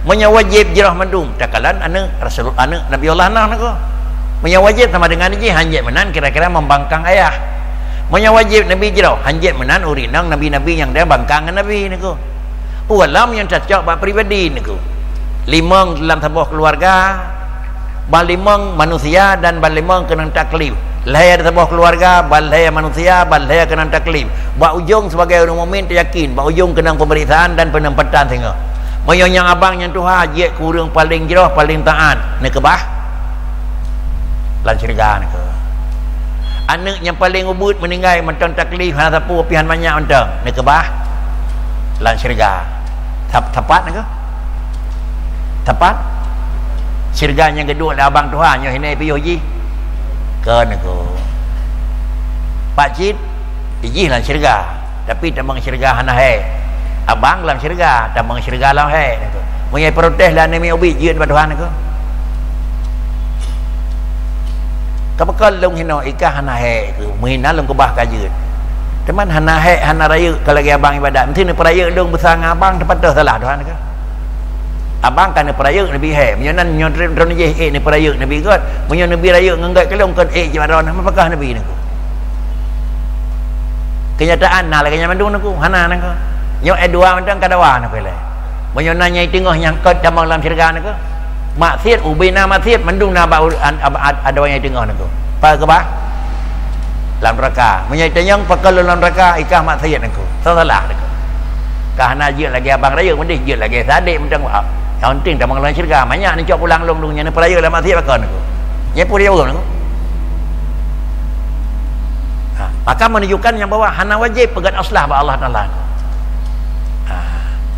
Meunyoe wajéb jroh mandum, takalon aneuëk Rasul, aneuëk Nabi Allah Nuh nangko. Meunyoe wajéb sama dengan jih, hanjeuet meunan kira-kira membangkang ayah. Meunyoe wajéb neubi jroh, hanjeuet meunan ureuëng inong nabi-nabi nyang deuh bangkang ngon Nabi nangko. Peue lom nyang cocok bak pribadi nangko. Limong dalam saboh keuluwarga, ban limong manusia dan ban limong keunong taklif. Lhée di saboh keuluwarga, ban lhée manusia, ban lhée keunong taklif. Bak ujong sibagai ureuëng mukmin teuyakin, bak ujong keunong peumeriksaan dan peunempatan singoh. Meunyoe nyang abang nyang tuha jeuet keu ureuëng paleng jroh, paleng taát, neukeubah lam syeuruga nangko. Aneuëk nyang paleng ubeuet meuninggai mantong taklif hana sapeue pih han manyak mantong, neukeubah lam syeuruga. Tap-, tapat nangko? Tapat? Syeuruga nyang geuduek lé abang tuha nyoe hinoe piôh jih? Kon nangko. Pakcit, jih lam syeuruga. Tapi tamong syeuruga hana hék. Abang lam syeuruga, tamong syeuruga lam hék nangko. Meunyoe protes lé aneuëk miet ubit jeuet bak Tuhan nangko. Ka pakon lôn hinoe, i kah hana hék keuh, meuhina lôn keubah ka jeuet. Teuma hana hék, hana rayeuk ka lagée abang ibadat. Meusti neupeurayeuk lôn beusa ngon abang, teupatéh salah Tuhan ka. Abang ka neupeurayeuk neubi hék. Meunyoe nan nyoe droe-, droeneuh jih ék neupeurayeuk neubi gét. Meunyoe neubi rayeuk ngon gét keu lôn kon ék jih droeneuh, meupakat neubi neuku. Keunyataan na lagée nyan mandum neuku, hana neuku. Nyoe ék dua mantong ka dawa neuku lé. Meunyoe na nyang teungoh nyang kon tamong lam syeuruga neuku. Maksiet, ubé na maksiet, mandum na bak u-, an-, ab-, ad-, adoe nyang teungoh neuku. Pakon keubah? Lam neuraka. Meunyoe tanyong pakon lôn lam neuraka, ikah maksiet neuku. Salah neuku. Ka hana jeuet lagée abang rayeuk, meudeh jeuet lagée sadek mantong. Nyang penting tamong lam syeuruga. Manyak neucok pulang lôn dulu nyan neupeurayeuk lam maksiet pakon neuku. Nyan peue dia ureuëng neuku. Ha, maka menunjukkan nyang bahwa hana wajéb peugét aslah bak Allah Taala. Ha,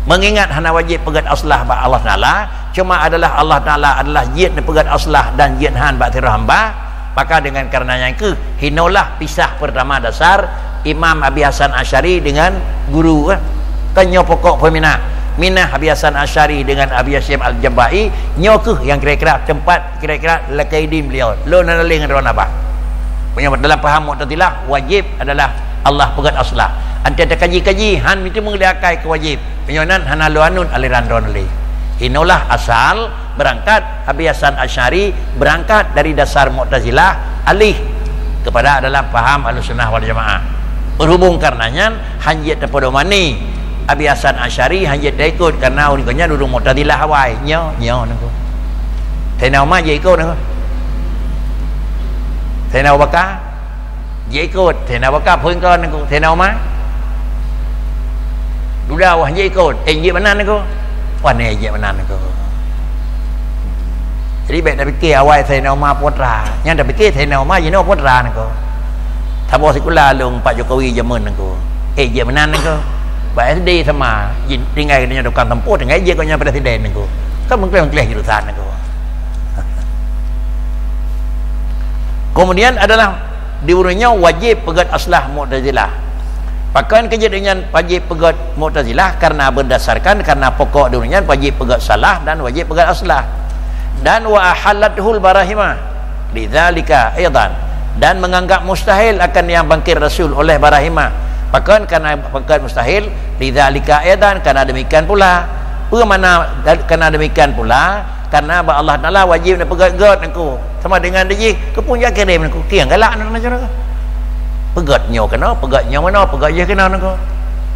mengingat hana wajéb peugét aslah bak Allah Taala, cuma adalah Allah Taala adalah jeuet neupeugét aslah dan jeuet han bak sidroe hamba, maka dengan karena nyan keuh hinoelah pisah pertama dasar Imam Abi Hasan Asy'ari dengan guru, eh. Kan nyoe pokok peuminah. Minah Abi Hasan Asy'ari dengan Abi Hasyim Al-Jubba'i, nyoe keuh nyang kira-kira teumpat kira-kira lakée idin beliau. Lôn hana lé ngon droeneuh bah. Meunyoe dalam paham Mu'tazilah, wajéb adalah Allah peugét aslah. Antara takaji-kaji, han meuteumé lé akai keu wajéb. Meunyoe nan hana lôn anut aliran droeneuh lé. Inoelah asal beurangkat Abi Hasan Asy'ari, beurangkat dari dasar Mu'tazilah, alih kepada dalam paham Ahlussunnah wal Jamaah. Berhubung karena nyan, han jeuet tapeudomani Abi Hasan Asy'ari, han jeuet taikot karena ureuëng nyan ureuëng Mu'tazilah awai. Nyoe, nyoe neuku. Saidina Umar jeuet ikot neuku. Saidina Abu Bakar jeuet ikot. Saidina Abu Bakar phon kon neuku. Saidina Umar duda wah jeuet ikot. Eh, jeuet meunan neuku. Wah, nyoe jeuet meunan neuku. Jadi bék tapike awai Saidina Umar putra. Nyang tapike Saidina Umar jinoe putra neuku. Saboh sikula lôn Pak Jokowi jameun neuku. Eh, jeuet meunan neuku. Bak S D sama, jin-, tinggai geutanyoe tukang tempuh, tinggai jeuet geutanyoe presiden neuku. Kan meukleh-meukleh jurusan neuku. Kemudian adalah di ureuëng nyoe wajéb peugét aslah Mu'tazilah. Pakon keu jeuet nyan wajéb peugét Mu'tazilah? Karena berdasarkan, karena pokok di ureuëng nyan wajéb peugét salah dan wajéb peugét aslah. Dan wa ahallathul barahimah. Lidzalika aidan, dan menganggap mustahil akan yang bangkit Rasul oleh Barahimah. Pakon kana pakon mustahil? Lidzalika aidan, kana demikian pula. Peue makna dal-, kana demikian pula? Karena bak Allah Taala wajéb neupeugét-gét neuku. Sama dengan dijih, keupeue jak kirém neuku. Kieng galak neuku. Peugét nyoe keunoe, peugét nyoe meunoe, peugét jih keunoe neuku.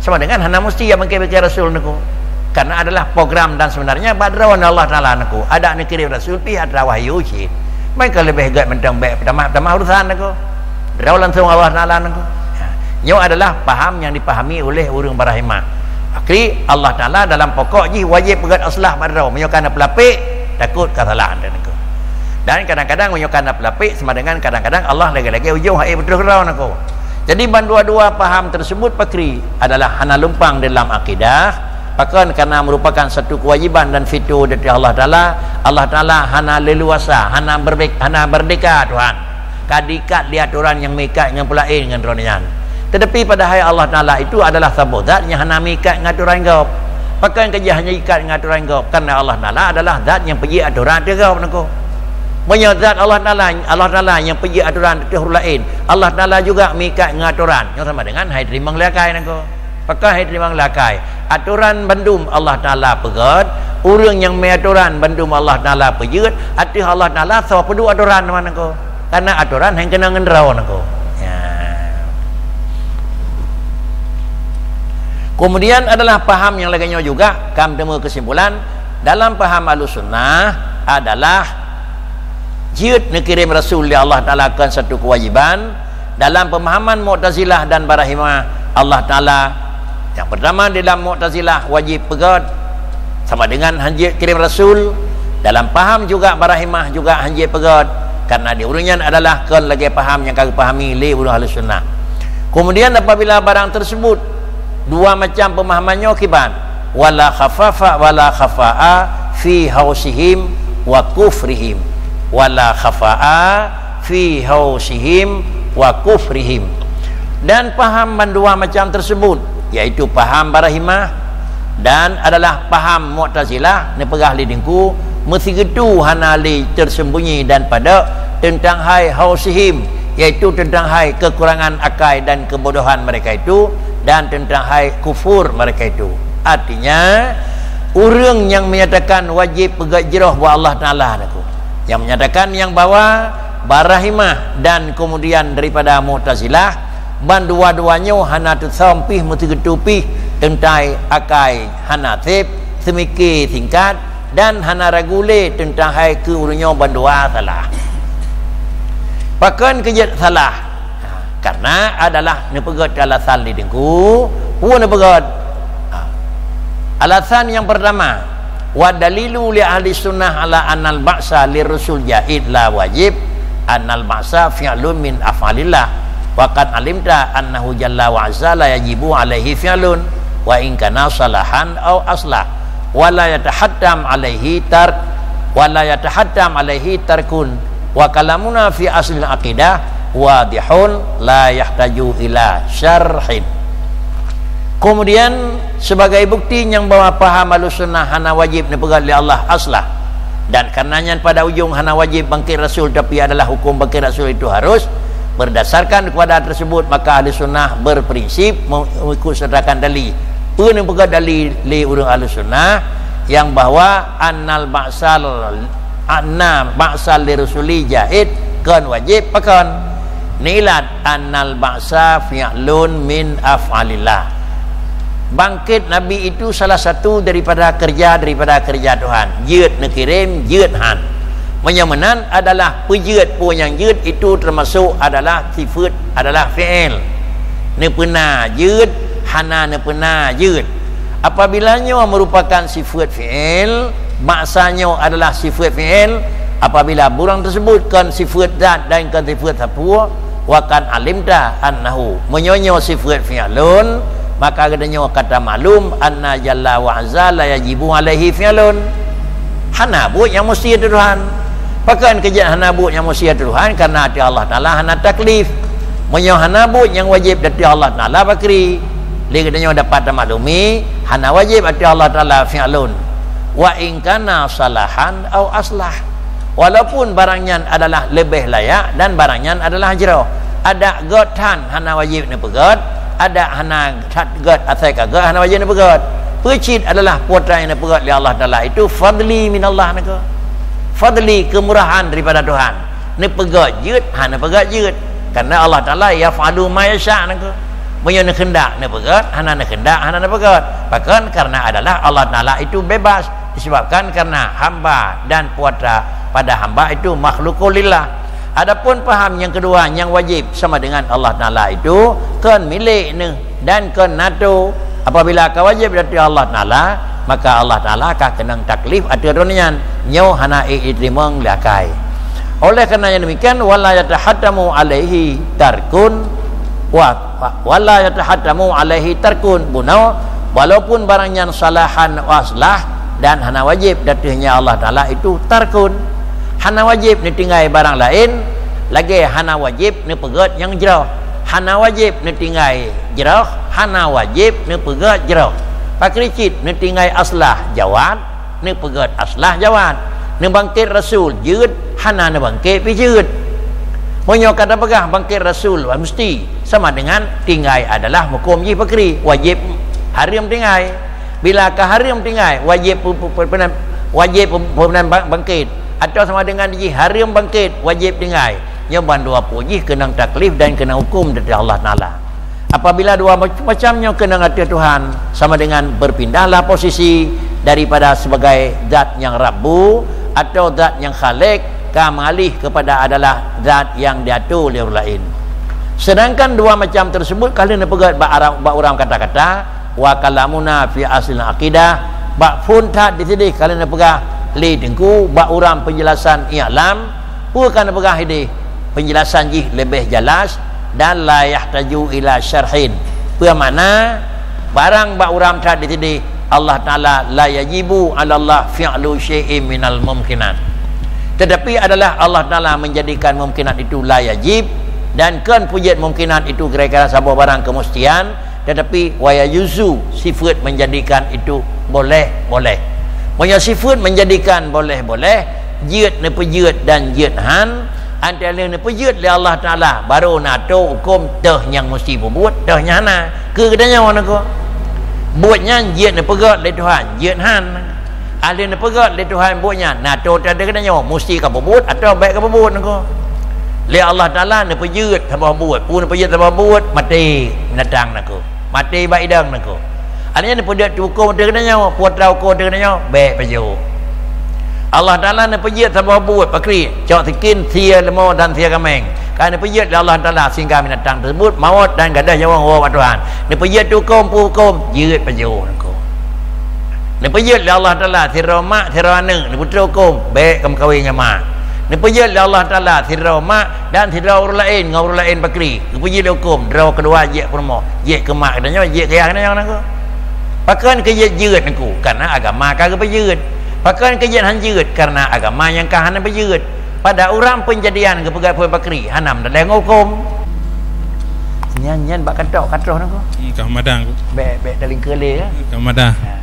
Sama dengan hana musti jak bangkit-bangkit Rasul neuku. Karena adalah program dan sebenarnya bak droe Allah Taala neuku. Adak neukirém Rasul pih atra wahyu cit. Maka leubeh gét mantong bék peutamah-tamah urusan neuku. Droe langsung Allah Taala neuku. Ha, nyoe adalah paham yang dipahami oleh ureuëng Barahimah. Akhé Allah Taala dalam pokok jih wajéb peugét aslah bak droe. Meunyoe kana peulapék, takot ka salah neuku. Dan kadang-kadang meunyoe kana peulapék sama dengan kadang-kadang Allah lagée-lagée ujong hai beutôi droe neuku. Jadi bandua-dua paham tersebut pakri adalah hana lumpang dalam akidah, pakon karena merupakan satu kewajiban dan fitur dari Allah Taala. Allah Taala hana leluasa, hana berdek-, hana merdeka Tuhan. Ka diikat lé atoran nyang meuikat ngon peulaén ngon droe nyan. Tetapi padahai Allah Taala itu adalah saboh zat nyang hana meuikat ngon atoran gob. Pakon keu jih hana ikat ngon atoran gob? Karena Allah Taala adalah zat nyang peujeuet atoran ateueh gob neuku. Meunyoe zat Allah Taala, Allah Taala nyang peujeuet atoran ateueh ureuëng laén, Allah Taala juga meuikat ngon atoran, nyoe sama dengan hai teurimong lé akai neuku. Pakon hai teurimong lé akai? Atoran bandum Allah Taala peugét, ureuëng nyang meuatoran bandum Allah Taala peujeuet, ateueh Allah Taala soe peuduek atoran teuma neuku. Karena atoran hana keunong ngon droe neuku. Ya. Kemudian adalah paham nyang lagée nyoe juga, ka meuteumé keusimpulan, dalam paham Ahlussunnah adalah jeuet neukirém Rasul lé Allah Taala kon satu kewajiban. Dalam pemahaman Mu'tazilah dan Barahimah, Allah Taala, yang pertama, dalam Mu'tazilah wajib peugét, sama dengan hanjeuet kirém Rasul. Dalam paham juga Barahimah juga hanjeuet peugét, karena di ureuëng nyan adalah kon lagée paham nyang ka geupahami lé ureuëng Ahlussunnah. Kemudian apabila barang tersebut dua macam pemahaman nyoe kiban, wala khafafa wala khafa'a fi hausihim wa kufrihim. Wala khafa'a fi hausihim wa kufrihim. Dan paham bandua macam tersebut, yaitu paham Barahimah dan adalah paham Mu'tazilah, neupeugah lé Teungku, meusigeutue hana lé tersembunyi dan padok teuntang hai hausihim, yaitu teuntang hai keukurangan akai dan keubodohan mereka itu, dan teuntang hai kufur mereka itu. Artinya, ureuëng nyang menyatakan wajéb peugét jroh bak Allah Taala, aku, nyang menyatakan nyang bahwa barahimah dan kemudian daripada Mu'tazilah, bandua-dua nyoe hana teusöm pih meusigeuteu pih teuntang akai hana sép, seumike singkat, dan hana ragu lé teuntang hai keu ureuëng nyoe bandua salah. Pakon keu jeuet salah? Karena adalah neupeugét alasan lé Teungku, peue neupeugét? Ha. Alasan nyang pertama, wa dalilu li ahli sunnah ala annal ba'sa li rusul jaid la wajib, annal ba'sa fi'lun min af'alillah, wa qad alimta annahu jalla wa azza la yajibu alaihi fi'lun, wa in kana salahan au aslah, wa la yatahattam alaihi tark, wa la yatahattam alaihi tarkun, wa kalamuna fi aslil aqidah wadihun la yahtaju ila syarhin. Kemudian, sebagai bukti nyang bahwa paham Ahlussunnah hana wajéb neupeugét lé Allah aslah, dan karena nyan pada ujong hana wajéb bangkit Rasul, tapi adalah hukum bangkit Rasul itu harus, berdasarkan kepada tersebut, maka Ahlussunnah berprinsip me-, mengikut sertakan dalil. Peue neupeugét dalil lé ureuëng Ahlussunnah nyang bahwa annal ba'sal anna ba'sal li rusuli jaid, kon wajéb, pakon? Nilat annal ba'sa fi'lun min af'alillah. Bangkét Nabi itu salah satu daripada kerja, daripada kerja Tuhan. Jeuet neukirém, jeuet han. Meunyoe meunan adalah peujeuet, peue nyang jeuet itu termasuk adalah sifat, adalah fi'il. Neupeuna jeuet, hana neupeuna jeuet. Apabila nyoe merupakan sifat fi'il, ba'sa nyoe adalah sifat fi'il, apabila barang tersebut kon sifat zat dan kon sifat sapeue, wa qad alimta annahu, meunyoe nyoe sifat fi'lun, maka geutanyoe ka tamaklum anna jalla wa azza la yajibu alaihi fi'lun. Hana buet nyang musti ateueh Tuhan. Pakon keu jeuet hana buet nyang musti ateueh Tuhan? Karena ateueh Allah Taala hana taklif. Meunyoe hana buet nyang wajéb ateueh Allah Taala, pakri? Lé geutanyoe dapat tamaklumi, hana wajéb ateueh Allah Taala fi'lun. Wa in kana salahan au aslah. Walaupun barang nyan adalah leubeh layak dan barang nyan adalah jroh. Adak gét han hana wajéb neupeugét, adak hana that gét asai ka gét hana wajéb neupeugét. Peue cit adalah peue nyang neupeugét lé Allah Taala itu fadli minallah, nangkeu. Fadli, keumurahan daripada Tuhan. Neupeugét jeuet, hana neupeugét jeuet. Karena Allah Taala yaf'alu ma yasha, nangkeu. Meunyoe neukeundak neupeugét, hana neukeundak hana neupeugét. Pakon? Karena adalah Allah Taala itu bebas, disebabkan karena hamba dan kuasa pada hamba itu makhlukul lillah. Adapun paham nyang keudua nyang wajéb sama dengan Allah Taala itu kon milék neuh dan kon nato. Apabila ka wajéb ateueh Allah Taala, maka Allah Taala ka keunong taklif ateueh droe nyan. Nyoe hana i-, iteurimong lé akai. Oleh karena nyang demikian, wala yatahattamu alaihi tarkun wa, wa, wala yatahattamu alaihi tarkun, bunoe, walaupun barang nyan salahan wa aslah dan hana wajéb ateueh nyan Allah Taala itu tarkun. Hana wajéb neutinggai barang laén, lagée hana wajéb neupeugét nyang jroh. Hana wajéb neutinggai jroh, hana wajéb neupeugét jroh. Pakri cit neutinggai aslah jawad, neupeugét aslah jawad. Neubangkét Rasul jeuet, hana neubangkét pih jeuet. Meunyoe ka tapeugah bangkét Rasul musti, sama dengan tinggai adalah huköm jih pakri, wajéb hareuem tinggai. Bila ka hareuem tinggai, wajéb pe-, pe-, pe-, peunan, wajéb pe-, peunan ba-, bangkét, atawa sama dengan jih hareuem bangkét, wajéb tinggai. Nyoe bandua peue jih keunong taklif dan keunong huköm dari Allah Taala. Apabila dua mac-, macam nyoe keunong ateueh Tuhan, sama dengan berpindahlah posisi daripada sebagai zat nyang Rabbu atau zat nyang Khalik, ka meualih kepada adalah zat nyang diatur lé ureuëng laén. Sedangkan dua macam tersebut ka lheueh neupeugét bak ara-, bak ureuëng kata-kata, wa kalamuna fi aslil aqidah, bak phon that disideh ka lheueh neupeugah lé Teungku bak ureuëng penjelasan i'lam, peue ka neupeugah ideh, penjelasan jih leubeh jelas dan la yahtaju ila syarhin. Peue makna? Barang bak ureuëng that disideh, Allah Taala la yajibu 'alallah fi'lu syai'in minal mumkinat. Tetapi adalah Allah Taala menjadikan mumkinat itu la yajib, dan kon peujeuet mumkinat itu kira-kira saboh barang kemustian, tetapi wa yajuzu, sifat menjadikan itu boleh-boleh. Meunyoe sifat menjadikan boleh-boleh, jeuet neupeujeuet dan jeuet han, Antara lheueh neupeujeuet lé Allah Taala, baru na tô hukôm teuh nyang musti peubuet, teuh nyang hana. Keu geutanyoe nangko. Buet nyan jeuet neupeugét lé Tuhan, jeuet han. Akhé neupeugét lé Tuhan buet nyan, na tô teuh geutanyoe musti ka peubuet atawa bék ka peubuet nangko. Lé Allah Taala neupeujeuet saboh buet, peue neupeujeuet saboh buet, maté binatang nangko. Maté bak idong nangko. Akhé neupeujeuet hukôm teuh geutanyoe, putra hukôm teuh geutanyoe, bék pajoh. Allah Taala neupeujeuet saboh buet pakri, cok sikin sie leumô dan sie kaméng. Ka neupeujeuet lé Allah Taala sehingga binatang tersebut mawöt dan gadôh nyawöng woe bak Tuhan. Neupeujeuet hukôm, peue hukôm, jeuet pajoh nangko. Neupeujeuet lé Allah Taala sidroe mak, sidroe aneuk, neupeutrok hukôm, bék ka meukawen ngon mak. Neupeujeuet lé Allah Taala sidroe mak dan sidroe ureuëng laén ngon ureuëng laén pakri. Neupeujeuet hukôm, droe keudua jeuet peurumoh, jeuet keu mak geutanyoe, jeuet keu ayah geutanyoe nangko. Pakon keu jeuet jeuet nangko? Karena agama ka geupeujeuet. Pakon keu jeuet han jeuet? Karena agama nyang ka hana peujeuet. Pada ureuëng peunjadian geupeugah phon pakri, hana meudaléh ngon hukôm. Nyan, nyan bak kantok ka troh nangko. Hmm, ka madang. Bék, bék talingkeue lé, ya. Ka madang. Ha.